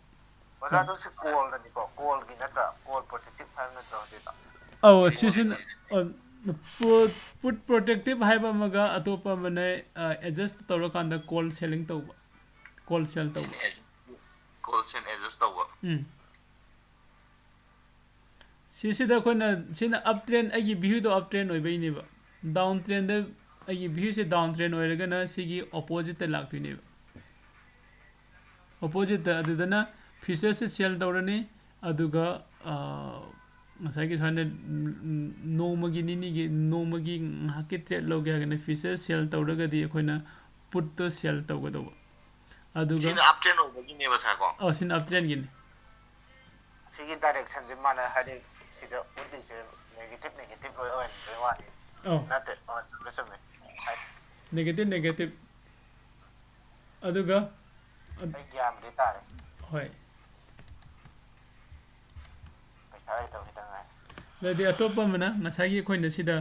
ꯑꯣꯖꯥ, ꯀꯣ꯫ ꯑꯗꯨ ꯁꯤ callꯗꯅꯤꯀꯣ? Callꯒꯤ ꯅꯠꯇ꯭ꯔꯥ? Call protective ꯍꯥꯏꯕ ꯅꯠꯇ꯭ꯔꯣ ꯍꯧꯖꯤꯛꯇꯣ? ꯑꯧ, ꯁꯤꯁꯤꯅ, ꯑ, put, put protective ꯍꯥꯏꯕ ꯑꯃꯒ ꯑꯇꯣꯞꯄ ꯑꯃꯅ, ꯑ, adjust ꯇꯧꯔꯀꯥꯟꯗ call selling ꯇꯧꯕ꯫ Call sell ꯇꯧꯕ꯫ Call sell adjust ꯇꯧꯕ꯫ ꯎꯝ꯫ ꯁꯤꯁꯤꯗ ꯑꯩꯈꯣꯏꯅ, ꯁꯤꯅ up trend, ꯑꯩꯒꯤ viewꯗꯣ up trend ꯑꯣꯏꯕꯩꯅꯦꯕ꯫ Down trendꯗ, ꯑꯩꯒꯤ ꯚ꯭ꯌꯨꯁꯦ ꯗꯥꯎꯟ ꯇ꯭ꯔꯦꯟ ꯑꯣꯏꯔꯒꯅ ꯁꯤꯒꯤ ꯑꯣꯄꯣꯖꯤꯠꯇ ꯂꯥꯛꯇꯣꯏꯅꯦꯕ꯫ ꯑꯣꯄꯣꯖꯤꯠꯇ ꯑꯗꯨꯗꯅ ꯐ꯭ꯌꯨꯆꯔꯁꯦ ꯁꯦꯜ ꯇꯧꯔꯅꯤ꯫ ꯑꯗꯨꯒ ꯉꯁꯥꯏꯒꯤ ꯁꯨꯃꯥꯏꯅ ꯅꯣꯡꯃꯒꯤ ꯅꯤꯅꯤꯒꯤ ꯅꯣꯡꯃꯒꯤ ꯉꯥꯏꯍꯥꯛꯀꯤ ꯇ꯭ꯔꯦꯠ ꯂꯧꯒꯦ ꯍꯥꯏꯔꯒꯅ ꯐ꯭ꯌꯨꯆꯔ ꯁꯦꯜ ꯇꯧꯔꯒꯗꯤ ꯑꯩꯈꯣꯏꯅ ꯄꯨꯠꯇꯣ ꯁꯦꯜ ꯇꯧꯒꯗꯧꯕ꯫ ꯑꯗꯨꯒ ꯁꯤꯅ ꯑꯞ ꯇ꯭ꯔꯦꯟ ꯑꯣꯏꯕꯒꯤꯅꯦꯕ ꯁꯥꯔ ꯀꯣ? ꯑꯧ, ꯁꯤꯅ ꯑꯞ ꯇ꯭ꯔꯦꯟꯒꯤꯅꯤ꯫ ꯁꯤꯒꯤ ꯗꯥꯏꯔꯦꯛꯁꯟꯁꯦ ꯃꯥꯅ ꯍꯥꯏꯗꯤ ꯁꯤꯗ ꯎꯠꯂꯤꯁꯦ ꯅꯦꯒꯦꯇꯤꯞ ꯅꯦꯒꯦꯇꯤꯞ ꯂꯣꯏ ꯑꯣꯏꯍꯟꯕꯩ ꯋꯥꯅꯤ꯫ ꯑꯧ꯫ ꯅꯠꯇꯦ, ꯑꯣ, ꯆꯨꯝꯃꯦ, ꯆꯨꯝꯃꯦ꯫ Negative negative. ꯑꯗꯨꯒ ꯑꯩ ꯒ꯭ꯌꯥꯟꯗꯤ ꯇꯥꯔꯦ꯫ ꯍꯣꯏ꯫ ꯄꯩꯁꯥ ꯂꯩꯇꯕ ꯈꯤꯇꯪ ꯉꯥꯏ꯫ ꯑꯗꯨꯗꯤ ꯑꯇꯣꯞꯄ ꯑꯃꯅ ꯉꯁꯥꯏꯒꯤ ꯑꯩꯈꯣꯏꯅ ꯁꯤꯗ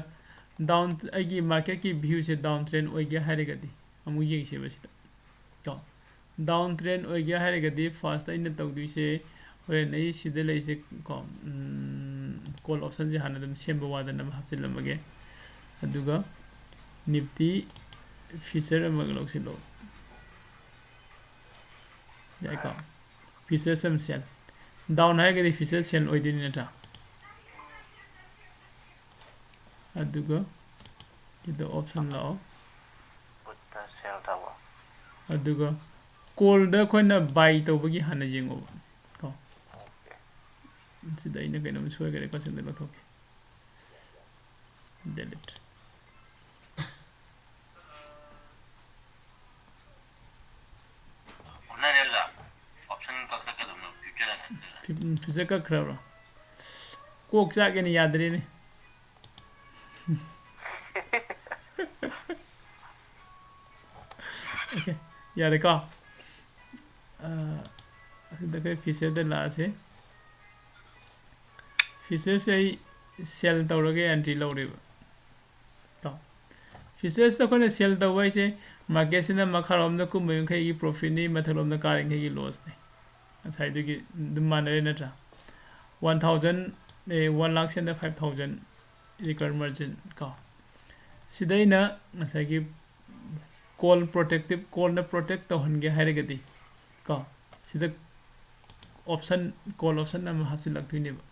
ꯗꯥꯎꯟ, ꯑꯩꯒꯤ ꯃꯥꯔꯀꯦꯠꯀꯤ ꯚ꯭ꯌꯨꯁꯦ ꯗꯥꯎꯟ ꯇ꯭ꯔꯦꯟ ꯑꯣꯏꯒꯦ ꯍꯥꯏꯔꯒꯗꯤ ꯑꯃꯨꯛ ꯌꯦꯡꯁꯦꯕ ꯁꯤꯗ꯫ ꯀꯣ, ꯗꯥꯎꯟ ꯇ꯭ꯔꯦꯟ ꯑꯣꯏꯒꯦ ꯍꯥꯏꯔꯒꯗꯤ ꯐꯥꯔꯁꯇ ꯑꯩꯅ ꯇꯧꯗꯣꯏꯁꯦ ꯍꯣꯔꯦꯟ ꯑꯩ ꯁꯤꯗ ꯂꯩꯁꯦ ꯀꯣ, ꯀꯣꯜ ꯑꯣꯞꯁꯟꯁꯦ ꯍꯥꯟꯅ ꯑꯗꯨꯝ ꯁꯦꯝꯕ ꯋꯥꯗꯅꯕ ꯍꯥꯞꯆꯤꯜꯂꯝꯃꯒꯦ꯫ ꯑꯗꯨꯒ ꯅꯤꯐꯇꯤ ꯐ꯭ꯌꯨꯆꯔ ꯑꯃꯒ ꯂꯧꯁꯤꯜꯂꯣ꯫ ꯌꯥꯏꯀꯣ? ꯐ꯭ꯌꯨꯆꯔꯁ ꯑꯃ ꯁꯦꯜ꯫ ꯗꯥꯎꯟ ꯍꯥꯏꯔꯒꯗꯤ ꯐ꯭ꯌꯨꯆꯔ ꯁꯦꯜ ꯑꯣꯏꯗꯣꯏꯅꯤ ꯅꯠꯇ꯭ꯔꯥ? ꯑꯗꯨꯒ ꯁꯤꯗ ꯑꯣꯞꯁꯟ ꯂꯥꯛꯑꯣ꯫ ꯄꯨꯠꯇ ꯁꯦꯜ ꯇꯧꯕ꯫ ꯑꯗꯨꯒ ꯀꯣꯜꯗ ꯑꯩꯈꯣꯏꯅ ꯕꯥꯏ ꯇꯧꯕꯒꯤ ꯍꯥꯟꯅ ꯌꯦꯡꯉꯣꯕ ꯀꯣ꯫ ꯑꯣꯀꯦ꯫ ꯁꯤꯗ ꯑꯩꯅ ꯀꯩꯅꯣꯝ ꯁꯣꯏꯈꯔꯦꯀꯣ, ꯁꯤꯗ ꯂꯧꯊꯣꯛꯀꯦ꯫ ꯗꯤꯂꯤꯠ꯫ ꯑꯣꯟꯅꯔꯦ ꯑꯣꯖꯥ꯫ ꯑꯣꯞꯁꯟ ꯀꯛꯊꯠꯀꯗꯕꯅꯦ, ꯐ꯭ꯌꯨꯆꯔ ꯍꯥꯏꯅ ꯍꯥꯏꯗꯣꯏꯔꯥ? ꯐ꯭ꯌꯨ-, ꯐ꯭ꯌꯨꯆꯔ ꯀꯛꯈ꯭ꯔꯕ꯭ꯔꯣ? ꯀꯣꯛ ꯆꯥꯛꯑꯦꯅꯦ, ꯌꯥꯗ꯭ꯔꯦꯅꯦ꯫ ꯑꯣꯀꯦ, ꯌꯥꯔꯦꯀꯣ? ꯑ, ꯑꯁꯤꯗ ꯑꯩꯈꯣꯏ ꯐ꯭ꯌꯨꯆꯔꯗ ꯂꯥꯛꯑꯁꯦ꯫ ꯐ꯭ꯌꯨꯆꯔꯁꯦ ꯑꯩ ꯁꯦꯜ ꯇꯧꯔꯒ ꯑꯦꯟꯇ꯭ꯔꯤ ꯂꯧꯔꯦꯕ꯫ ꯀꯣ꯫ ꯐ꯭ꯌꯨꯆꯔꯁꯇ ꯑꯩꯈꯣꯏꯅ ꯁꯦꯜ ꯇꯧꯕ ꯍꯥꯏꯁꯦ ꯃꯥꯔꯀꯦꯠꯁꯤꯅ ꯃꯈꯥꯔꯣꯝꯗ ꯀꯨꯝꯕ ꯌꯥꯡꯈꯩꯒꯤ ꯄ꯭ꯔꯣꯐꯤꯠꯅꯤ, ꯃꯊꯛꯂꯣꯝꯗ ꯀꯥꯔꯤꯈꯩꯒꯤ ꯂꯣꯁꯅꯤ꯫ ꯉꯁꯥꯏꯗꯨꯒꯤ ꯑꯗꯨꯝ ꯃꯥꯟꯅꯔꯦ ꯅꯠꯇ꯭ꯔꯥ? ꯋꯥꯟ ꯊꯥꯎꯖꯟ, ꯑꯦ, ꯋꯥꯟ ꯂꯥꯛꯁꯤꯅ ꯐꯥꯏꯚ ꯊꯥꯎꯖꯟ ꯔꯤꯀꯔ ꯃꯥꯔꯖꯤꯟ ꯀꯣ꯫ ꯁꯤꯗ ꯑꯩꯅ ꯉꯁꯥꯏꯒꯤ ꯀꯣꯜ ꯄ꯭ꯔꯣꯇꯦꯛꯇꯤꯞ, ꯀꯣꯜꯅ ꯄ꯭ꯔꯣꯇꯦꯛ ꯇꯧꯍꯟꯒꯦ ꯍꯥꯏꯔꯒꯗꯤ ꯀꯣ, ꯁꯤꯗ ꯑꯣꯞꯁꯟ, ꯀꯣꯜ ꯑꯣꯞꯁꯟ ꯑꯃ ꯍꯥꯞꯆꯤꯜꯂꯛꯇꯣꯏꯅꯦꯕ꯫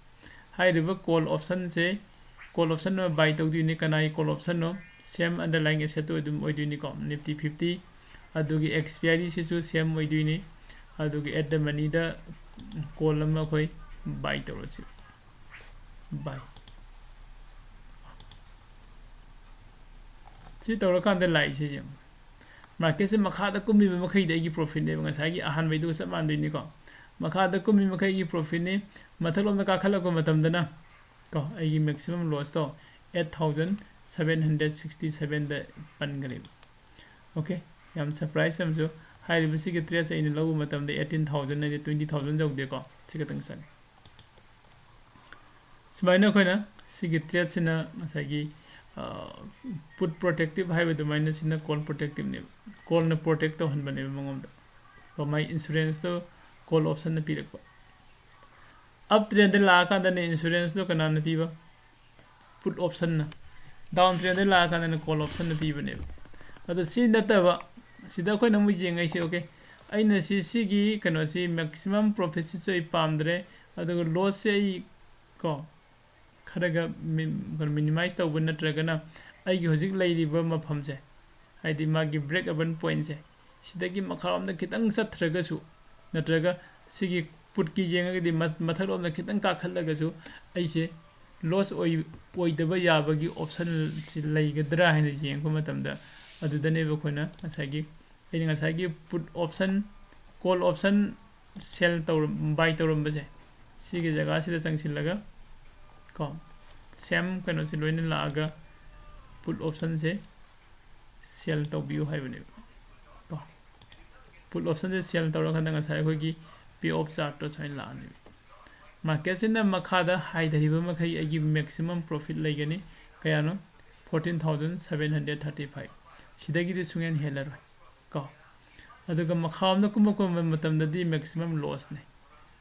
ꯍꯥꯏꯔꯤꯕ ꯀꯣꯜ ꯑꯣꯞꯁꯟꯁꯦ, ꯀꯣꯜ ꯑꯣꯞꯁꯟ ꯑꯃ ꯕꯥꯏ ꯇꯧꯗꯣꯏꯅꯦ꯫ ꯀꯅꯥꯒꯤ ꯀꯣꯜ ꯑꯣꯞꯁꯟꯅꯣ? Same underlying asset ꯇꯣ ꯑꯗꯨꯝ ꯑꯣꯏꯗꯣꯏꯅꯤꯀꯣ, Nifty fifty꯫ ꯑꯗꯨꯒꯤ expiry ꯁꯤꯁꯨ same ꯑꯣꯏꯗꯣꯏꯅꯤ꯫ ꯑꯗꯨꯒꯤ at the money the call ꯑꯃ ꯑꯩꯈꯣꯏ buy ꯇꯧꯔꯁꯤ꯫ Buy꯫ ꯁꯤ ꯇꯧꯔꯀꯥꯟꯗ ꯂꯥꯛꯏꯁꯦ ꯌꯦꯡꯉꯨ꯫ Market ꯁꯦ ꯃꯈꯥꯗ ꯀꯨꯝꯃꯤꯕ ꯃꯈꯩꯗꯤ ꯑꯩꯒꯤ profit ꯅꯦꯕ, ꯉꯁꯥꯏꯒꯤ ꯑꯍꯥꯟꯕꯩꯗꯨꯒ ꯆꯞ ꯃꯥꯟꯅꯗꯣꯏꯅꯤꯀꯣ꯫ ꯃꯈꯥꯗ ꯀꯨꯝꯃꯤ ꯃꯈꯩꯒꯤ profit ꯅꯤ꯫ ꯃꯊꯛꯂꯣꯝꯗ ꯀꯥꯈꯠꯂꯛꯄ ꯃꯇꯝꯗꯅ ꯀꯣ, ꯑꯩꯒꯤ maximum loss ꯇꯣ eight thousand seven hundred sixty seven ꯗ ꯄꯟꯈ꯭ꯔꯦꯕ꯫ Okay, ꯌꯥꯝ surprise ꯑꯃꯁꯨ꯫ ꯍꯥꯏꯔꯤꯕ ꯁꯤꯒꯤ trade ꯁꯦ ꯑꯩꯅ ꯂꯧꯕ ꯃꯇꯝꯗ eighteen thousand ꯍꯥꯏꯗꯤ twenty thousand ꯌꯧꯗꯦꯀꯣ, ꯁꯤ ꯈꯛꯇꯪ ꯆꯪꯉꯤ꯫ ꯁꯨꯃꯥꯏꯅ ꯑꯩꯈꯣꯏꯅ ꯁꯤꯒꯤ trade ꯁꯤꯅ ꯉꯁꯥꯏꯒꯤ, ꯑ, put protective ꯍꯥꯏꯕ ꯑꯗꯨꯃꯥꯏꯅ ꯁꯤꯅ call protective ꯅꯦꯕ꯫ Call ꯅ protect ꯇꯧꯍꯟꯕꯅꯦꯕ ꯃꯉꯣꯟꯗ꯫ ꯀꯣ, ꯃꯥꯏ insurance ꯇꯣ call option ꯅ ꯄꯤꯔꯛꯄ꯫ Up trend ꯗ ꯂꯥꯛꯑꯀꯥꯟꯗꯅꯦ insurance ꯇꯣ ꯀꯅꯥꯅ ꯄꯤꯕ? Put option ꯅ꯫ Down trend ꯗ ꯂꯥꯛꯑꯀꯥꯟꯗꯅ call option ꯅ ꯄꯤꯕꯅꯦꯕ꯫ ꯑꯗꯣ ꯁꯤ ꯅꯠꯇꯕ, ꯁꯤꯗ ꯑꯩꯈꯣꯏꯅ ꯑꯃꯨꯛ ꯌꯦꯡꯉꯛꯏꯁꯦ, okay, ꯑꯩꯅ ꯁꯤ, ꯁꯤꯒꯤ ꯀꯩꯅꯣꯁꯤ maximum profit ꯁꯤꯁꯨ ꯑꯩ ꯄꯥꯝꯗ꯭ꯔꯦ, ꯑꯗꯨꯒ loss ꯁꯦ ꯑꯩ ꯀꯣ, ꯈꯔꯒ ꯃꯤ-, ꯀꯩꯅꯣ, minimize ꯇꯧꯕ ꯅꯠꯇ꯭ꯔꯒꯅ ꯑꯩꯒꯤ ꯍꯧꯖꯤꯛ ꯂꯩꯔꯤꯕ ꯃꯐꯝꯁꯦ, ꯍꯥꯏꯗꯤ ꯃꯥꯒꯤ break even point ꯁꯦ, ꯁꯤꯗꯒꯤ ꯃꯈꯥꯔꯣꯝꯗ ꯈꯤꯇꯪ ꯆꯠꯊ꯭ꯔꯒꯁꯨ, ꯅꯠꯇ꯭ꯔꯒ ꯁꯤꯒꯤ put ꯀꯤ ꯌꯦꯡꯉꯒꯗꯤ ꯃ-, ꯃꯊꯛꯂꯣꯝꯗ ꯈꯤꯇꯪ ꯀꯥꯈꯠꯂꯒꯁꯨ ꯑꯩꯁꯦ loss ꯑꯣꯏ-, ꯑꯣꯏꯗꯕ ꯌꯥꯕꯒꯤ option ꯁꯤ ꯂꯩꯒꯗ꯭ꯔꯥ ꯍꯥꯏꯅ ꯌꯦꯡꯉꯛꯄ ꯃꯇꯝꯗ, ꯑꯗꯨꯗꯅꯦꯕ ꯑꯩꯈꯣꯏꯅ ꯉꯁꯥꯏꯒꯤ, ꯑꯩꯅ ꯉꯁꯥꯏꯒꯤ put option, call option sell ꯇꯧꯔꯝ-, buy ꯇꯧꯔꯝꯕꯁꯦ, ꯁꯤꯒꯤ ꯖꯒꯥꯁꯤꯗ ꯆꯪꯁꯤꯜꯂꯒ ꯀꯣ, same ꯀꯩꯅꯣꯁꯤ ꯂꯣꯏꯅ ꯂꯥꯛꯑꯒ put option ꯁꯦ sell ꯇꯧꯕꯤꯌꯨ ꯍꯥꯏꯕꯅꯦꯕ ꯀꯣ꯫ Put option ꯁꯦ sell ꯇꯧꯔꯀꯥꯟꯗ ꯉꯁꯥꯏ ꯑꯩꯈꯣꯏꯒꯤ pay off chart ꯇꯣ ꯁꯨꯃꯥꯏꯅ ꯂꯥꯛꯑꯅꯦꯕ꯫ Market ꯁꯤꯅ ꯃꯈꯥꯗ ꯍꯥꯏꯊꯔꯤꯕ ꯃꯈꯩ ꯑꯩꯒꯤ maximum profit ꯂꯩꯒꯅꯤ꯫ ꯀꯌꯥꯅꯣ? Fourteen thousand seven hundred thirty five꯫ ꯁꯤꯗꯒꯤꯗꯤ ꯁꯨꯡꯍꯦꯟ ꯍꯦꯜꯂꯔꯣꯏ ꯀꯣ꯫ ꯑꯗꯨꯒ ꯃꯈꯥꯔꯣꯝꯗ ꯀꯨꯝꯃꯛꯄ ꯃꯇꯝꯗꯗꯤ maximum loss ꯅꯦ,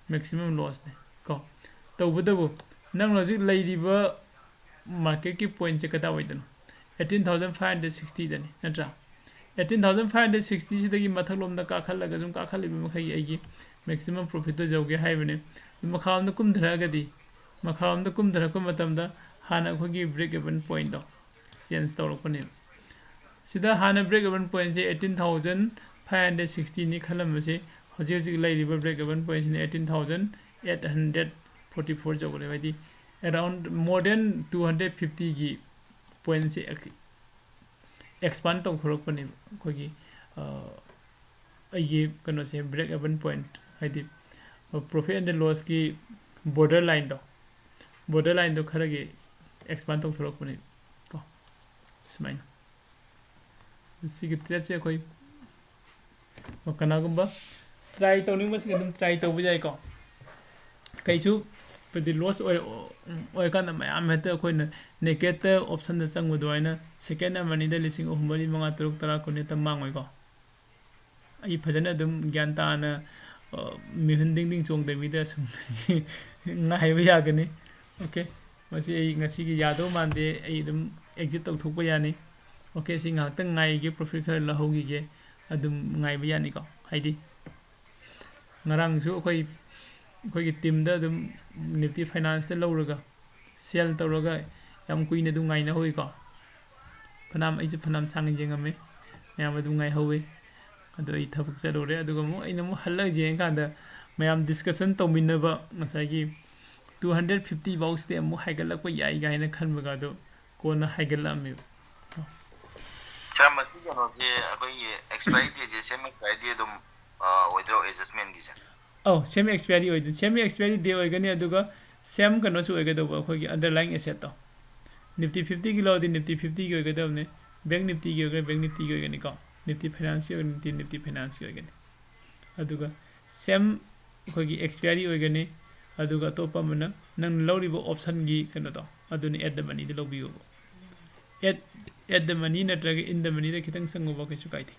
maximum loss ꯅꯦ ꯀꯣ꯫ ꯇꯧꯕꯇꯕꯨ ꯅꯪꯅ ꯍꯧꯖꯤꯛ ꯂꯩꯔꯤꯕ market ꯀꯤ point ꯁꯦ ꯀꯗꯥꯏꯋꯥꯏꯗꯅꯣ? Eighteen thousand five hundred sixty ꯗꯅꯤ, ꯅꯠꯇ꯭ꯔꯥ? Eighteen thousand five hundred sixty ꯁꯤꯗꯒꯤ ꯃꯊꯛꯂꯣꯝꯗ ꯀꯥꯈꯠꯂꯒ ꯁꯨꯝ ꯀꯥꯈꯠꯂꯤꯕ ꯃꯈꯩ ꯑꯩꯒꯤ maximum profit ꯇꯣ ꯌꯧꯒꯦ ꯍꯥꯏꯕꯅꯦ꯫ ꯑꯗꯨ ꯃꯈꯥꯔꯣꯝꯗ ꯀꯨꯝꯊꯔꯛꯑꯒꯗꯤ, ꯃꯈꯥꯔꯣꯝꯗ ꯀꯨꯝꯊꯔꯛꯄ ꯃꯇꯝꯗ ꯍꯥꯟꯅ ꯑꯩꯈꯣꯏꯒꯤ break even point ꯇꯣ, change ꯇꯧꯔꯛꯄꯅꯦꯕ꯫ ꯁꯤꯗ ꯍꯥꯟꯅ break even pointꯁꯦ eighteen thousand five hundred sixtyꯅꯤ ꯈꯜꯂꯝꯕꯁꯦ, ꯍꯧꯖꯤꯛ ꯍꯧꯖꯤꯛ ꯂꯩꯔꯤꯕ break even pointꯁꯤꯅ eighteen thousand eight hundred forty four ꯌꯧꯔꯦ꯫ ꯍꯥꯏꯗꯤ around more than two hundred fiftyꯒꯤ pointꯁꯦ expand ꯇꯧꯊꯣꯔꯛꯄꯅꯦꯕ ꯑꯩꯈꯣꯏꯒꯤ, ꯑ, ꯑꯩꯒꯤ ꯀꯩꯅꯣꯁꯦ, break even point, ꯍꯥꯏꯗꯤ profit and lossꯀꯤ border lineꯗꯣ, border lineꯗꯣ ꯈꯔꯒꯤ expand ꯇꯧꯊꯣꯔꯛꯄꯅꯦꯕ ꯀꯣ꯫ ꯁꯨꯃꯥꯏꯅ ꯁꯤꯒꯤ tradeꯁꯦ ꯑꯩꯈꯣꯏ ꯀꯅꯥꯒꯨꯝꯕ try ꯇꯧꯅꯤꯡꯕꯁꯤꯡ ꯑꯗꯨꯝ try ꯇꯧꯕ ꯌꯥꯏꯀꯣ꯫ ꯀꯩꯁꯨ ꯍꯥꯏꯗꯤ loss ꯑꯣꯏ-, ꯑꯣꯏꯔꯀꯥꯟꯗ ꯃꯌꯥꯝ ꯍꯦꯛꯇ ꯑꯩꯈꯣꯏꯅ nakedꯇ optionꯗ ꯆꯪꯕ ꯑꯗꯨꯃꯥꯏꯅ second ꯑꯃ ꯑꯅꯤꯗ ꯂꯤꯁꯤꯡ ꯑꯍꯨꯝ, ꯃꯔꯤ, ꯃꯉꯥ, ꯇꯔꯨꯛ, ꯇꯔꯥ, ꯀꯨꯟ ꯍꯦꯛꯇ ꯃꯥꯡꯉꯣꯏꯀꯣ꯫ ꯑꯩ ꯐꯖꯅ ꯑꯗꯨꯝ ꯒ꯭ꯌꯥꯟ ꯇꯥꯅ, ꯑ, ꯃꯤꯍꯨꯟ ꯗꯤꯡ ꯗꯤꯡ ꯆꯣꯡꯗꯕꯤꯗ ꯁꯨꯝ ꯉꯥꯏꯕ ꯌꯥꯒꯅꯤ꯫ Okay, ꯃꯁꯤ ꯑꯩ ꯉꯁꯤꯒꯤ ꯌꯥꯗꯧ ꯃꯥꯟꯗꯦ, ꯑꯩ ꯑꯗꯨꯝ exit ꯇꯧꯊꯣꯛꯄ ꯌꯥꯅꯤ꯫ Okay, ꯁꯤ ꯉꯥꯏꯍꯥꯛꯇꯪ ꯉꯥꯏꯒꯦ, profit ꯈꯔ ꯂꯧꯍꯧꯈꯤꯒꯦ, ꯑꯗꯨꯝ ꯉꯥꯏꯕ ꯌꯥꯅꯤꯀꯣ꯫ ꯍꯥꯏꯗꯤ ꯉꯔꯥꯡꯁꯨ ꯑꯩꯈꯣꯏ, ꯑꯩꯈꯣꯏꯒꯤ teamꯗ ꯑꯗꯨꯝ Nifty Financeꯇ ꯂꯧꯔꯒ sell ꯇꯧꯔꯒ ꯌꯥꯝ ꯀꯨꯏꯅ ꯑꯗꯨꯝ ꯉꯥꯏꯅꯍꯧꯋꯤꯀꯣ꯫ ꯐꯅꯌꯥꯝ, ꯑꯩꯁꯨ ꯐꯅꯌꯥꯝ ꯁꯥꯡꯅ ꯌꯦꯡꯉꯝꯃꯤ, ꯃꯌꯥꯝ ꯑꯗꯨꯝ ꯉꯥꯏꯍꯧꯋꯤ꯫ ꯑꯗꯣ ꯑꯩ ꯊꯕꯛ ꯆꯠꯂꯨꯔꯦ, ꯑꯗꯨꯒ ꯑꯃꯨꯛ ꯑꯩꯅ ꯑꯃꯨꯛ ꯍꯜꯂꯒ ꯌꯦꯡꯉꯀꯥꯟꯗ ꯃꯌꯥꯝ discussion ꯇꯧꯃꯤꯟꯅꯕ ꯉꯁꯥꯏꯒꯤ two hundred fifty ꯐꯥꯎꯁꯤꯗꯤ ꯑꯃꯨꯛ ꯍꯥꯏꯒꯠꯂꯛꯄ ꯌꯥꯏ ꯀꯥꯏꯅ ꯈꯟꯕꯒ ꯑꯗꯨ ꯀꯣꯟꯅ ꯍꯥꯏꯒꯠꯂꯛꯑꯝꯃꯦꯕ꯫ Sir, ꯃꯁꯤ ꯀꯩꯅꯣꯁꯦ ꯑꯩꯈꯣꯏꯒꯤ expiry dateꯁꯦ same expiry date ꯑꯗꯨꯝ, ꯑ, ꯑꯣꯏꯗꯣꯏꯔꯣ adjustmentꯀꯤꯁꯦ? ꯑꯧ, same expiry ꯑꯣꯏꯗꯣꯏꯅꯤ, same expiry date ꯑꯣꯏꯒꯅꯤ, ꯑꯗꯨꯒ same ꯀꯩꯅꯣꯁꯨ ꯑꯣꯏꯒꯗꯧꯕ, ꯑꯩꯈꯣꯏꯒꯤ underlying assetꯇꯣ꯫ Nifty fiftyꯒꯤ ꯂꯧꯔꯗꯤ Nifty fiftyꯒꯤ ꯑꯣꯏꯒꯗꯕꯅꯤ, Bank Niftyꯒꯤ ꯑꯣꯏꯒꯦꯔꯥ Bank Niftyꯒꯤ ꯑꯣꯏꯒꯅꯤꯀꯣ, Nifty Financeꯀꯤ ꯑꯣꯏꯒꯅꯤ, Nifty Financeꯀꯤ ꯑꯣꯏꯒꯅꯤ꯫ ꯑꯗꯨꯒ same ꯑꯩꯈꯣꯏꯒꯤ expiry ꯑꯣꯏꯒꯅꯤ꯫ ꯑꯗꯨꯒ ꯑꯇꯣꯞꯄ ꯑꯃꯅ ꯅꯪꯅ ꯂꯧꯔꯤꯕ optionꯒꯤ ꯀꯩꯅꯣꯗꯣ, ꯑꯗꯨꯅ at the moneyꯗ ꯂꯧꯕꯤꯌꯣꯕ꯫ At, at the money ꯅꯠꯇ꯭ꯔꯒ in the moneyꯗ ꯈꯤꯇꯪ ꯆꯪꯉꯨꯕ ꯀꯩꯁꯨ ꯀꯥꯏꯗꯦ꯫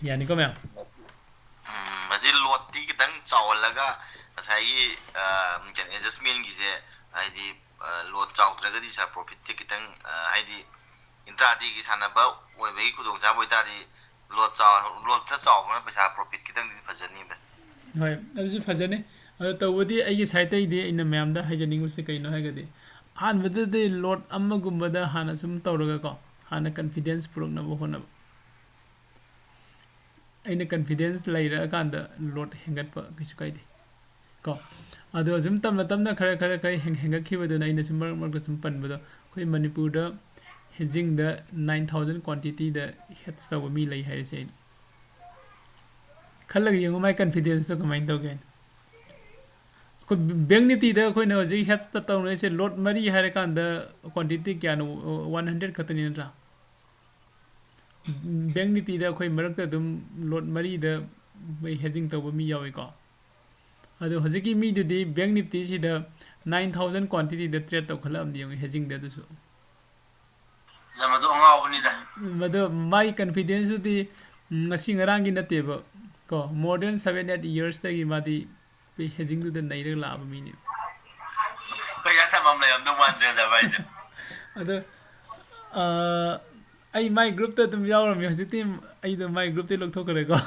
ꯌꯥꯅꯤꯀꯣ ꯃꯌꯥꯝ? ꯎꯝ, ꯃꯁꯤ lotꯇꯤ ꯈꯤꯇꯪ ꯆꯥꯎꯍꯜꯂꯒ ꯉꯁꯥꯏꯒꯤ, ꯑ, ꯀꯩꯅꯣ, adjustmentꯀꯤꯁꯦ, ꯍꯥꯏꯗꯤ, ꯑ, lot ꯆꯥꯎꯗ꯭ꯔꯒꯗꯤ sir profitꯁꯦ ꯈꯤꯇꯪ, ꯑ, ꯍꯥꯏꯗꯤ intradayꯒꯤ ꯁꯥꯟꯅꯕ ꯑꯣꯏꯕꯒꯤ ꯈꯨꯗꯣꯡꯆꯥꯕ ꯑꯣꯏꯇꯥꯔꯗꯤ lot ꯆꯥꯎ-, lot ꯈꯔ ꯆꯥꯎꯕꯅ ꯄꯩꯁꯥ profit ꯈꯤꯇꯪꯗꯤ ꯐꯖꯅꯤꯕ꯫ ꯍꯣꯏ, ꯑꯗꯨꯁꯨ ꯐꯖꯅꯤ꯫ ꯑꯗꯣ ꯇꯧꯕꯗꯤ ꯑꯩꯒꯤ ꯁꯥꯏꯠꯇꯩꯗꯤ ꯑꯩꯅ ꯃꯌꯥꯝꯗ ꯍꯥꯏꯖꯅꯤꯡꯕꯁꯦ ꯀꯩꯅꯣ ꯍꯥꯏꯔꯒꯗꯤ, ꯑꯍꯥꯟꯕꯗꯗꯤ ꯂꯣꯠ ꯑꯃꯒꯨꯝꯕꯗ ꯍꯥꯟꯅ ꯁꯨꯝ ꯇꯧꯔꯒꯀꯣ, ꯍꯥꯟꯅ ꯀꯟꯐꯤꯗꯦꯟꯁ ꯄꯨꯔꯛꯅꯕ ꯍꯣꯠꯅꯕ꯫ ꯑꯩꯅ ꯀꯟꯐꯤꯗꯦꯟꯁ ꯂꯩꯔꯛꯑꯀꯥꯟꯗ ꯂꯣꯠ ꯍꯦꯟꯒꯠꯄ ꯀꯩꯁꯨ ꯀꯥꯏꯗꯦ ꯀꯣ꯫ ꯑꯗꯣ ꯁꯨꯝ ꯇꯞꯅ ꯇꯞꯅ ꯈꯔ ꯈꯔ ꯈꯔ ꯍꯦꯟ-, ꯍꯦꯟꯒꯠꯈꯤꯕꯗꯨꯅ ꯑꯩꯅ ꯁꯨꯝ ꯃꯔꯛ ꯃꯔꯛꯇ ꯁꯨꯝ ꯄꯟꯕꯗꯣ, ꯑꯩꯈꯣꯏ ꯃꯅꯤꯄꯨꯔꯗ ꯍꯦꯖꯤꯡꯗ nine thousand quantityꯗ ꯍꯦꯗꯖ ꯇꯧꯕ ꯃꯤ ꯂꯩ ꯍꯥꯏꯔꯤꯁꯦ ꯑꯩꯅ꯫ ꯈꯜꯂꯒ ꯌꯦꯡꯉꯨ ꯃꯥꯏ ꯀꯟꯐꯤꯗꯦꯟꯁꯇꯣ ꯀꯃꯥꯏꯅ ꯇꯧꯒꯦ ꯍꯥꯏꯅ꯫ ꯑꯩꯈꯣꯏ ꯕꯦꯡ ꯅꯤꯐꯇꯤꯗ ꯑꯩꯈꯣꯏꯅ ꯍꯧꯖꯤꯛ ꯍꯦꯗꯖꯇ ꯇꯧꯅꯔꯤꯁꯦ ꯂꯣꯠ ꯃꯔꯤ ꯍꯥꯏꯔꯀꯥꯟꯗ ꯀ꯭ꯋꯥꯟꯇꯤꯇꯤ ꯀꯌꯥꯅꯣ? One hundred ꯈꯛꯇꯅꯤ ꯅꯠꯇ꯭ꯔꯥ? ꯕꯦꯡ ꯅꯤꯐꯇꯤꯗ ꯑꯩꯈꯣꯏ ꯃꯔꯛꯇ ꯑꯗꯨꯝ ꯂꯣꯠ ꯃꯔꯤꯗ ꯍꯦꯖꯤꯡ ꯇꯧꯕ ꯃꯤ ꯌꯥꯎꯏꯀꯣ꯫ ꯑꯗꯣ ꯍꯧꯖꯤꯛꯀꯤ ꯃꯤꯗꯨꯗꯤ ꯕꯦꯡ ꯅꯤꯐꯇꯤꯁꯤꯗ nine thousand quantityꯗ ꯇ꯭ꯔꯦꯠ ꯇꯧꯈꯠꯂꯛꯑꯕꯅꯤ ꯌꯦꯡꯉꯨ, ꯍꯦꯖꯤꯡꯗ ꯑꯗꯨꯁꯨ꯫ ꯃꯗꯨ ꯑꯉꯥꯎꯕꯅꯤꯗ꯫ ꯃꯗꯨ ꯃꯥꯒꯤ ꯀꯟꯐꯤꯗꯦꯟꯁꯇꯨꯗꯤ, ꯎꯝ, ꯉꯁꯤ ꯉꯔꯥꯡꯒꯤ ꯅꯠꯇꯦꯕ ꯀꯣ, more than seven eight yearsꯇꯒꯤ ꯃꯥꯗꯤ ꯍꯦꯖꯤꯡꯗꯨꯗ ꯅꯩꯔꯒ ꯂꯥꯛꯑꯕ ꯃꯤꯅꯦꯕ꯫ ꯄꯩꯁꯥ ꯊꯝꯐꯝ ꯂꯩꯔꯝꯗꯧ ꯃꯥꯟꯗ꯭ꯔꯦ ꯑꯣꯖꯥ ꯚꯥꯏꯗꯣ꯫ ꯑꯗꯣ, ꯑ, ꯑꯩ ꯃꯥꯏ ꯒ꯭ꯔꯨꯞꯇ ꯑꯗꯨꯝ ꯌꯥꯎꯔꯝꯃꯤ, ꯍꯧꯖꯤꯛꯇꯤ ꯑꯩꯗꯣ ꯃꯥꯏ ꯒ꯭ꯔꯨꯞꯇꯩ ꯂꯧꯊꯣꯛꯈ꯭ꯔꯦꯀꯣ꯫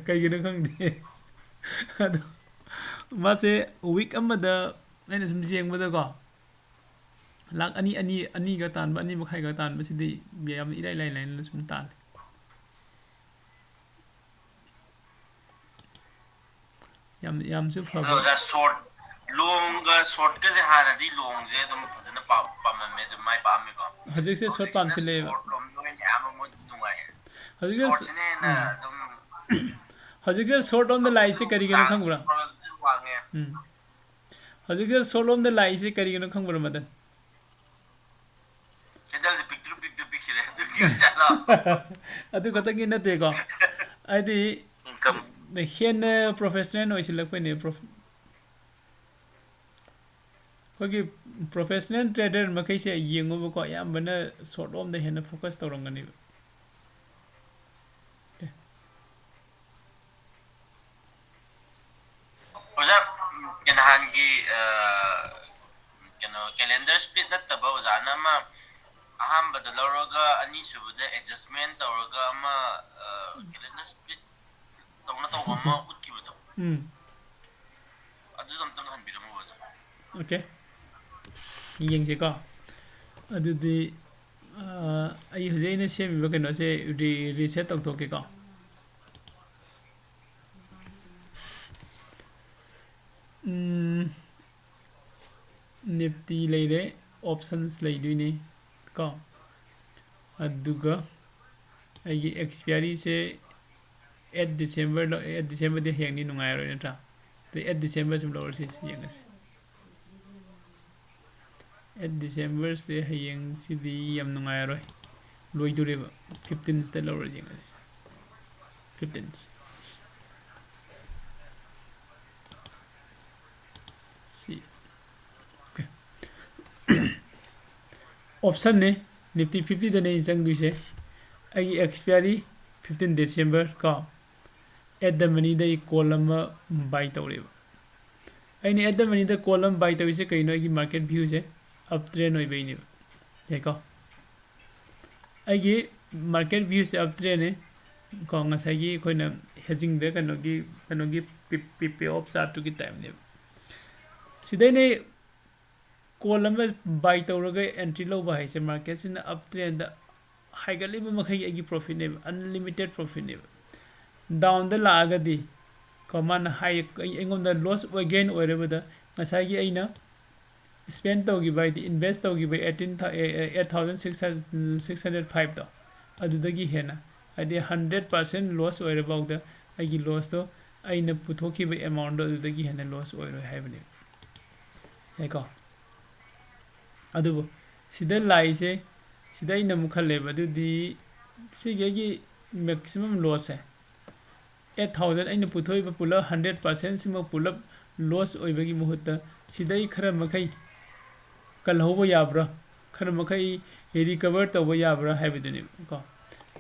ꯀꯩꯒꯤꯅꯣ ꯈꯪꯗꯦ꯫ ꯑꯗꯣ ꯃꯥꯁꯦ ꯋꯤꯛ ꯑꯃꯗ ꯑꯩꯅ ꯁꯨꯝ ꯌꯦꯡꯕꯗꯀꯣ, ꯂꯥꯛ ꯑꯅꯤ, ꯑꯅꯤ, ꯑꯅꯤꯒ ꯇꯥꯟꯕ, ꯑꯅꯤ ꯃꯈꯥꯏꯒ ꯇꯥꯟꯕꯁꯤꯗꯤ ꯌꯥꯝ ꯏꯔꯥꯏ ꯂꯥꯏ ꯂꯥꯏꯅ ꯁꯨꯝ ꯇꯥꯜꯂꯦ꯫ ꯌꯥꯝ, ꯌꯥꯝꯁꯨ ꯑꯗꯣ ꯐꯕ꯫ ꯑꯣꯖꯥ, ꯁꯣꯔꯠ, ꯂꯣꯡꯒ ꯁꯣꯔꯠꯀꯁꯦ ꯍꯥꯟꯅꯗꯤ ꯂꯣꯡꯁꯦ ꯑꯗꯨꯝ ꯐꯖꯅ ꯄꯥꯝ-, ꯄꯥꯝꯃꯝꯃꯦ, ꯑꯗꯨꯝ ꯃꯥꯏ ꯄꯥꯛꯑꯝꯃꯦꯀꯣ꯫ ꯍꯧꯖꯤꯛꯁꯦ ꯁꯣꯔꯠ ꯍꯧꯖꯤꯛꯁꯤꯅ ꯄꯥꯝꯁꯤꯜꯂꯛꯑꯦꯕ꯫ ꯁꯣꯔꯠ ꯂꯣꯝꯗ ꯑꯣꯏꯅ ꯑꯌꯥꯝꯕ ꯃꯣꯏ ꯅꯨꯡꯉꯥꯏꯌꯦ꯫ ꯍꯧꯖꯤꯛꯁꯦ ꯁꯣꯔꯠꯁꯤꯅ ꯍꯦꯟꯅ ꯎꯝ꯫ ꯑꯗꯨꯝ ꯍꯧꯖꯤꯛꯁꯦ ꯁꯣꯔꯠ ꯂꯣꯝꯗ ꯂꯥꯛꯏꯁꯦ ꯀꯔꯤꯒꯤꯅꯣ ꯈꯪꯕ꯭ꯔꯥ? ꯆꯥꯟꯁ ꯋꯥꯡꯉꯦ꯫ ꯎꯝ꯫ ꯍꯧꯖꯤꯛꯁꯦ ꯁꯣꯔꯠ ꯂꯣꯝꯗ ꯂꯥꯛꯏꯁꯦ ꯀꯔꯤꯒꯤꯅꯣ ꯈꯪꯕ꯭ꯔꯥ, ꯃꯗꯟ? ꯀꯦꯟꯗꯜꯁꯦ ꯄꯤꯛꯇ꯭ꯔꯨ ꯄꯤꯛꯇ꯭ꯔꯨ ꯄꯤꯛꯈꯤꯔꯦ, ꯑꯗꯨꯒꯤ ꯑꯣꯏꯖꯥꯠꯂꯣ? ꯑꯗꯨ ꯈꯛꯇꯪꯒꯤ ꯅꯠꯇꯦꯀꯣ꯫ ꯍꯥꯏꯗꯤ, income꯫ ꯍꯦꯟꯅ professional ꯑꯣꯏꯁꯤꯜꯂꯛꯄꯩꯅꯦ, ꯄ꯭ꯔꯣꯐ-, ꯑꯩꯈꯣꯏꯒꯤ professional trader ꯃꯈꯩꯁꯦ ꯌꯦꯡꯉꯨꯕꯀꯣ, ꯑꯌꯥꯝꯕꯅ ꯁꯣꯔꯠ ꯂꯣꯝꯗ ꯍꯦꯟꯅ ꯐꯣꯀꯁ ꯇꯧꯔꯝꯒꯅꯦꯕ꯫ ꯑꯣꯖꯥ, ꯎꯝ, ꯅꯍꯥꯟꯒꯤ, ꯑ, ꯀꯩꯅꯣ, calendar split ꯅꯠꯇꯕ ꯑꯣꯖꯥꯅ ꯑꯃ ꯑꯍꯥꯟꯕꯗ ꯂꯧꯔꯒ ꯑꯅꯤꯁꯨꯕꯗ adjustment ꯇꯧꯔꯒ ꯑꯃ, ꯑ, calendar split ꯇꯧꯅ ꯇꯧꯕ ꯑꯃ ꯎꯠꯈꯤꯕꯗꯣ꯫ ꯎꯝ꯫ ꯑꯗꯨꯗꯣ ꯑꯝꯇꯪ ꯍꯟꯕꯤꯔꯝꯃꯣ, brother꯫ Okay꯫ ꯌꯦꯡꯁꯤꯀꯣ꯫ ꯑꯗꯨꯗꯤ, ꯑ, ꯑꯩ ꯍꯧꯖꯤꯛ ꯑꯩꯅ ꯁꯦꯝꯃꯤꯕ ꯀꯩꯅꯣꯁꯦ re-, reset ꯇꯧꯊꯣꯛꯀꯦꯀꯣ꯫ ꯎꯝ, Nifty ꯂꯩꯔꯦ, options ꯂꯩꯗꯣꯏꯅꯤ ꯀꯣ꯫ ꯑꯗꯨꯒ ꯑꯩꯒꯤ expiryꯁꯦ eight December ꯂꯣ-, eight Decemberꯗꯤ ꯍꯌꯦꯡꯗꯤ ꯅꯨꯡꯉꯥꯏꯔꯣꯏ ꯅꯠꯇ꯭ꯔꯥ? ꯑꯗꯨ eight December ꯁꯨꯝ ꯂꯧꯔꯁꯤ, ꯌꯦꯡꯉꯁꯤ꯫ Eight Decemberꯁꯦ ꯍꯌꯦꯡꯁꯤꯗꯤ ꯌꯥꯝ ꯅꯨꯡꯉꯥꯏꯔꯣꯏ, ꯂꯣꯏꯗꯣꯔꯦꯕ꯫ Fifteenꯁꯤꯗ ꯂꯧꯔ ꯌꯦꯡꯉꯁꯤ꯫ Fifteenꯁꯦ꯫ ꯁꯤ꯫ Okay꯫ Optionꯅꯦ, Nifty fiftyꯗꯅꯦ ꯑꯩꯅ ꯆꯪꯗꯣꯏꯁꯦ꯫ ꯑꯩꯒꯤ expiry fifteen December ꯀꯣ꯫ At the moneyꯗ ꯑꯩ call ꯑꯃ buy ꯇꯧꯔꯦꯕ꯫ ꯑꯩꯅ at the moneyꯗ call ꯑꯃ buy ꯇꯧꯔꯤꯁꯦ ꯀꯩꯅꯣ? ꯑꯩꯒꯤ market viewꯁꯦ uptrend ꯑꯣꯏꯕꯩꯅꯦꯕ꯫ ꯌꯥꯏꯀꯣ? ꯑꯩꯒꯤ market viewꯁꯦ uptrendꯅꯦ ꯀꯣ, ꯉꯁꯥꯏꯒꯤ ꯑꯩꯈꯣꯏꯅ hedgingꯗ ꯀꯩꯅꯣꯒꯤ, ꯀꯩꯅꯣꯒꯤ ꯄꯤ-, ꯄꯤ-, pay off chartꯇꯨꯒꯤ typeꯅꯦꯕ꯫ ꯁꯤꯗꯩꯅꯦ call ꯑꯃ buy ꯇꯧꯔꯒ entry ꯂꯧꯕ ꯍꯥꯏꯁꯦ, marketꯁꯤꯅ uptrendꯗ ꯍꯥꯏꯒꯠꯂꯤꯕ ꯃꯈꯩꯒꯤ ꯑꯩꯒꯤ profitꯅꯦꯕ, unlimited profitꯅꯦꯕ꯫ Downꯗ ꯂꯥꯛꯑꯒꯗꯤ ꯀꯣ, ꯃꯥꯅ ꯍꯥꯏ, ꯑꯩ-, ꯑꯩꯉꯣꯟꯗ loss ꯑꯣꯏ, gain ꯑꯣꯏꯔꯕꯗ ꯉꯁꯥꯏꯒꯤ ꯑꯩꯅ spend ꯇꯧꯈꯤꯕ, ꯍꯥꯏꯗꯤ invest ꯇꯧꯈꯤꯕ eighteen ꯊꯥ-, ꯑꯦ, ꯑꯦ, eight thousand six hundred, six hundred fiveꯇꯣ, ꯑꯗꯨꯗꯒꯤ ꯍꯦꯟꯅ, ꯍꯥꯏꯗꯤ hundred percent loss ꯑꯣꯏꯔꯐꯥꯎꯗ ꯑꯩꯒꯤ lossꯇꯣ, ꯑꯩꯅ ꯄꯨꯊꯣꯛꯈꯤꯕ amountꯗꯣ ꯑꯗꯨꯗꯒꯤ ꯍꯦꯟꯅ loss ꯑꯣꯏꯔꯣꯏ ꯍꯥꯏꯕꯅꯦꯕ꯫ ꯌꯥꯏꯀꯣ? ꯑꯗꯨꯕꯨ ꯁꯤꯗ ꯂꯥꯛꯏꯁꯦ, ꯁꯤꯗ ꯑꯩꯅ ꯑꯃꯨꯛ ꯈꯜꯂꯦꯕ, ꯑꯗꯨꯗꯤ ꯁꯤꯒꯤ ꯑꯩꯒꯤ maximum lossꯁꯦ, eight thousand ꯑꯩꯅ ꯄꯨꯊꯣꯛꯏꯕ ꯄꯨꯂꯞ hundred percentꯁꯤꯃꯛ ꯄꯨꯂꯞ loss ꯑꯣꯏꯕꯒꯤ ꯃꯍꯨꯠꯇ ꯁꯤꯗꯩ ꯈꯔ ꯃꯈꯩ ꯀꯜꯍꯧꯕ ꯌꯥꯕ꯭ꯔꯥ, ꯈꯔ ꯃꯈꯩ recover ꯇꯧꯕ ꯌꯥꯕ꯭ꯔꯥ ꯍꯥꯏꯕꯗꯨꯅꯦꯕ ꯀꯣ꯫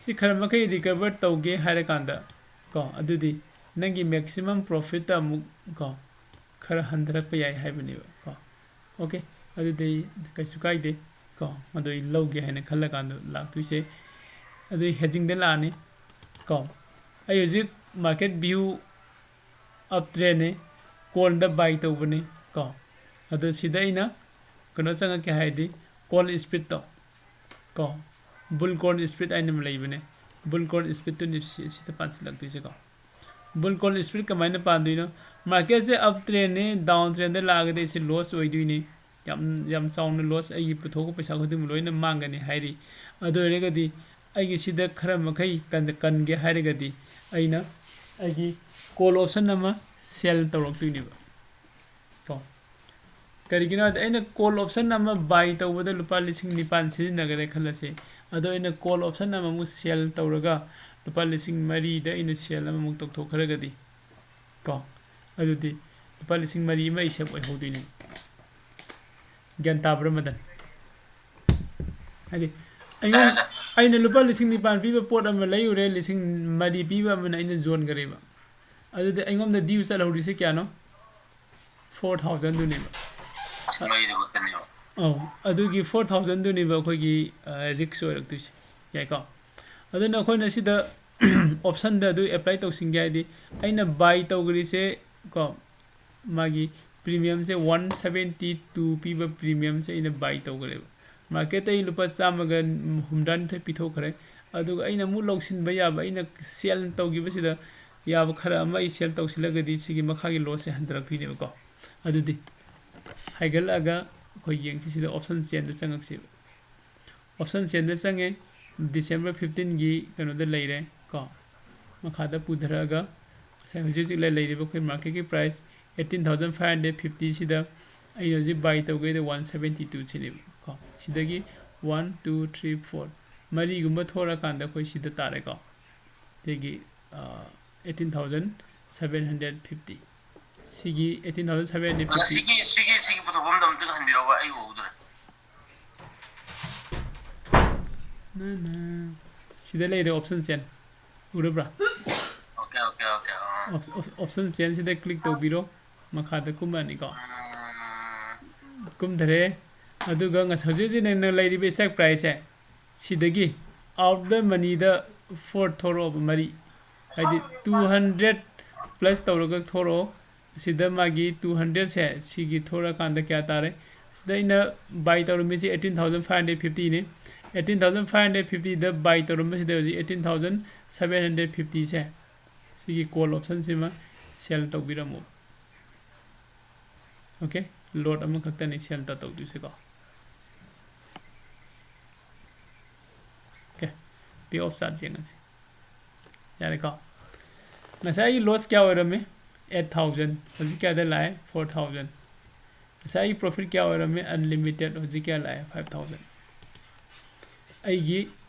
ꯁꯤ ꯈꯔ ꯃꯈꯩ recover ꯇꯧꯒꯦ ꯍꯥꯏꯔꯀꯥꯟꯗ ꯀꯣ, ꯑꯗꯨꯗꯤ ꯅꯪꯒꯤ maximum profitꯇ ꯑꯃꯨꯛ ꯀꯣ, ꯈꯔ ꯍꯟꯊꯔꯛꯄ ꯌꯥꯏ ꯍꯥꯏꯕꯅꯦꯕ ꯀꯣ꯫ Okay, ꯑꯗꯨꯗꯤ ꯀꯩꯁꯨ ꯀꯥꯏꯗꯦ ꯀꯣ, ꯑꯗꯨ ꯑꯩ ꯂꯧꯒꯦ ꯍꯥꯏꯅ ꯈꯜꯂꯀꯥꯟꯗ ꯂꯥꯛꯇꯣꯏꯁꯦ꯫ ꯑꯗꯨ ꯑꯩ hedgingꯗ ꯂꯥꯛꯑꯅꯤ ꯀꯣ꯫ ꯑꯩ ꯍꯧꯖꯤꯛ market view ꯑꯞ ꯇ꯭ꯔꯦꯟꯅꯤ, ꯀꯣꯜꯗ ꯕꯥꯏ ꯇꯧꯕꯅꯤ ꯀꯣ꯫ ꯑꯗꯣ ꯁꯤꯗ ꯑꯩꯅ ꯀꯩꯅꯣ ꯆꯪꯉꯛꯀꯦ ꯍꯥꯏꯔꯗꯤ, ꯀꯣꯜ ꯁ꯭ꯄꯤꯠꯇꯣ ꯀꯣ, ꯕꯨꯜ ꯀꯣꯜ ꯁ꯭ꯄꯤꯠ ꯍꯥꯏꯅ ꯑꯃ ꯂꯩꯕꯅꯦ꯫ ꯕꯨꯜ ꯀꯣꯜ ꯁ꯭ꯄꯤꯠꯇꯨꯅꯤ ꯁꯤ-, ꯁꯤꯗ ꯄꯥꯟꯁꯤꯜꯂꯛꯇꯣꯏꯁꯦꯀꯣ꯫ ꯕꯨꯜ ꯀꯣꯜ ꯁ꯭ꯄꯤꯠ ꯀꯃꯥꯏꯅ ꯄꯥꯟꯗꯣꯏꯅꯣ? ꯃꯥꯔꯀꯦꯠꯁꯦ ꯑꯞ ꯇ꯭ꯔꯦꯟꯅꯤ, ꯗꯥꯎꯟ ꯇ꯭ꯔꯦꯟꯗ ꯂꯥꯛꯑꯒꯗꯤ ꯑꯩꯁꯦ ꯂꯣꯁ ꯑꯣꯏꯗꯣꯏꯅꯤ꯫ ꯌꯥꯝ, ꯌꯥꯝ ꯆꯥꯎꯅ ꯂꯣꯁ, ꯑꯩꯒꯤ ꯄꯨꯊꯣꯛꯄ ꯄꯩꯁꯥ ꯈꯨꯗꯤꯡꯃꯛ ꯂꯣꯏꯅ ꯃꯥꯡꯒꯅꯤ ꯍꯥꯏꯔꯤ꯫ ꯑꯗꯨ ꯑꯣꯏꯔꯒꯗꯤ ꯑꯩꯒꯤ ꯁꯤꯗ ꯈꯔ ꯃꯈꯩ ꯀꯟ-, ꯀꯟꯒꯦ ꯍꯥꯏꯔꯒꯗꯤ ꯑꯩꯅ ꯑꯩꯒꯤ ꯀꯣꯜ ꯑꯣꯞꯁꯟ ꯑꯃ ꯁꯦꯜ ꯇꯧꯔꯛꯇꯣꯏꯅꯦꯕ ꯀꯣ꯫ ꯀꯔꯤꯒꯤꯅꯣ ꯍꯥꯏꯗꯤ ꯑꯩꯅ ꯀꯣꯜ ꯑꯣꯞꯁꯟ ꯑꯃ ꯕꯥꯏ ꯇꯧꯕꯗ ꯂꯨꯄꯥ ꯂꯤꯁꯤꯡ ꯅꯤꯄꯥꯟ ꯁꯤꯖꯤꯟꯅꯈ꯭ꯔꯦ ꯈꯜꯂꯁꯤ꯫ ꯑꯗꯣ ꯑꯩꯅ ꯀꯣꯜ ꯑꯣꯞꯁꯟ ꯑꯃꯃꯨꯛ ꯁꯦꯜ ꯇꯧꯔꯒ ꯂꯨꯄꯥ ꯂꯤꯁꯤꯡ ꯃꯔꯤꯗ ꯑꯩꯅ ꯁꯦꯜ ꯑꯃꯃꯨꯛ ꯇꯧꯊꯣꯛꯈ꯭ꯔꯒꯗꯤ ꯀꯣ, ꯑꯗꯨꯗꯤ ꯂꯨꯄꯥ ꯂꯤꯁꯤꯡ ꯃꯔꯤ ꯑꯃ ꯑꯩ ꯁꯦꯞ ꯑꯣꯏꯍꯧꯗꯣꯏꯅꯦ꯫ ꯒ꯭ꯌꯥꯟ ꯇꯥꯕ꯭ꯔꯥ, ꯃꯗꯟ? ꯍꯥꯏꯗꯤ ꯑꯩꯉꯣꯟ-, ꯇꯥꯏ, ꯇꯥꯏ꯫ ꯑꯩꯅ ꯂꯨꯄꯥ ꯂꯤꯁꯤꯡ ꯅꯤꯄꯥꯟ ꯄꯤꯕ ꯄꯣꯠ ꯑꯃ ꯂꯩꯔꯨꯔꯦ, ꯂꯤꯁꯤꯡ ꯃꯔꯤ ꯄꯤꯕ ꯑꯃꯅ ꯑꯩꯅ ꯌꯣꯟꯈꯔꯦꯕ꯫ ꯑꯗꯨꯗꯤ ꯑꯩꯉꯣꯟꯗ ꯗ꯭ꯌꯨ ꯆꯠꯍꯧꯔꯤꯁꯦ ꯀꯌꯥꯅꯣ? ꯐꯣꯔ ꯊꯥꯎꯖꯟꯗꯨꯅꯦꯕ꯫ ꯑꯁ, ꯃꯔꯤꯗꯨ ꯈꯛꯇꯅꯦꯕ꯫ ꯑꯧ, ꯑꯗꯨꯒꯤ ꯐꯣꯔ ꯊꯥꯎꯖꯟꯗꯨꯅꯦꯕ ꯑꯩꯈꯣꯏꯒꯤ, ꯑ, ꯔꯤꯛꯁ ꯑꯣꯏꯔꯛꯇꯣꯏꯁꯦ꯫ ꯌꯥꯏꯀꯣ? ꯑꯗꯨꯅ ꯑꯩꯈꯣꯏꯅ ꯁꯤꯗ ꯑꯣꯞꯁꯟꯗ ꯑꯗꯨ ꯑꯦꯄ꯭ꯂꯥꯏ ꯇꯧꯁꯤꯟꯒꯦ ꯍꯥꯏꯗꯤ, ꯑꯩꯅ ꯕꯥꯏ ꯇꯧꯈ꯭ꯔꯤꯁꯦ ꯀꯣ, ꯃꯥꯒꯤ ꯄ꯭ꯔꯤꯃꯤꯌꯝꯁꯦ ꯋꯥꯟ ꯁꯕꯦꯟꯇꯤ ꯇꯨ ꯄꯤꯕ ꯄ꯭ꯔꯤꯃꯤꯌꯝꯁꯦ ꯑꯩꯅ ꯕꯥꯏ ꯇꯧꯈ꯭ꯔꯦꯕ꯫ ꯃꯥꯔꯀꯦꯠꯇ ꯑꯩ ꯂꯨꯄꯥ ꯆꯥꯝꯃꯒ ꯍꯨꯝꯗ꯭ꯔꯥꯅꯤꯊꯣꯏ ꯄꯤꯊꯣꯛꯈ꯭ꯔꯦ꯫ ꯑꯗꯨꯒ ꯑꯩꯅ ꯑꯃꯨꯛ ꯂꯧꯁꯤꯟꯕ ꯌꯥꯕ, ꯑꯩꯅ ꯁꯦꯜ ꯇꯧꯈꯤꯕꯁꯤꯗ ꯌꯥꯕ ꯈꯔ ꯑꯃ ꯑꯩ ꯁꯦꯜ ꯇꯧꯁꯤꯜꯂꯒꯗꯤ ꯁꯤꯒꯤ ꯃꯈꯥꯒꯤ ꯂꯣꯁꯁꯦ ꯍꯟꯊꯔꯛꯇꯣꯏꯅꯦꯕꯀꯣ꯫ ꯑꯗꯨꯗꯤ ꯍꯥꯏꯒꯠꯂꯛꯑꯒ ꯑꯩꯈꯣꯏ ꯌꯦꯡꯁꯤ, ꯁꯤꯗ ꯑꯣꯞꯁꯟ ꯆꯦꯟꯗ ꯆꯪꯉꯛꯁꯦꯕ꯫ ꯑꯣꯞꯁꯟ ꯆꯦꯟꯗ ꯆꯪꯉꯦ꯫ ꯗꯤꯁꯦꯝꯕꯔ ꯐꯤꯐꯇꯤꯟꯒꯤ ꯀꯩꯅꯣꯗ ꯂꯩꯔꯦ ꯀꯣ꯫ ꯃꯈꯥꯗ ꯄꯨꯊꯔꯛꯑꯒ ꯉꯁꯥꯏ ꯍꯧꯖꯤꯛ ꯍꯧꯖꯤꯛ ꯂꯩ-, ꯂꯩꯔꯤꯕ ꯑꯩꯈꯣꯏ ꯃꯥꯔꯀꯦꯠꯀꯤ price eighteen thousand five hundred fifty ꯁꯤꯗ ꯑꯩꯅ ꯍꯧꯖꯤꯛ ꯕꯥꯏ ꯇꯧꯒꯦꯗ one seventy two ꯁꯤꯅꯦꯕ ꯀꯣ꯫ ꯁꯤꯗꯒꯤ one, two, three, four ꯃꯔꯤꯒꯨꯝꯕ ꯊꯣꯔꯛꯑꯀꯥꯟꯗ ꯑꯩꯈꯣꯏ ꯁꯤꯗ ꯇꯥꯔꯦꯀꯣ꯫ ꯁꯤꯒꯤ, ꯑ, eighteen thousand seven hundred fifty꯫ ꯁꯤꯒꯤ eighteen thousand seven hundred fifty꯫ ꯁꯤꯒꯤ, ꯁꯤꯒꯤ, ꯁꯤꯒꯤ ꯄꯨꯊꯣꯛꯐꯝꯗꯣ ꯑꯝꯇꯒ ꯍꯟꯕꯤꯔꯛꯎꯕ, ꯑꯩ ꯎꯍꯧꯗ꯭ꯔꯦ꯫ ꯅ, ꯅ꯫ ꯁꯤꯗ ꯂꯩꯔꯦ ꯑꯣꯞꯁꯟ ꯆꯦꯟ꯫ ꯎꯔꯕ꯭ꯔꯥ? ꯑꯣꯀꯦ, ꯑꯣꯀꯦ, ꯑꯣꯀꯦ, ꯑꯥ꯫ ꯑꯣꯞ-, ꯑꯣꯞ-, ꯑꯣꯞꯁꯟ ꯆꯦꯟꯁꯤꯗ ꯀ꯭ꯂꯤꯛ ꯇꯧꯕꯤꯔꯣ꯫ ꯃꯈꯥꯗ ꯀꯨꯝꯃꯛꯑꯅꯤꯀꯣ꯫ ꯎꯝ꯫ ꯀꯨꯝꯊꯔꯦ꯫ ꯑꯗꯨꯒ ꯉꯁ-, ꯍꯧꯖꯤꯛ ꯍꯧꯖꯤꯛ ꯅꯪꯅ ꯂꯩꯔꯤꯕ ꯁ꯭ꯇꯣꯛ ꯄ꯭ꯔꯥꯏꯁꯁꯦ, ꯁꯤꯗꯒꯤ out of the money the four ꯊꯣꯔꯛꯑꯣꯕ, ꯃꯔꯤ꯫ ꯍꯥꯏꯗꯤ two hundred, plus ꯇꯧꯔꯒ ꯊꯣꯔꯛꯑꯣ꯫ ꯑꯁꯤꯗ ꯃꯥꯒꯤ two hundred ꯁꯦ ꯁꯤꯒꯤ ꯊꯣꯔꯛꯑꯀꯥꯟꯗ ꯀꯌꯥ ꯇꯥꯔꯦ? ꯁꯤꯗ ꯑꯩꯅ buy ꯇꯧꯔꯝꯃꯤꯁꯤ eighteen thousand five hundred fifty ꯅꯤ꯫ Eighteen thousand five hundred fifty ꯗ buy ꯇꯧꯔꯝꯕꯁꯤꯗ ꯍꯧꯖꯤꯛ eighteen thousand seven hundred fifty ꯁꯦ, ꯁꯤꯒꯤ call option ꯁꯤꯃ sell ꯇꯧꯕꯤꯔꯝꯃꯣ꯫ Okay, lot ꯑꯃꯈꯛꯇꯅꯤ sell ꯇꯧꯗꯣꯏꯁꯦꯀꯣ꯫ Okay, pay of charge ꯌꯦꯡꯉꯁꯤ꯫ ꯌꯥꯔꯦꯀꯣ? ꯉꯁꯥꯏꯒꯤ loss ꯀꯌꯥ ꯑꯣꯏꯔꯝꯃꯤ? Eight thousand꯫ ꯍꯧꯖꯤꯛ ꯀꯌꯥꯗ ꯂꯥꯛꯑꯦ? Four thousand꯫ ꯉꯁꯥꯏꯒꯤ profit ꯀꯌꯥ ꯑꯣꯏꯔꯝꯃꯤ? Unlimited꯫ ꯍꯧꯖꯤꯛ ꯀꯌꯥ ꯂꯥꯛꯑꯦ? Five thousand꯫ ꯑꯩꯒꯤ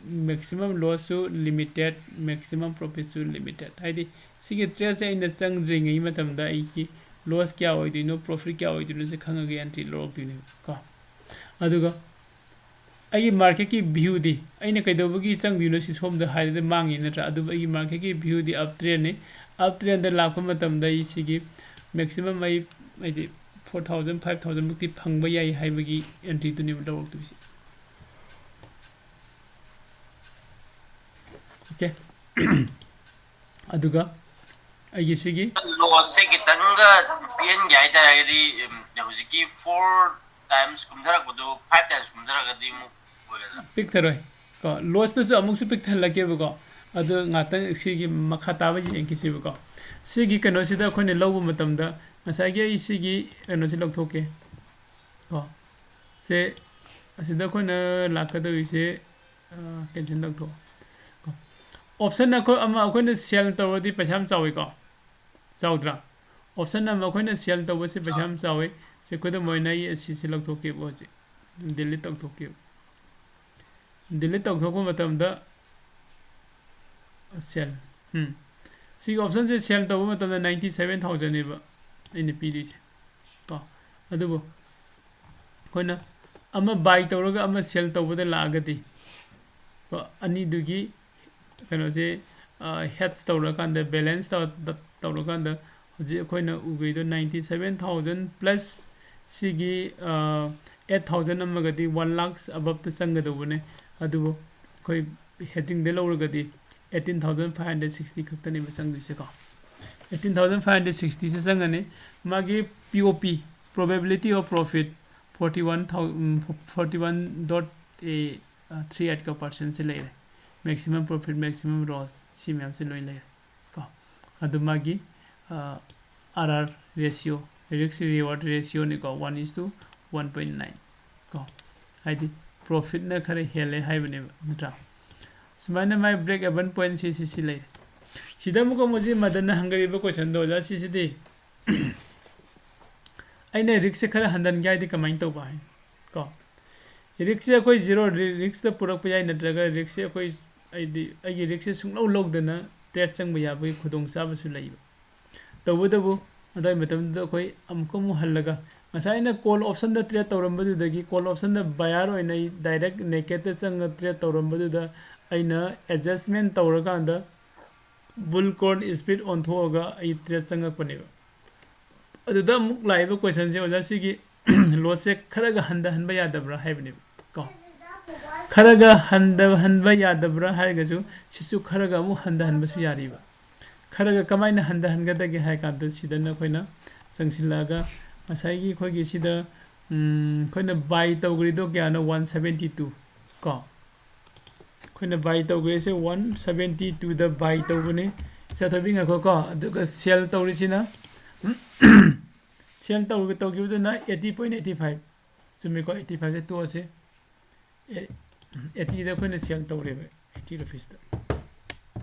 maximum loss ꯁꯨ limited, maximum profit ꯁꯨ limited꯫ ꯍꯥꯏꯗꯤ ꯁꯤꯒꯤ trade ꯁꯦ ꯑꯩꯅ ꯆꯪꯗ꯭ꯔꯤꯉꯩ ꯃꯇꯝꯗ ꯑꯩꯒꯤ loss ꯀꯌꯥ ꯑꯣꯏꯗꯣꯏꯅꯣ, profit ꯀꯌꯥ ꯑꯣꯏꯗꯣꯏꯅꯣ ꯁꯦ ꯈꯪꯉꯒ entry ꯂꯧꯔꯛꯇꯣꯏꯅꯦꯕ ꯀꯣ꯫ ꯑꯗꯨꯒ ꯑꯩꯒꯤ market ꯀꯤ view ꯗꯤ, ꯑꯩꯅ ꯀꯩꯗꯧꯕꯒꯤ ꯆꯪꯗꯣꯏꯅꯣ ꯁꯤ ꯁꯣꯝꯗ ꯍꯥꯏꯔꯗꯤ ꯃꯥꯡꯉꯤ ꯅꯠꯇ꯭ꯔꯥ? ꯑꯗꯨꯕꯨ ꯑꯩꯒꯤ market ꯀꯤ view ꯗꯤ up trend ꯅꯤ꯫ Up trend ꯗ ꯂꯥꯛꯄ ꯃꯇꯝꯗ ꯑꯩ ꯁꯤꯒꯤ maximum ꯑꯩ, ꯍꯥꯏꯗꯤ four thousand, five thousand ꯃꯨꯛꯇꯤ ꯐꯪꯕ ꯌꯥꯏ ꯍꯥꯏꯕꯒꯤ entry ꯗꯨꯅꯦꯕ ꯂꯧꯔꯛꯇꯣꯏꯁꯦ꯫ Okay꯫ ꯑꯗꯨꯒ ꯑꯩꯒꯤ ꯁꯤꯒꯤ loss ꯁꯦ ꯈꯤꯇꯪꯒ ꯄꯤꯍꯟꯒꯦ ꯍꯥꯏꯇꯥꯔꯒꯗꯤ, ꯎꯝ, ꯍꯧꯖꯤꯛꯀꯤ four times ꯀꯨꯝꯊꯔꯛꯄꯗꯨ five times ꯀꯨꯝꯊꯔꯒꯗꯤ ꯑꯃꯨꯛ ꯑꯣꯏꯒꯗ꯭ꯔꯥ? ꯄꯤꯛꯊꯔꯣꯏ ꯀꯣ, loss ꯇꯨꯁꯨ ꯑꯃꯨꯛꯁꯨ ꯄꯤꯛꯊꯍꯜꯂꯛꯀꯦꯕꯀꯣ꯫ ꯑꯗꯨ ꯉꯥꯛꯇꯪ ꯁꯤꯒꯤ ꯃꯈꯥ ꯇꯥꯕ ꯌꯦꯡꯈꯤꯁꯦꯕꯀꯣ꯫ ꯁꯤꯒꯤ ꯀꯩꯅꯣꯁꯤꯗ ꯑꯩꯈꯣꯏꯅ ꯂꯧꯕ ꯃꯇꯝꯗ ꯉꯁꯥꯏꯒꯤ ꯑꯩ ꯁꯤꯒꯤ ꯀꯩꯅꯣꯁꯤ ꯂꯧꯊꯣꯛꯀꯦ ꯀꯣ꯫ ꯁꯦ, ꯑꯁꯤꯗ ꯑꯩꯈꯣꯏꯅ ꯂꯥꯛꯀꯗꯧꯔꯤꯁꯦ, ꯑ, cancel ꯇꯧꯊꯣꯛꯑꯣ ꯀꯣ꯫ Option ꯑꯩꯈꯣꯏ ꯑꯃ ꯑꯩꯈꯣꯏꯅ sell ꯇꯧꯔꯗꯤ ꯄꯩꯁꯥ ꯌꯥꯝ ꯆꯥꯎꯋꯤꯀꯣ, ꯆꯥꯎꯗ꯭ꯔꯥ? Option ꯑꯃ ꯑꯩꯈꯣꯏꯅ sell ꯇꯧꯕꯁꯦ ꯄꯩꯁꯥ ꯌꯥꯝ ꯆꯥꯎꯋꯤ꯫ ꯁꯦ, ꯈꯨꯗꯝ ꯑꯣꯏꯅ ꯑꯩ ꯑꯁꯤꯁꯦ ꯂꯧꯊꯣꯛꯀꯦꯕ ꯍꯧꯖꯤꯛ, delete ꯇꯧꯊꯣꯛꯀꯦꯕ꯫ Delete ꯇꯧꯊꯣꯛꯄ ꯃꯇꯝꯗ sell, ꯎꯝ, ꯁꯤꯒꯤ option ꯁꯦ sell ꯇꯧꯕ ꯃꯇꯝꯗ ninety seven thousand ꯅꯦꯕ ꯑꯩꯅ ꯄꯤꯗꯣꯏꯁꯦ ꯀꯣ꯫ ꯑꯗꯨꯕꯨ ꯑꯩꯈꯣꯏꯅ ꯑꯃ buy ꯇꯧꯔꯒ ꯑꯃ sell ꯇꯧꯕꯗ ꯂꯥꯛꯑꯒꯗꯤ ꯀꯣ, ꯑꯅꯤꯗꯨꯒꯤ ꯀꯩꯅꯣꯁꯦ, ꯑ, hedge ꯇꯧꯔꯀꯥꯟꯗ, balance ꯇꯧ-, ꯇꯧꯔꯀꯥꯟꯗ ꯍꯧꯖꯤꯛ ꯑꯩꯈꯣꯏꯅ ꯎꯕꯤꯗꯣ ninety seven thousand plus ꯁꯤꯒꯤ, ꯑ, eight thousand ꯑꯃꯒꯗꯤ one lakh above ꯇ ꯆꯪꯒꯗꯧꯕꯅꯦ꯫ ꯑꯗꯨꯕꯨ ꯑꯩꯈꯣꯏ hedging ꯗ ꯂꯧꯔꯒꯗꯤ eighteen thousand five hundred sixty ꯈꯛꯇꯅꯦꯕ ꯆꯪꯗꯣꯏꯁꯦꯀꯣ꯫ Eighteen thousand five hundred sixty ꯁꯦ ꯆꯪꯉꯅꯤ꯫ ꯃꯥꯒꯤ P O P, probability of profit, forty one thousand, forty one dot three eight ꯀꯣ percent ꯁꯦ ꯂꯩꯔꯦ꯫ Maximum profit, maximum loss, ꯁꯤ ꯃꯌꯥꯝꯁꯦ ꯂꯣꯏ ꯂꯩꯔꯦ ꯀꯣ꯫ ꯑꯗꯨ ꯃꯥꯒꯤ R R ratio, risk reward ratio ꯅꯤꯀꯣ, one is to one point nine ꯀꯣ꯫ ꯍꯥꯏꯗꯤ profit ꯅ ꯈꯔ ꯍꯦꯜꯂꯦ ꯍꯥꯏꯕꯅꯦꯕ, ꯅꯠꯇ꯭ꯔꯥ? ꯁꯨꯃꯥꯏꯅ ꯃꯥꯏ break even point ꯁꯤ ꯁꯤ ꯁꯤ ꯂꯩꯔꯦ꯫ ꯁꯤꯗ ꯑꯃꯨꯛꯀ ꯃꯁꯤ ꯃꯗꯟꯅ ꯍꯪꯒꯠꯂꯤꯕ question ꯗꯣ, ꯑꯣꯖꯥ, ꯁꯤꯁꯤꯗꯤ ꯑꯩꯅ risk ꯁꯦ ꯈꯔ ꯍꯟꯊꯍꯟꯒꯦ ꯍꯥꯏꯗꯤ ꯀꯃꯥꯏꯅ ꯇꯧꯕ ꯍꯥꯏ ꯀꯣ? Risk ꯁꯦ ꯑꯩꯈꯣꯏ zero risk ꯇ ꯄꯨꯔꯛꯄ ꯌꯥꯏ, ꯅꯠꯇ꯭ꯔꯒ risk ꯁꯦ ꯑꯩꯈꯣꯏ, ꯍꯥꯏꯗꯤ ꯑꯩꯒꯤ risk ꯁꯦ ꯁꯨꯡꯂꯧ ꯂꯧꯗꯅ trade ꯆꯪꯕ ꯌꯥꯕꯒꯤ ꯈꯨꯗꯣꯡꯆꯥꯕꯁꯨ ꯂꯩꯕ꯫ ꯇꯧꯕꯇꯕꯨ ꯑꯗꯨꯋꯥꯏ ꯃꯇꯝꯗꯨꯗ ꯑꯩꯈꯣꯏ ꯑꯃꯨꯛꯀ ꯑꯃꯨꯛ ꯍꯜꯂꯒ, ꯉꯁꯥꯏ ꯑꯩꯅ call option ꯗ trade ꯇꯧꯔꯝꯕꯗꯨꯗꯒꯤ call option ꯗ buyer ꯑꯣꯏꯅ ꯑꯩ direct naked ꯇ ꯆꯪꯉ trade ꯇꯧꯔꯝꯕꯗꯨꯗ ꯑꯩꯅ adjustment ꯇꯧꯔꯀꯥꯟꯗ bull call spread ꯑꯣꯟꯊꯣꯛꯑꯒ ꯑꯩ trade ꯆꯪꯉꯛꯄꯅꯦꯕ꯫ ꯑꯗꯨꯗ ꯑꯃꯨꯛ ꯂꯥꯛꯏꯕ question ꯁꯦ, ꯑꯣꯖꯥ, ꯁꯤꯒꯤ loss ꯁꯦ ꯈꯔꯒ ꯍꯟꯊꯍꯟꯕ ꯌꯥꯗꯕ꯭ꯔꯥ ꯍꯥꯏꯕꯅꯦꯕ ꯀꯣ꯫ ꯈꯔꯒ ꯍꯟꯊꯍꯟꯕ ꯌꯥꯗꯕ꯭ꯔꯥ ꯍꯥꯏꯔꯒꯁꯨ, ꯁꯤꯁꯨ ꯈꯔꯒ ꯑꯃꯨꯛ ꯍꯟꯊꯍꯟꯕꯁꯨ ꯌꯥꯔꯤꯕ꯫ ꯈꯔꯒ ꯀꯃꯥꯏꯅ ꯍꯟꯊꯍꯟꯒꯗꯒꯦ ꯍꯥꯏ ꯀꯥꯟꯗ, ꯁꯤꯗꯅ ꯑꯩꯈꯣꯏꯅ ꯆꯪꯁꯤꯜꯂꯛꯑꯒ ꯉꯁꯥꯏꯒꯤ ꯑꯩꯈꯣꯏꯒꯤ ꯁꯤꯗ, ꯎꯝ, ꯑꯩꯈꯣꯏꯅ buy ꯇꯧꯈ꯭ꯔꯤꯗꯣ ꯀꯌꯥꯅꯣ? One seventy two ꯀꯣ꯫ ꯑꯩꯈꯣꯏꯅ buy ꯇꯧꯈ꯭ꯔꯤꯁꯦ one seventy two ꯗ buy ꯇꯧꯕꯅꯤ꯫ ꯆꯠꯊꯕꯤ ꯉꯥꯏꯈꯣꯀꯣ, ꯑꯗꯨꯒ sell ꯇꯧꯔꯤꯁꯤꯅ, sell ꯇꯧꯔꯒ ꯇꯧꯈꯤꯕꯗꯨꯅ eighty point eighty five꯫ ꯆꯨꯝꯃꯤꯀꯣ, eighty five ꯁꯦ ꯇꯣꯛꯑꯁꯦ꯫ ꯑꯦ, eighty ꯗ ꯑꯩꯈꯣꯏꯅ sell ꯇꯧꯔꯦꯕ, eighty rupees ꯇ꯫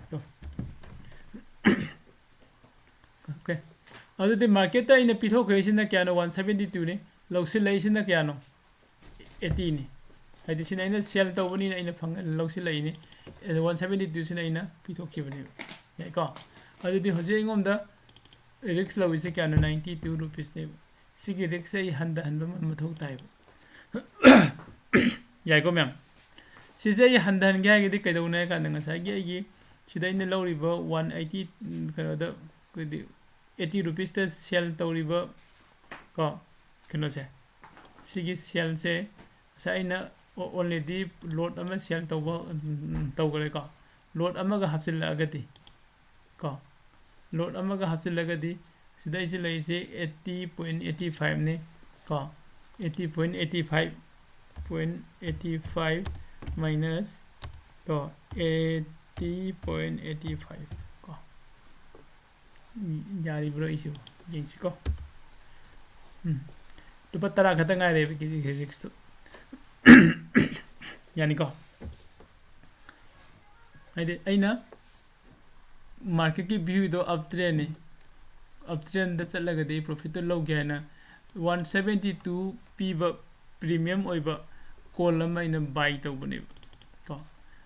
ꯀꯣ꯫ Okay꯫ ꯑꯗꯨꯗꯤ market ꯇ ꯑꯩꯅ ꯄꯤꯊꯣꯛꯈ꯭ꯔꯤꯁꯤꯅ ꯀꯌꯥꯅꯣ? One seventy two ꯅꯤ꯫ ꯂꯧꯁꯤꯜꯂꯛꯏꯁꯤꯅ ꯀꯌꯥꯅꯣ? Eighty ꯅꯤ꯫ ꯍꯥꯏꯗꯤ ꯁꯤꯅ ꯑꯩꯅ sell ꯇꯧꯕꯅꯤꯅ ꯑꯩꯅ ꯐꯪ-, ꯂꯧꯁꯤꯜꯂꯛꯏꯅꯤ꯫ ꯑꯗ one seventy two ꯁꯤꯅ ꯑꯩꯅ ꯄꯤꯊꯣꯛꯈꯤꯕꯅꯦꯕ꯫ ꯌꯥꯏꯀꯣ? ꯑꯗꯨꯗꯤ ꯍꯧꯖꯤꯛ ꯑꯩꯉꯣꯟꯗ risk ꯂꯧꯔꯤꯁꯦ ꯀꯌꯥꯅꯣ? Ninety two rupees ꯅꯦꯕ꯫ ꯁꯤꯒꯤ risk ꯁꯦ ꯑꯩ ꯍꯟꯊꯍꯟꯕ ꯑꯃ ꯃꯊꯧ ꯇꯥꯏꯕ꯫ ꯌꯥꯏꯀꯣ ꯃꯌꯥꯝ? ꯁꯤꯁꯦ ꯑꯩ ꯍꯟꯊꯍꯟꯒꯦ ꯍꯥꯏꯔꯒꯗꯤ ꯀꯩꯗꯧꯅꯤ ꯍꯥꯏ ꯀꯥꯟꯗ, ꯉꯁꯥꯏꯒꯤ ꯑꯩꯒꯤ ꯁꯤꯗ ꯑꯩꯅ ꯂꯧꯔꯤꯕ one eighty, ꯀꯩꯅꯣꯗ, ꯑꯩꯈꯣꯏꯗꯤ eighty rupees ꯇ sell ꯇꯧꯔꯤꯕ ꯀꯣ, ꯀꯩꯅꯣꯁꯦ, ꯁꯤꯒꯤ sell ꯁꯦ ꯉꯁꯥꯏ ꯑꯩꯅ already lot ꯑꯃ sell ꯇꯧꯕ, ꯎꯝ, ꯇꯧꯈ꯭ꯔꯦꯀꯣ꯫ Lot ꯑꯃꯒ ꯍꯥꯞꯆꯤꯜꯂꯛꯑꯒꯗꯤ ꯀꯣ, ꯂꯣꯠ ꯑꯃꯒ ꯍꯥꯞꯆꯤꯜꯂꯒꯗꯤ ꯁꯤꯗ ꯑꯩꯁꯦ ꯂꯩꯔꯤꯁꯦ eighty point eighty five ꯅꯤ ꯀꯣ, eighty point eighty five, point eighty five minus ꯀꯣ, eighty point eighty five ꯀꯣ꯫ ꯎꯝ, ꯌꯥꯔꯤꯕ꯭ꯔꯣ? ꯑꯩꯁꯨ ꯌꯦꯡꯁꯤꯀꯣ꯫ ꯎꯝ, ꯂꯨꯄꯥ ꯇꯔꯥ ꯈꯛꯇ ꯉꯥꯏꯔꯦꯕ ꯀꯦꯖꯤꯒꯤ ꯔꯤꯛꯁꯇꯨ꯫ ꯌꯥꯅꯤꯀꯣ? ꯍꯥꯏꯗꯤ ꯑꯩꯅ ꯃꯥꯔꯀꯦꯠꯀꯤ ꯚ꯭ꯌꯨꯗꯣ ꯑꯞ ꯇ꯭ꯔꯦꯟꯅꯤ, ꯑꯞ ꯇ꯭ꯔꯦꯟꯗ ꯆꯠꯂꯒꯗꯤ ꯄ꯭ꯔꯣꯐꯤꯠꯇꯣ ꯂꯧꯒꯦ ꯍꯥꯏꯅ ꯋꯥꯟ ꯁꯕꯦꯟꯇꯤ ꯇꯨ ꯄꯤꯕ ꯄ꯭ꯔꯤꯃꯤꯌꯝ ꯑꯣꯏꯕ ꯀꯣꯜ ꯑꯃ ꯑꯩꯅ ꯕꯥꯏ ꯇꯧꯕꯅꯦꯕ ꯀꯣ꯫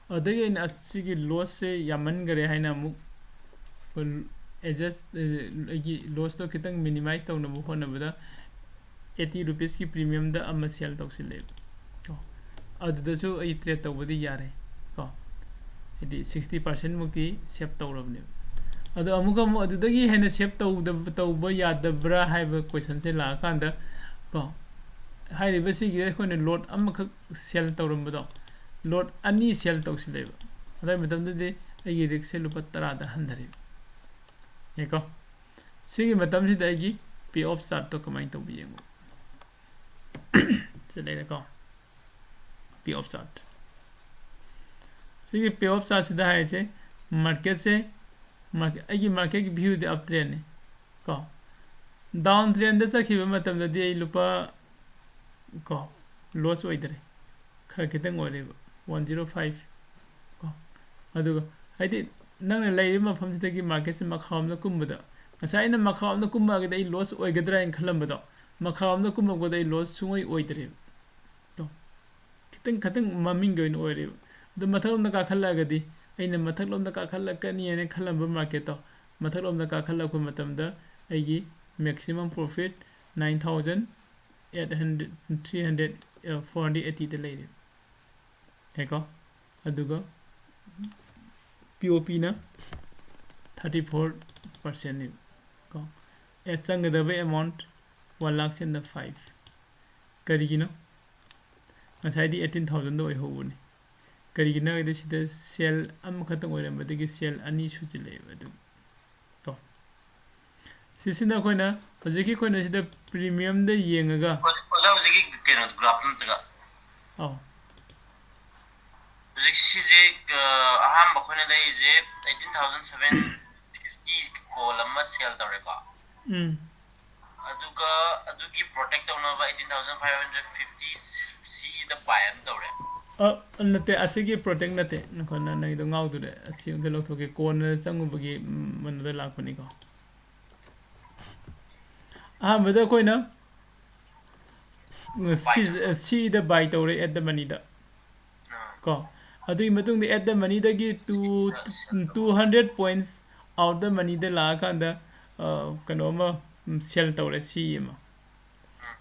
ꯑꯗꯨꯗꯒꯤ ꯑꯩꯅ ꯑꯁꯤꯒꯤ ꯂꯣꯁꯁꯦ ꯌꯥꯝꯃꯟꯈꯔꯦ ꯍꯥꯏꯅ ꯑꯃꯨꯛ ꯑꯦꯗꯖꯁ, ꯑꯩꯒꯤ ꯂꯣꯁꯇꯣ ꯈꯤꯇꯪ ꯃꯤꯅꯤꯃꯥꯏꯁ ꯇꯧꯅꯕ ꯍꯣꯠꯅꯕꯗ eighty rupeesꯀꯤ ꯄ꯭ꯔꯤꯃꯤꯌꯝꯗ ꯑꯃ ꯁꯦꯜ ꯇꯧꯁꯤꯜꯂꯦꯕ ꯀꯣ꯫ ꯑꯗꯨꯗꯁꯨ ꯑꯩ ꯇ꯭ꯔꯦꯠ ꯇꯧꯕꯗꯤ ꯌꯥꯔꯦ ꯀꯣ, ꯍꯥꯏꯗꯤ sixty percent ꯃꯨꯛꯇꯤ ꯁꯦꯞ ꯇꯧꯔꯕꯅꯦꯕ꯫ ꯑꯗꯣ ꯑꯃꯨꯛꯀ ꯑꯃꯨꯛ ꯑꯗꯨꯗꯒꯤ ꯍꯦꯟꯅ ꯁꯦꯞ ꯇꯧꯗꯕ, ꯇꯧꯕ ꯌꯥꯗꯕ꯭ꯔꯥ ꯍꯥꯏꯕ ꯀꯣꯏꯁꯟꯁꯦ ꯂꯥꯛꯑꯀꯥꯟꯗ ꯀꯣ, ꯍꯥꯏꯔꯤꯕꯁꯤꯒꯤ ꯑꯩꯈꯣꯏꯅ ꯂꯣꯠ ꯑꯃꯈꯛ ꯁꯦꯜ ꯇꯧꯔꯝꯕꯗꯣ, ꯂꯣꯠ ꯑꯅꯤ ꯁꯦꯜ ꯇꯧꯁꯤꯜꯂꯦꯕ꯫ ꯑꯗꯨꯒꯤ ꯃꯇꯝꯗꯨꯗꯤ ꯑꯩꯒꯤ ꯔꯤꯛꯁꯁꯦ ꯂꯨꯄꯥ ꯇꯔꯥꯗ ꯍꯟꯊꯔꯦꯕ꯫ ꯌꯦꯡꯀꯣ, ꯁꯤꯒꯤ ꯃꯇꯝꯁꯤꯗ ꯑꯩꯒꯤ ꯄꯦ ꯑꯣꯐ ꯆꯥꯔꯠꯇꯣ ꯀꯃꯥꯏꯅ ꯇꯧꯕ ꯌꯦꯡꯉꯨ꯫ ꯁꯤ ꯂꯩꯔꯦꯀꯣ, ꯄꯦ ꯑꯣꯐ ꯆꯥꯔꯠ꯫ ꯁꯤꯒꯤ ꯄꯦ ꯑꯣꯐ ꯆꯥꯔꯠꯁꯤꯗ ꯍꯥꯏꯔꯤꯁꯦ ꯃꯥꯔꯀꯦꯠꯁꯦ, ꯃꯥꯔꯀꯦꯠ, ꯑꯩꯒꯤ ꯃꯥꯔꯀꯦꯠꯀꯤ ꯚ꯭ꯌꯨꯗꯤ ꯑꯞ ꯇ꯭ꯔꯦꯟꯅꯤ ꯀꯣ꯫ ꯗꯥꯎꯟ ꯇ꯭ꯔꯦꯟꯗ ꯆꯠꯈꯤꯕ ꯃꯇꯝꯗꯗꯤ ꯑꯩ ꯂꯨꯄꯥ ꯀꯣ ꯂꯣꯁ ꯑꯣꯏꯗ꯭ꯔꯦ, ꯈꯔ ꯈꯤꯇꯪ ꯑꯣꯏꯔꯦꯕ, ꯋꯥꯟ ꯖꯤꯔꯣ ꯐꯥꯏꯚ ꯀꯣ꯫ ꯑꯗꯨꯒ ꯍꯥꯏꯗꯤ ꯅꯪꯅ ꯂꯩꯔꯤꯕ ꯃꯐꯝꯁꯤꯗꯒꯤ ꯃꯥꯔꯀꯦꯠꯁꯦ ꯃꯈꯥꯔꯣꯝꯗ ꯀꯨꯝꯕꯗ, ꯉꯁꯥꯏ ꯑꯩꯅ ꯃꯈꯥꯔꯣꯝꯗ ꯀꯨꯝꯃꯛꯑꯒꯗꯤ ꯑꯩ ꯂꯣꯁ ꯑꯣꯏꯒꯗ꯭ꯔꯥ ꯍꯥꯏꯅ ꯈꯜꯂꯝꯕꯗꯣ, ꯃꯈꯥꯔꯣꯝꯗ ꯀꯨꯝꯃꯛꯄꯗ ꯑꯩ ꯂꯣꯁ ꯁꯨꯡꯑꯣꯏ ꯑꯣꯏꯗ꯭ꯔꯦꯕ꯫ ꯇꯣ, ꯈꯤꯇꯪ, ꯈꯤꯇꯪ ꯃꯃꯤꯡꯒꯤ ꯑꯣꯏꯅ ꯑꯣꯏꯔꯦꯕ꯫ ꯑꯗꯣ ꯃꯊꯛꯂꯣꯝꯗ ꯀꯥꯈꯠꯂꯛꯑꯒꯗꯤ, ꯑꯩꯅ ꯃꯊꯛꯂꯣꯝꯗ ꯀꯥꯈꯠꯂꯛꯀꯅꯤ ꯍꯥꯏꯅ ꯈꯜꯂꯝꯕ ꯃꯥꯔꯀꯦꯠꯇꯣ, ꯃꯊꯛꯂꯣꯝꯗ ꯀꯥꯈꯠꯂꯛꯄ ꯃꯇꯝꯗ ꯑꯩꯒꯤ maximum profit nine thousand eight hundred, three hundred, four hundred eightyꯗ ꯂꯩꯔꯦ꯫ ꯌꯥꯏꯀꯣ? ꯑꯗꯨꯒ ꯄꯤ ꯑꯣ ꯄꯤꯅ thirty four percentꯅꯦꯕ ꯀꯣ꯫ ꯑꯦ, ꯆꯪꯒꯗꯕ amount one lakh and five꯫ ꯀꯔꯤꯒꯤꯅꯣ? ꯉꯁꯥꯏꯗꯤ eighteen thousandꯗ ꯑꯣꯏꯍꯧꯕꯅꯤ꯫ ꯀꯔꯤꯒꯤꯅꯣ ꯍꯥꯏꯕꯗ ꯁꯤꯗ ꯁꯦꯜ ꯑꯃꯈꯛꯇꯪ ꯑꯣꯏꯔꯝꯕꯗꯒꯤ ꯁꯦꯜ ꯑꯅꯤ ꯁꯨꯖꯤꯜꯂꯛꯑꯦꯕ ꯑꯗꯨ ꯀꯣ꯫ ꯁꯤꯁꯤꯅ ꯑꯩꯈꯣꯏꯅ ꯍꯧꯖꯤꯛꯀꯤ ꯑꯩꯈꯣꯏꯅ ꯁꯤꯗ ꯄ꯭ꯔꯤꯃꯤꯌꯝꯗ ꯌꯦꯡꯉꯒ, ꯑꯣꯖꯥ, ꯍꯧꯖꯤꯛꯀꯤ ꯀꯩꯅꯣ ꯒ꯭ꯔꯥꯐ ꯑꯝꯇꯒ ꯑꯧ ꯍꯧꯖꯤꯛ ꯁꯤꯁꯦ, ꯑ, ꯑꯍꯥꯟꯕ ꯑꯩꯈꯣꯏꯅ ꯂꯩꯔꯤꯁꯦ eighteen thousand seven fifty call ꯑꯃ ꯁꯦꯜ ꯇꯧꯔꯦꯀꯣ꯫ ꯎꯝ ꯑꯗꯨꯒ ꯑꯗꯨꯒꯤ ꯄ꯭ꯔꯣꯇꯦꯛ ꯇꯧꯅꯕ eighteen thousand five hundred fifty ꯁꯤꯗ ꯕꯥꯏ ꯑꯃ ꯇꯧꯔꯦ꯫ ꯑ, ꯅꯠꯇꯦ, ꯑꯁꯤꯒꯤ ꯄ꯭ꯔꯣꯇꯦꯛ ꯅꯠꯇꯦ꯫ ꯅꯈꯣꯏꯅ ꯅꯪꯒꯤꯗꯣ ꯉꯥꯎꯗꯨꯔꯦ꯫ ꯑꯁꯤ ꯑꯝꯇ ꯂꯧꯊꯣꯛꯀꯦ꯫ ꯀꯣꯟꯅ ꯆꯪꯉꯨꯕꯒꯤ, ꯎꯝ, ꯃꯅꯨꯡꯗ ꯂꯥꯛꯄꯅꯤꯀꯣ꯫ ꯑꯍꯥꯟꯕꯗ ꯑꯩꯈꯣꯏꯅ ꯁꯤ, ꯁꯤꯗ ꯕꯥꯏ ꯇꯧꯔꯦ, at the moneyꯗ꯫ ꯑꯥ, ꯀꯣ, ꯑꯗꯨꯒꯤ ꯃꯇꯨꯡꯗ at the moneyꯗꯒꯤ two, two hundred points out the moneyꯗ ꯂꯥꯛꯑꯀꯥꯟꯗ, ꯑ, ꯀꯩꯅꯣ ꯑꯃ, ꯎꯝ, ꯁꯦꯜ ꯇꯧꯔꯦ, ꯁꯤ ꯑꯃ꯫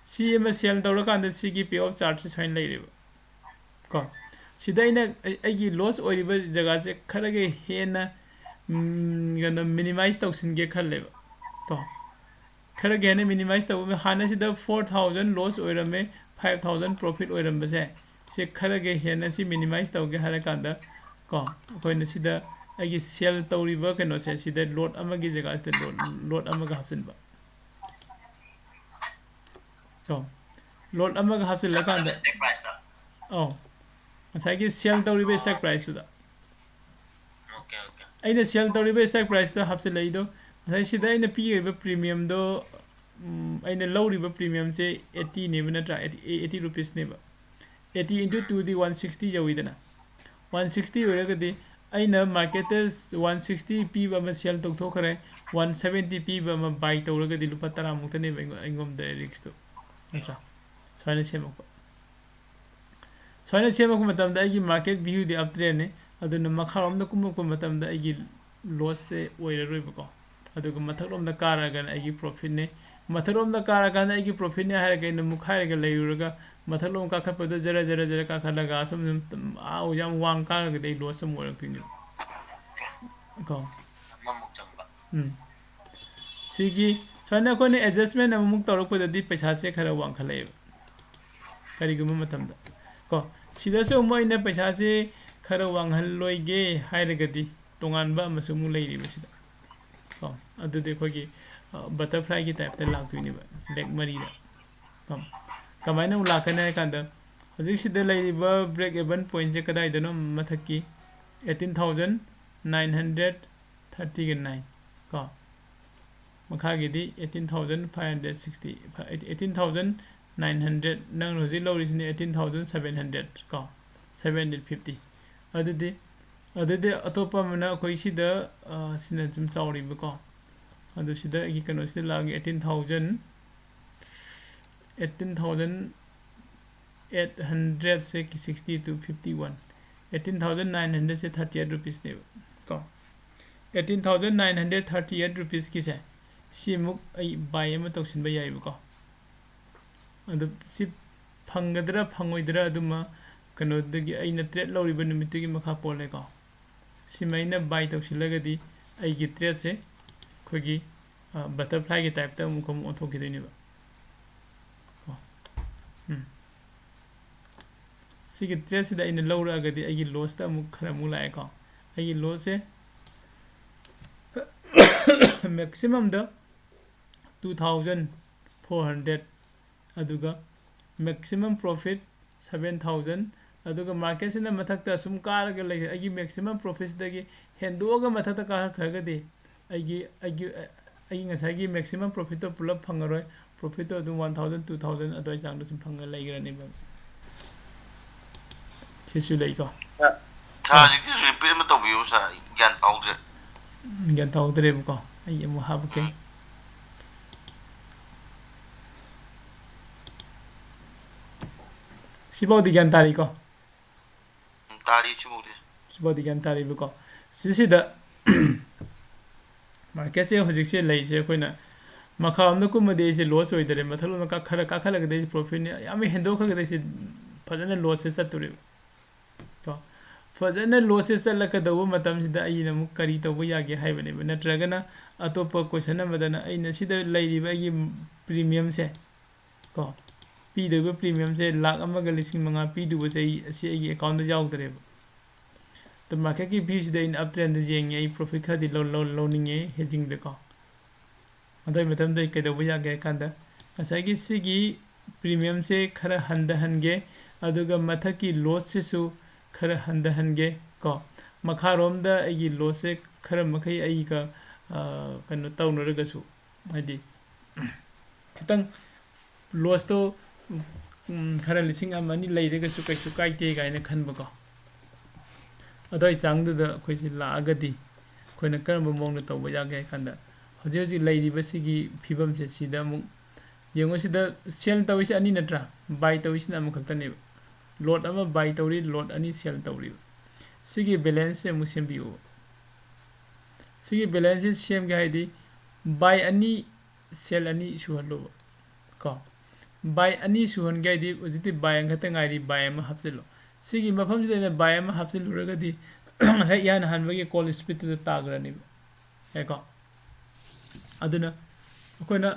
ꯁꯤ ꯑꯃ ꯁꯦꯜ ꯇꯧꯔꯀꯥꯟꯗ ꯁꯤꯒꯤ pay of chargeꯁꯦ ꯁꯨꯃꯥꯏꯅ ꯂꯩꯔꯦꯕ꯫ ꯀꯣ, ꯁꯤꯗ ꯑꯩꯅ ꯑꯩ-, ꯑꯩꯒꯤ ꯂꯣꯁ ꯑꯣꯏꯔꯤꯕ ꯖꯒꯥꯁꯦ ꯈꯔꯒ ꯍꯦꯟꯅ, ꯎꯝ, ꯀꯩꯅꯣ, ꯃꯤꯅꯤꯃꯥꯏꯁ ꯇꯧꯁꯤꯟꯒꯦ ꯈꯜꯂꯦꯕ꯫ ꯀꯣ, ꯈꯔꯒ ꯍꯦꯟꯅ ꯃꯤꯅꯤꯃꯥꯏꯁ ꯇꯧꯕ, ꯍꯥꯟꯅ ꯁꯤꯗ four thousand ꯂꯣꯁ ꯑꯣꯏꯔꯝꯃꯦ, five thousand ꯄ꯭ꯔꯣꯐꯤꯠ ꯑꯣꯏꯔꯝꯕꯁꯦ, ꯁꯦ ꯈꯔꯒ ꯍꯦꯟꯅ ꯁꯤ ꯃꯤꯅꯤꯃꯥꯏꯁ ꯇꯧꯒꯦ ꯍꯥꯏꯔꯀꯥꯟꯗ, ꯀꯣ, ꯑꯩꯈꯣꯏꯅ ꯁꯤꯗ ꯑꯩꯒꯤ ꯁꯦꯜ ꯇꯧꯔꯤꯕ ꯀꯩꯅꯣꯁꯦ, ꯁꯤꯗ ꯂꯣꯠ ꯑꯃꯒꯤ ꯖꯒꯥꯁꯤꯗ ꯂꯣꯠ, ꯂꯣꯠ ꯑꯃꯒ ꯍꯥꯞꯆꯤꯟꯕ꯫ ꯀꯣ, ꯂꯣꯠ ꯑꯃꯒ ꯍꯥꯞꯆꯤꯜꯂꯀꯥꯟꯗ, ꯁ꯭ꯇꯦꯛ ꯄ꯭ꯔꯥꯏꯁꯇ꯫ ꯑꯧ, ꯉꯁꯥꯏꯒꯤ ꯁꯦꯜ ꯇꯧꯔꯤꯕ ꯁ꯭ꯇꯦꯛ ꯄ꯭ꯔꯥꯏꯁꯇꯨꯗ꯫ Okay, okay. ꯑꯩꯅ ꯁꯦꯜ ꯇꯧꯔꯤꯕ ꯁ꯭ꯇꯦꯛ ꯄ꯭ꯔꯥꯏꯁꯇ ꯍꯥꯞꯆꯤꯜꯂꯛꯏꯗꯣ, ꯉꯁꯥꯏ ꯁꯤꯗ ꯑꯩꯅ ꯄꯤꯔꯤꯕ ꯄ꯭ꯔꯤꯃꯤꯌꯝꯗꯣ, ꯎꯝ, ꯑꯩꯅ ꯂꯧꯔꯤꯕ ꯄ꯭ꯔꯤꯃꯤꯌꯝꯁꯦ eightyꯅꯦꯕ, ꯅꯠꯇ꯭ꯔꯥ? Eighty, eighty rupeesꯅꯦꯕ꯫ Eighty into twoꯗꯤ one sixty ꯌꯧꯋꯤꯗꯅ꯫ One sixty ꯑꯣꯏꯔꯒꯗꯤ ꯑꯩꯅ ꯃꯥꯔꯀꯦꯠꯇ one sixty ꯄꯤꯕ ꯑꯃ ꯁꯦꯜ ꯇꯧꯊꯣꯛꯈ꯭ꯔꯦ, one seventy ꯄꯤꯕ ꯑꯃ ꯕꯥꯏ ꯇꯧꯔꯒꯗꯤ ꯂꯨꯄꯥ ꯇꯔꯥꯃꯨꯛꯇꯅꯦꯕ ꯑꯩꯉꯣꯟ-, ꯑꯩꯉꯣꯟꯗ ꯔꯤꯛꯁꯇꯣ, ꯅꯠꯇ꯭ꯔꯥ? ꯁꯨꯃꯥꯏꯅ ꯁꯦꯝꯃꯛꯄ꯫ ꯁꯨꯃꯥꯏꯅ ꯁꯦꯝꯃꯛꯄ ꯃꯇꯝꯗ ꯑꯩꯒꯤ ꯃꯥꯔꯀꯦꯠ ꯚ꯭ꯌꯨꯗꯤ ꯑꯞ ꯇ꯭ꯔꯦꯟꯅꯤ, ꯑꯗꯨꯅ ꯃꯈꯥꯔꯣꯝꯗ ꯀꯨꯝꯃꯛꯄ ꯃꯇꯝꯗ ꯑꯩꯒꯤ ꯂꯣꯁꯁꯦ ꯑꯣꯏꯔꯔꯣꯏꯕꯀꯣ꯫ ꯑꯗꯨꯒ ꯃꯊꯛꯂꯣꯝꯗ ꯀꯥꯔꯒꯅ ꯑꯩꯒꯤ ꯄ꯭ꯔꯣꯐꯤꯠꯅꯤ꯫ ꯃꯊꯛꯂꯣꯝꯗ ꯀꯥꯔꯀꯥꯟꯗ ꯑꯩꯒꯤ ꯄ꯭ꯔꯣꯐꯤꯠꯅꯤ ꯍꯥꯏꯔꯒ ꯑꯩꯅ ꯃꯨꯛꯈꯥꯏꯔꯒ ꯂꯩꯔꯨꯔꯒ ꯃꯊꯛꯂꯣꯝ ꯀꯥꯈꯠꯄꯗ ꯖꯔ ꯖꯔ ꯖꯔ ꯀꯥꯈꯠꯂꯒ ꯑꯁꯨꯝ ꯁꯨꯝ, ꯑꯥ, ꯌꯥꯝ ꯋꯥꯡ ꯀꯥꯔꯒꯗꯤ ꯑꯩ ꯂꯣꯁ ꯑꯃ ꯑꯣꯏꯔꯛꯇꯣꯏꯅꯦꯕ꯫ ꯀꯣ꯫ ꯑꯃꯃꯨꯛ ꯆꯪꯕ꯫ ꯎꯝ꯫ ꯁꯤꯒꯤ ꯁꯨꯃꯥꯏꯅ ꯑꯩꯈꯣꯏꯅ ꯑꯦꯗꯖꯁꯃꯦꯟ ꯑꯃꯃꯨꯛ ꯇꯧꯔꯛꯄꯗꯗꯤ ꯄꯩꯁꯥꯁꯦ ꯈꯔ ꯋꯥꯡꯈꯠꯂꯛꯑꯦꯕ꯫ ꯀꯔꯤꯒꯨꯝꯕ ꯃꯇꯝꯗ ꯀꯣ, ꯁꯤꯗꯁꯨ ꯑꯃꯨꯛ ꯑꯩꯅ ꯄꯩꯁꯥꯁꯦ ꯈꯔ ꯋꯥꯡꯍꯜꯂꯣꯏꯒꯦ ꯍꯥꯏꯔꯒꯗꯤ ꯇꯣꯉꯥꯟꯕ ꯑꯃꯁꯨ ꯑꯃꯨꯛ ꯂꯩꯔꯤꯕ ꯁꯤꯗ꯫ ꯀꯣ, ꯑꯗꯨꯗꯤ ꯑꯩꯈꯣꯏꯒꯤ, ꯕꯇꯔꯐ꯭ꯂꯥꯏꯒꯤ ꯇꯥꯏꯞꯇ ꯂꯥꯛꯇꯣꯏꯅꯦꯕ, ꯂꯦꯛ ꯃꯔꯤꯗ꯫ ꯀꯣ, ꯀꯃꯥꯏꯅ ꯑꯃꯨꯛ ꯂꯥꯛꯀꯅꯤ ꯍꯥꯏ ꯀꯥꯟꯗ, ꯍꯧꯖꯤꯛꯁꯤꯗ ꯂꯩꯔꯤꯕ ꯕ꯭ꯔꯦꯛ ꯑꯦꯚꯟ ꯄꯣꯏꯟꯁꯦ ꯀꯗꯥꯏꯗꯅꯣ? ꯃꯊꯛꯀꯤ eighteen thousand nine hundred thirty-nine ꯀꯣ, ꯃꯈꯥꯒꯤꯗꯤ eighteen thousand five hundred sixty, eighteen thousand nine hundred, ꯅꯪꯅ ꯍꯧꯖꯤꯛ ꯂꯧꯔꯤꯁꯤꯅ eighteen thousand seven hundred ꯀꯣ, seven hundred fifty꯫ ꯑꯗꯨꯗꯤ ꯑꯗꯨꯗꯤ ꯑꯇꯣꯞꯄ ꯑꯃꯅ ꯑꯩꯈꯣꯏ ꯁꯤꯗ, ꯑ, ꯁꯤꯅ ꯁꯨꯝ ꯆꯥꯎꯔꯤꯕꯀꯣ꯫ ꯑꯗꯨ ꯁꯤꯗ ꯑꯩꯒꯤ ꯀꯩꯅꯣꯁꯤꯗ ꯂꯥꯛꯑꯒ eighteen thousand, eighteen thousand eight hundredꯁꯦ sixty to fifty-one, eighteen thousand nine hundredꯁꯦ thirty eight rupeesꯅꯦꯕ ꯀꯣ꯫ Eighteen thousand nine hundred thirty eight rupeesꯀꯤꯁꯦ ꯁꯤꯃꯨꯛ ꯑꯩ ꯕꯥꯏ ꯑꯃ ꯇꯧꯁꯤꯟꯕ ꯌꯥꯏꯕꯀꯣ꯫ ꯑꯗꯨ ꯁꯤ ꯐꯪꯒꯗ꯭ꯔꯥ ꯐꯪꯉꯣꯏꯗ꯭ꯔꯥ ꯑꯗꯨꯃ ꯀꯩꯅꯣꯗꯒꯤ, ꯑꯩꯅ ꯇ꯭ꯔꯦꯠ ꯂꯧꯔꯤꯕ ꯅꯨꯃꯤꯠꯇꯨꯒꯤ ꯃꯈꯥ ꯄꯣꯜꯂꯦꯀꯣ꯫ ꯁꯤꯃ ꯑꯩꯅ ꯕꯥꯏ ꯇꯧꯁꯤꯜꯂꯒꯗꯤ ꯑꯩꯒꯤ ꯇ꯭ꯔꯦꯠꯁꯦ ꯑꯩꯈꯣꯏꯒꯤ, ꯑ, ꯕꯇꯔꯐ꯭ꯂꯥꯏꯒꯤ ꯇꯥꯏꯞꯇ ꯑꯃꯨꯛꯀ ꯑꯃꯨꯛ ꯑꯣꯟꯊꯣꯛꯈꯤꯗꯣꯏꯅꯦꯕ꯫ ꯀꯣ꯫ ꯎꯝ꯫ ꯁꯤꯒꯤ ꯇ꯭ꯔꯦꯠꯁꯤꯗ ꯑꯩꯅ ꯂꯧꯔꯛꯑꯒꯗꯤ ꯑꯩꯒꯤ ꯂꯣꯁꯇ ꯑꯃꯨꯛ ꯈꯔ ꯑꯃꯨꯛ ꯂꯥꯛꯑꯦꯀꯣ꯫ ꯑꯩꯒꯤ ꯂꯣꯁꯁꯦ ꯃꯦꯛꯁꯤꯃꯝꯗ two thousand four hundred, ꯑꯗꯨꯒ maximum profit seven thousand, ꯑꯗꯨꯒ ꯃꯥꯔꯀꯦꯠꯁꯤꯅ ꯃꯊꯛꯇ ꯁꯨꯝ ꯀꯥꯔꯒ ꯂꯩ, ꯑꯩꯒꯤ ꯃꯦꯛꯁꯤꯃꯝ ꯄ꯭ꯔꯣꯐꯤꯠꯁꯤꯗꯒꯤ ꯍꯦꯟꯗꯣꯛꯑꯒ ꯃꯊꯛꯇ ꯀꯥꯈꯠꯈ꯭ꯔꯒꯗꯤ ꯑꯩꯒꯤ, ꯑꯩꯒꯤ, ꯑꯩꯒꯤ ꯉꯁꯥꯏꯒꯤ ꯃꯦꯛꯁꯤꯃꯝ ꯄ꯭ꯔꯣꯐꯤꯠꯇꯣ ꯄꯨꯂꯞ ꯐꯪꯉꯔꯣꯏ꯫ ꯄ꯭ꯔꯣꯐꯤꯠꯇꯣ ꯑꯗꯨꯝ one thousand, two thousand ꯑꯗꯨꯋꯥꯏ ꯆꯥꯡꯗ ꯁꯨꯝ ꯐꯪꯉ ꯂꯩꯈ꯭ꯔꯅꯦꯕ꯫ ꯁꯤꯁꯨ ꯂꯩꯀꯣ꯫ ꯁꯥꯔ, ꯍꯧꯖꯤꯛꯀꯤ ꯔꯤꯄꯤꯠ ꯑꯃ ꯇꯧꯕꯤꯌꯨ ꯁꯥꯔ, ꯑꯩ ꯒ꯭ꯌꯥꯟ ꯇꯥꯍꯧꯗ꯭ꯔꯦ꯫ ꯎꯝ, ꯒ꯭ꯌꯥꯟ ꯇꯥꯍꯧꯗ꯭ꯔꯦꯕꯀꯣ꯫ ꯑꯩ ꯑꯃꯨꯛ ꯍꯥꯞꯄꯛꯀꯦ꯫ ꯎꯝ꯫ ꯁꯤꯐꯥꯎꯗꯤ ꯒ꯭ꯌꯥꯟ ꯇꯥꯔꯤꯀꯣ? ꯎꯝ, ꯇꯥꯔꯤ ꯁꯤꯐꯥꯎꯗꯤ꯫ ꯁꯤꯐꯥꯎꯗꯤ ꯒ꯭ꯌꯥꯟ ꯇꯥꯔꯤꯕꯀꯣ? ꯁꯤꯁꯤꯗ ꯃꯥꯔꯀꯦꯠꯁꯦ ꯍꯧꯖꯤꯛꯁꯦ ꯂꯩꯁꯦ ꯑꯩꯈꯣꯏꯅ ꯃꯈꯥ ꯑꯝꯗ ꯀꯨꯝꯃꯗꯤ ꯑꯩꯁꯦ ꯂꯣꯁ ꯑꯣꯏꯗꯔꯦ, ꯃꯊꯛꯂꯣꯝꯗ ꯀꯥꯈꯠꯂ, ꯀꯥꯈꯠꯂꯒꯗꯤ ꯑꯩꯁꯦ ꯄ꯭ꯔꯣꯐꯤꯠꯅꯤ, ꯌꯥꯝ ꯍꯦꯟꯗꯣꯛꯈ꯭ꯔꯒꯗꯤ ꯑꯩꯁꯦ ꯐꯖꯅ ꯂꯣꯁꯁꯦ ꯆꯠꯇꯣꯔꯤꯕ꯫ ꯀꯣ? ꯐꯖꯅ ꯂꯣꯁꯁꯦ ꯆꯠꯂꯛꯀꯗꯧꯕ ꯃꯇꯝꯁꯤꯗ ꯑꯩꯅ ꯑꯃꯨꯛ ꯀꯔꯤ ꯇꯧꯕ ꯌꯥꯒꯦ ꯍꯥꯏꯕꯅꯦꯕ, ꯅꯠꯇ꯭ꯔꯒꯅ ꯑꯇꯣꯞꯄ ꯀꯣꯏꯁꯟ ꯑꯃꯗꯅ ꯑꯩꯅ ꯁꯤꯗ ꯂꯩꯔꯤꯕ ꯑꯩꯒꯤ ꯄ꯭ꯔꯤꯃꯤꯌꯝꯁꯦ, ꯀꯣ, ꯄꯤꯗꯣꯏꯕ ꯄ꯭ꯔꯤꯃꯤꯌꯝꯁꯦ ꯂꯥꯈ ꯑꯃꯒ ꯂꯤꯁꯤꯡ ꯃꯉꯥ ꯄꯤꯗꯧꯕꯁꯦ ꯑꯩ, ꯑꯁꯤ ꯑꯩꯒꯤ ꯑꯦꯀꯥꯎꯟꯗ ꯌꯥꯎꯗ꯭ꯔꯦꯕ꯫ ꯑꯗꯣ ꯃꯥꯔꯀꯦꯠꯀꯤ ꯚ꯭ꯌꯨꯁꯤꯗ ꯑꯩꯅ ꯑꯞ ꯇ꯭ꯔꯦꯟꯗ ꯌꯦꯡꯉꯦ, ꯑꯩ ꯄ꯭ꯔꯣꯐꯤꯠ ꯈꯔꯗꯤ ꯂꯧ-, ꯂꯧ-, ꯂꯧꯅꯤꯡꯉꯦ ꯍꯦꯖꯤꯡꯗꯀꯣ꯫ ꯑꯗꯨꯒꯤ ꯃꯇꯝꯗ ꯑꯩ ꯀꯩꯗꯧꯕ ꯌꯥꯒꯦ ꯍꯥꯏ ꯀꯥꯟꯗ, ꯉꯁꯥꯏꯒꯤ ꯁꯤꯒꯤ premiumꯁꯦ ꯈꯔ ꯍꯟꯊꯍꯟꯒꯦ, ꯑꯗꯨꯒ ꯃꯊꯛꯀꯤ loadꯁꯤꯁꯨ ꯈꯔ ꯍꯟꯊꯍꯟꯒꯦ ꯀꯣ꯫ ꯃꯈꯥꯔꯣꯝꯗ ꯑꯩꯒꯤ loadꯁꯦ ꯈꯔ ꯃꯈꯩ ꯑꯩꯒ, ꯑ, ꯀꯩꯅꯣ ꯇꯧꯅꯔꯒꯁꯨ, ꯍꯥꯏꯗꯤ ꯈꯤꯇꯪ lossꯇꯣ, ꯎꯝ, ꯈꯔ ꯂꯤꯁꯤꯡ ꯑꯃ ꯑꯅꯤ ꯂꯩꯔꯒꯁꯨ ꯀꯩꯁꯨ ꯀꯥꯏꯗꯦ ꯀꯥꯏꯅ ꯈꯟꯕꯀꯣ꯫ ꯑꯗꯨꯋꯥꯏ ꯆꯥꯡꯗꯨꯗ ꯑꯩꯈꯣꯏꯁꯤ ꯂꯥꯛꯑꯒꯗꯤ ꯑꯩꯈꯣꯏꯅ ꯀꯔꯝꯕ ꯃꯑꯣꯡꯗ ꯇꯧꯕ ꯌꯥꯒꯦ ꯍꯥꯏ ꯀꯥꯟꯗ, ꯍꯧꯖꯤꯛ ꯍꯧꯖꯤꯛ ꯂꯩꯔꯤꯕ ꯁꯤꯒꯤ ꯐꯤꯕꯝꯁꯦ ꯁꯤꯗ ꯑꯃꯨꯛ ꯌꯦꯡꯉꯣ꯫ ꯁꯤꯗ sell ꯇꯧꯔꯤꯁꯦ ꯑꯅꯤ ꯅꯠꯇ꯭ꯔꯥ? Buy ꯇꯧꯔꯤꯁꯤꯅ ꯑꯃꯈꯛꯇꯅꯦꯕ꯫ Lot ꯑꯃ buy ꯇꯧꯔꯤ, lot ꯑꯅꯤ sell ꯇꯧꯔꯤꯕ꯫ ꯁꯤꯒꯤ balanceꯁꯦ ꯑꯃꯨꯛ ꯁꯦꯝꯕꯤꯌꯨꯕ꯫ ꯁꯤꯒꯤ balanceꯁꯦ ꯁꯦꯝꯒꯦ ꯍꯥꯏꯗꯤ buy ꯑꯅꯤ, sell ꯑꯅꯤ ꯁꯨꯍꯜꯂꯨꯕ ꯀꯣ꯫ Buy ꯑꯅꯤ ꯁꯨꯍꯟꯒꯦ ꯍꯥꯏꯗꯤ ꯍꯧꯖꯤꯛꯇꯤ buy ꯑꯃꯈꯛꯇ ꯉꯥꯏꯔꯤ, buy ꯑꯃ ꯍꯥꯞꯆꯤꯜꯂꯣ꯫ ꯁꯤꯒꯤ ꯃꯐꯝꯁꯤꯗ ꯑꯩꯅ buy ꯑꯃ ꯍꯥꯞꯆꯤꯜꯂꯨꯔꯒꯗꯤ ꯉꯁꯥꯏ ꯏꯍꯥꯟ ꯍꯥꯟꯕꯒꯤ call spreadꯇꯨꯗ ꯇꯥꯈ꯭ꯔꯅꯤꯕ꯫ ꯌꯥꯏꯀꯣ? ꯑꯗꯨꯅ ꯑꯩꯈꯣꯏꯅ,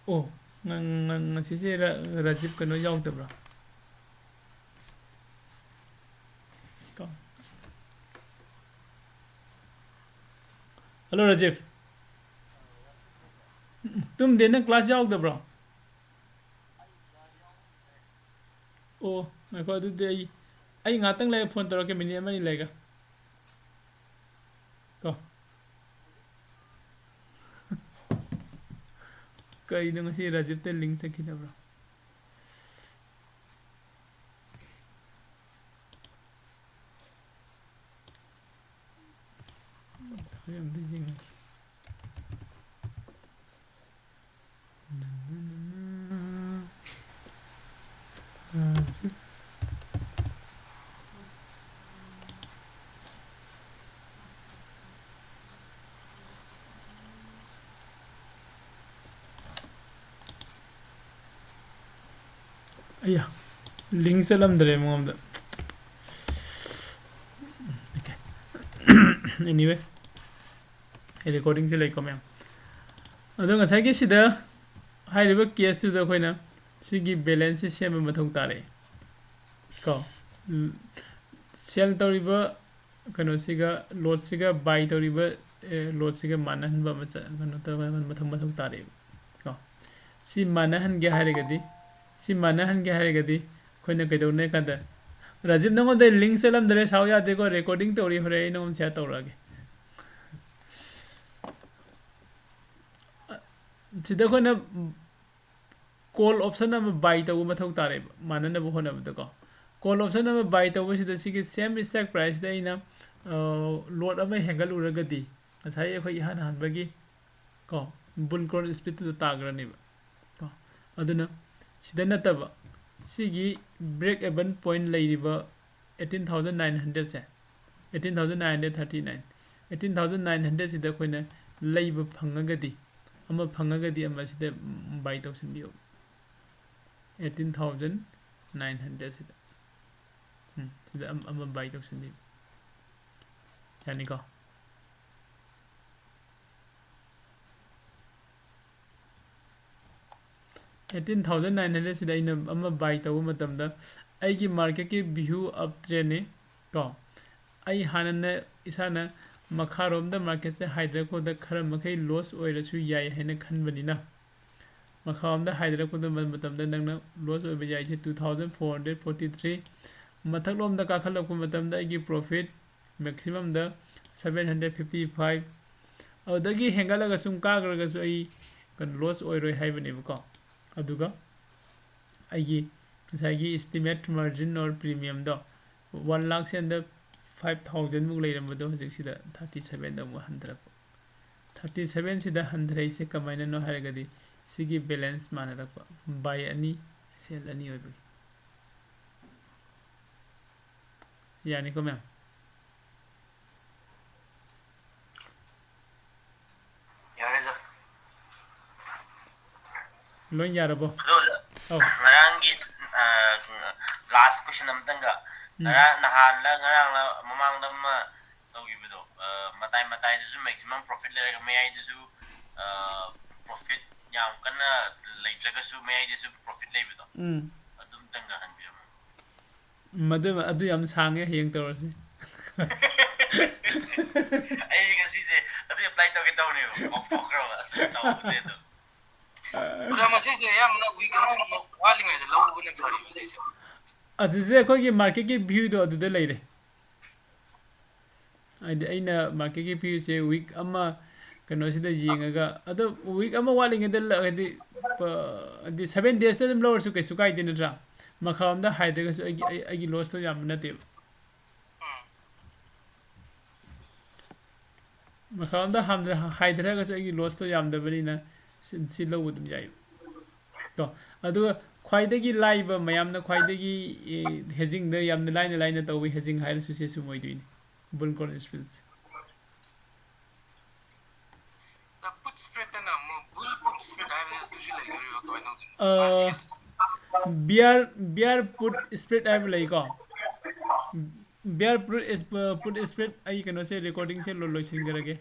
ꯑꯣ, ꯉ-, ꯉ-, ꯉꯁꯤꯁꯦ ꯔ-, ꯔꯥꯖꯤꯕ ꯀꯩꯅꯣ ꯌꯥꯎꯗꯕ꯭ꯔꯥ? ꯀꯣ꯫ Hello, ꯔꯥꯖꯤꯕ꯫ ꯎꯝ, ꯇꯨꯝꯗꯦ, ꯅꯪ class ꯌꯥꯎꯗꯕ꯭ꯔꯣ? ꯑꯣ, ꯉꯥꯏꯈꯣ, ꯑꯗꯨꯗꯤ ꯑꯩ, ꯑꯩ ꯉꯥꯛꯇꯪ ꯂꯩꯔ phone ꯇꯧꯔꯛꯀꯦ, minute ꯑꯃ ꯑꯅꯤ ꯂꯩꯔꯒ꯫ ꯀꯣ꯫ ꯀꯩꯅꯣ ꯉꯁꯤ ꯔꯥꯖꯤꯕꯇ link ꯆꯠꯈꯤꯗꯕ꯭ꯔꯣ? ꯍꯣꯔꯦꯟ ꯑꯝꯇ ꯌꯦꯡꯉꯒꯦ꯫ ꯔꯥꯖꯤꯕ꯫ ꯑꯌꯥ, link ꯆꯠꯂꯝꯗ꯭ꯔꯦ ꯃꯉꯣꯟꯗ꯫ Okay. Anyway, ꯑꯩ recordingꯁꯦ ꯂꯩꯀꯣ ꯃꯌꯥꯝ꯫ ꯑꯗꯣ ꯉꯁꯥꯏꯒꯤ ꯁꯤꯗ ꯍꯥꯏꯔꯤꯕ caseꯇꯨꯗ ꯑꯩꯈꯣꯏꯅ ꯁꯤꯒꯤ balanceꯁꯦ ꯁꯦꯝꯕ ꯃꯊꯧ ꯇꯥꯔꯛꯑꯦ ꯀꯣ꯫ Sell ꯇꯧꯔꯤꯕ ꯀꯩꯅꯣꯁꯤꯒ, lotꯁꯤꯒ, buy ꯇꯧꯔꯤꯕ ꯂꯣꯠꯁꯤꯒ ꯃꯥꯟꯅꯍꯟꯕ ꯑꯃ ꯆ- ꯀꯩꯅꯣ ꯇꯧꯔꯒ ꯃꯊꯧ ꯃꯊꯧ ꯇꯥꯔꯛꯑꯦꯕ ꯀꯣ꯫ ꯁꯤ ꯃꯥꯟꯅꯍꯟꯒꯦ ꯍꯥꯏꯔꯒꯗꯤ, ꯁꯤ ꯃꯥꯟꯅꯍꯟꯒꯦ ꯍꯥꯏꯔꯒꯗꯤ ꯑꯩꯈꯣꯏꯅ ꯀꯩꯗꯧꯅꯤ ꯍꯥꯏ ꯀꯥꯟꯗ, ꯔꯥꯖꯤꯕ, ꯅꯉꯣꯟꯗ ꯂꯤꯡ ꯆꯠꯂꯝꯗ꯭ꯔꯦ, ꯁꯥꯎ ꯌꯥꯗꯦꯀꯣ, ꯔꯦꯀꯣꯔꯗꯤꯡ ꯇꯧꯔꯤ, ꯍꯣꯔꯦꯟ ꯑꯩ ꯅꯉꯣꯟꯗ ꯁꯤꯌꯔ ꯇꯧꯔꯛꯑꯒꯦ꯫ ꯁꯤꯗ ꯑꯩꯈꯣꯏꯅ ꯀꯣꯜ ꯑꯣꯞꯁꯟ ꯑꯃ ꯕꯥꯏ ꯇꯧꯕ ꯃꯊꯧ ꯇꯥꯔꯦꯕ, ꯃꯥꯟꯅꯅꯕ ꯍꯣꯠꯅꯕꯗꯀꯣ꯫ ꯀꯣꯜ ꯑꯣꯞꯁꯟ ꯑꯃ ꯕꯥꯏ ꯇꯧꯕꯁꯤꯗ ꯁꯤꯒꯤ ꯁꯦꯝ ꯏꯁꯇꯦꯛ ꯄ꯭ꯔꯥꯏꯁꯇ ꯑꯩꯅ ꯂꯣꯠ ꯑꯃ ꯍꯦꯟꯒꯠꯂꯨꯔꯒꯗꯤ, ꯉꯁꯥꯏ ꯑꯩꯈꯣꯏ ꯏꯍꯥꯟ ꯍꯥꯟꯕꯒꯤ ꯀꯣ ꯕꯨꯜ ꯀ꯭ꯔꯣꯟ ꯏꯁꯄꯤꯠꯇꯨꯗ ꯇꯥꯈ꯭ꯔꯅꯦꯕ ꯀꯣ꯫ ꯑꯗꯨꯅ ꯁꯤꯗ ꯅꯠꯇꯕ, ꯁꯤꯒꯤ ꯕ꯭ꯔꯦꯛ ꯑꯦꯕꯟ ꯄꯣꯏꯟ ꯂꯩꯔꯤꯕ eighteen thousand nine hundredꯁꯦ, eighteen thousand nine hundred thirty nine, eighteen thousand nine hundredꯁꯤꯗ ꯑꯩꯈꯣꯏꯅ ꯂꯩꯕ ꯐꯪꯉꯒꯗꯤ, ꯑꯃ ꯐꯪꯉꯒꯗꯤ ꯑꯃ ꯁꯤꯗ ꯕꯥꯏ ꯇꯧꯁꯤꯟꯕꯤꯌꯣ꯫ Eighteen thousand nine hundredꯁꯤꯗ, ꯎꯝ, ꯁꯤꯗ ꯑꯃ, ꯑꯃ ꯕꯥꯏ ꯇꯧꯁꯤꯟꯕꯤꯌꯨ꯫ ꯌꯥꯅꯤꯀꯣ? Eighteen thousand nine hundredꯁꯤꯗ ꯑꯩꯅ ꯑꯃ ꯕꯥꯏ ꯇꯧꯕ ꯃꯇꯝꯗ, ꯑꯩꯒꯤ ꯃꯥꯔꯀꯦꯠꯀꯤ ꯚ꯭ꯌꯨ ꯑꯞ ꯇ꯭ꯔꯦꯟꯅꯤ ꯀꯣ꯫ ꯑꯩ ꯍꯥꯟꯅꯅ ꯏꯁꯥꯅ ꯃꯈꯥꯔꯣꯝꯗ ꯃꯥꯔꯀꯦꯠꯁꯦ ꯍꯥꯏꯊꯔꯛꯄꯗ ꯈꯔ ꯃꯈꯩ ꯂꯣꯁ ꯑꯣꯏꯔꯁꯨ ꯌꯥꯏ ꯍꯥꯏꯅ ꯈꯟꯕꯅꯤꯅ, ꯃꯈꯥꯔꯣꯝꯗ ꯍꯥꯏꯊꯔꯛꯄꯗ ꯃꯇꯝꯗ ꯅꯪꯅ ꯂꯣꯁ ꯑꯣꯏꯕ ꯌꯥꯏꯁꯦ two thousand four hundred forty three꯫ ꯃꯊꯛꯂꯣꯝꯗ ꯀꯥꯈꯠꯂꯛꯄ ꯃꯇꯝꯗ ꯑꯩꯒꯤ profit ꯃꯦꯛꯁꯤꯃꯝꯗ seven hundred fifty five꯫ ꯑꯗꯨꯗꯒꯤ ꯍꯦꯟꯒꯠꯂꯒ ꯁꯨꯝ ꯀꯥꯈ꯭ꯔꯒꯁꯨ ꯑꯩ ꯀꯩꯅꯣ ꯂꯣꯁ ꯑꯣꯏꯔꯣꯏ ꯍꯥꯏꯕꯅꯦꯕꯀꯣ꯫ ꯑꯗꯨꯒ ꯑꯩꯒꯤ ꯉꯁꯥꯏꯒꯤ estimate margin or premiumꯗꯣ one lakh say under five thousand ꯃꯨꯛ ꯂꯩꯔꯝꯕꯗꯣ ꯍꯧꯖꯤꯛꯁꯤꯗ thirty sevenꯗ ꯑꯃꯨꯛ ꯍꯟꯊꯔꯛꯄ꯫ Thirty sevenꯁꯤꯗ ꯍꯟꯊꯔꯛꯏꯁꯦ ꯀꯃꯥꯏꯅꯅꯣ ꯍꯥꯏꯔꯒꯗꯤ ꯁꯤꯒꯤ ꯕꯦꯂꯦꯟꯁ ꯃꯥꯟꯅꯔꯛꯄ, ꯕꯥꯏ ꯑꯅꯤ, ꯁꯦꯜ ꯑꯅꯤ ꯑꯣꯏꯕꯒꯤ꯫ ꯌꯥꯅꯤꯀꯣ ꯃꯦꯝ? ꯌꯥꯔꯦ ꯁꯥꯔ꯫ ꯂꯣꯏ ꯌꯥꯔꯕꯣ? ꯑꯗꯣ ꯑꯣꯖꯥ, ꯑꯧ꯫ ꯉꯔꯥꯡꯒꯤ, ꯑ, last question ꯑꯝꯇꯪꯒ, ꯎꯝ꯫ ꯉꯔꯥꯡ ꯅꯍꯥꯟꯂ ꯉꯔꯥꯡꯂ ꯃꯃꯥꯡꯗ ꯑꯃ ꯇꯧꯈꯤꯕꯗꯣ, ꯑ, ꯃꯇꯥꯏ ꯃꯇꯥꯏꯗꯁꯨ maximum profit ꯂꯩꯔꯒ ꯃꯌꯥꯏꯗꯁꯨ, ꯑ, profit ꯌꯥꯝ ꯀꯟꯅ ꯂꯩꯇ꯭ꯔꯒꯁꯨ ꯃꯌꯥꯏꯗꯁꯨ profit ꯂꯩꯕꯗꯣ, ꯎꯝ꯫ ꯑꯗꯨꯝꯇꯪꯒ ꯍꯟꯕꯤꯔꯝꯃꯣ꯫ ꯃꯗꯨ, ꯑꯗꯨ ꯌꯥꯝ ꯁꯥꯡꯉꯦ, ꯍꯌꯦꯡ ꯇꯧꯔꯁꯤ꯫ ꯑꯩ ꯉꯁꯤꯁꯦ ꯃꯧꯊꯣꯛꯈ꯭ꯔꯕ ꯑꯗꯨ ꯇꯧꯗꯦ ꯑꯗꯣ꯫ ꯑꯣꯖꯥ, ꯃꯁꯤꯁꯦ ꯑꯌꯥꯝꯕꯅ ꯋꯤꯛ ꯑꯃꯃꯨꯛ ꯋꯥꯠꯂꯤꯉꯩꯗ ꯂꯧꯕꯅ ꯐꯔꯤꯕ ꯁꯤꯁꯦ? ꯑꯗꯨꯁꯦ ꯑꯩꯈꯣꯏꯒꯤ ꯃꯥꯔꯀꯦꯠꯀꯤ ꯚ꯭ꯌꯨꯗꯣ ꯑꯗꯨꯗ ꯂꯩꯔꯦ꯫ ꯍꯥꯏꯗꯤ ꯑꯩꯅ ꯃꯥꯔꯀꯦꯠꯀꯤ ꯚ꯭ꯌꯨꯁꯦ ꯋꯤꯛ ꯑꯃ ꯀꯩꯅꯣꯁꯤꯗ ꯌꯦꯡꯉꯒ, ꯑꯗꯣ ꯋꯤꯛ ꯑꯃ ꯋꯥꯠꯂꯤꯉꯩꯗ ꯂ-, ꯍꯥꯏꯗꯤ, ꯄ-, ꯍꯥꯏꯗꯤ ꯁꯚꯦꯟ ꯗꯦꯖꯇ ꯑꯗꯨꯝ ꯂꯧꯔꯁꯨ ꯀꯩꯁꯨ ꯀꯥꯏꯗꯦ ꯅꯠꯇ꯭ꯔꯥ? ꯃꯈꯥꯔꯣꯝꯗ ꯍꯥꯏꯗ꯭ꯔꯒꯁꯨ ꯑꯩꯒꯤ, ꯑꯩ, ꯑꯩꯒꯤ ꯂꯣꯁꯇꯣ ꯌꯥꯝꯕ ꯅꯠꯇꯦꯕ꯫ ꯎꯝ꯫ ꯃꯈꯥꯔꯣꯝꯗ ꯍꯥꯝꯗ-, ꯍꯥꯏꯊꯔꯒꯁꯨ ꯑꯩꯒꯤ ꯂꯣꯁꯇꯣ ꯌꯥꯝꯗꯕꯅꯤꯅ ꯁꯤ, ꯁꯤ ꯂꯧꯕ ꯑꯗꯨꯝ ꯌꯥꯏꯕ꯫ ꯀꯣ, ꯑꯗꯨꯒ ꯈ꯭ꯋꯥꯏꯗꯒꯤ ꯂꯥꯏꯕ, ꯃꯌꯥꯝꯅ ꯈ꯭ꯋꯥꯏꯗꯒꯤ, ꯑꯦ, ꯍꯦꯖꯤꯡꯗ ꯌꯥꯝꯅ ꯂꯥꯏꯅ ꯂꯥꯏꯅ ꯇꯧꯕ ꯍꯦꯖꯤꯡ ꯍꯥꯏꯔꯁꯨ ꯁꯤ ꯁꯨꯝ ꯑꯣꯏꯗꯣꯏꯅꯤ꯫ ꯕꯨꯜ ꯀꯣꯔꯟ ꯁ꯭ꯄ꯭ꯂꯤꯠꯁꯦ꯫ ꯄꯨꯠ ꯁ꯭ꯄ꯭ꯂꯤꯠ ꯍꯥꯏꯅ ꯑꯃꯨꯛ, ꯕꯨꯜ ꯄꯨꯠ ꯁ꯭ꯄ꯭ꯂꯤꯠ ꯍꯥꯏꯕ ꯑꯗꯨꯁꯨ ꯂꯩꯗꯣꯔꯤꯕ ꯀꯃꯥꯏꯅ ꯇꯧꯗꯣꯏꯅꯣ? ꯑ, ꯃꯥꯁꯤ ꯕꯤꯌꯥꯔ, ꯕꯤꯌꯥꯔ ꯄꯨꯠ ꯁ꯭ꯄ꯭ꯂꯤꯠ ꯍꯥꯏꯕ ꯂꯩꯀꯣ꯫ ꯕꯤꯌꯥꯔ ꯄꯨꯠ ꯏꯁ-, ꯄꯨꯠ ꯁ꯭ꯄ꯭ꯂꯤꯠ, ꯑꯩ ꯀꯩꯅꯣꯁꯦ, ꯔꯦꯀꯣꯔꯗꯤꯡꯁꯦ ꯂꯣ-, ꯂꯣꯏꯁꯤꯟꯈ꯭ꯔꯒꯦ꯫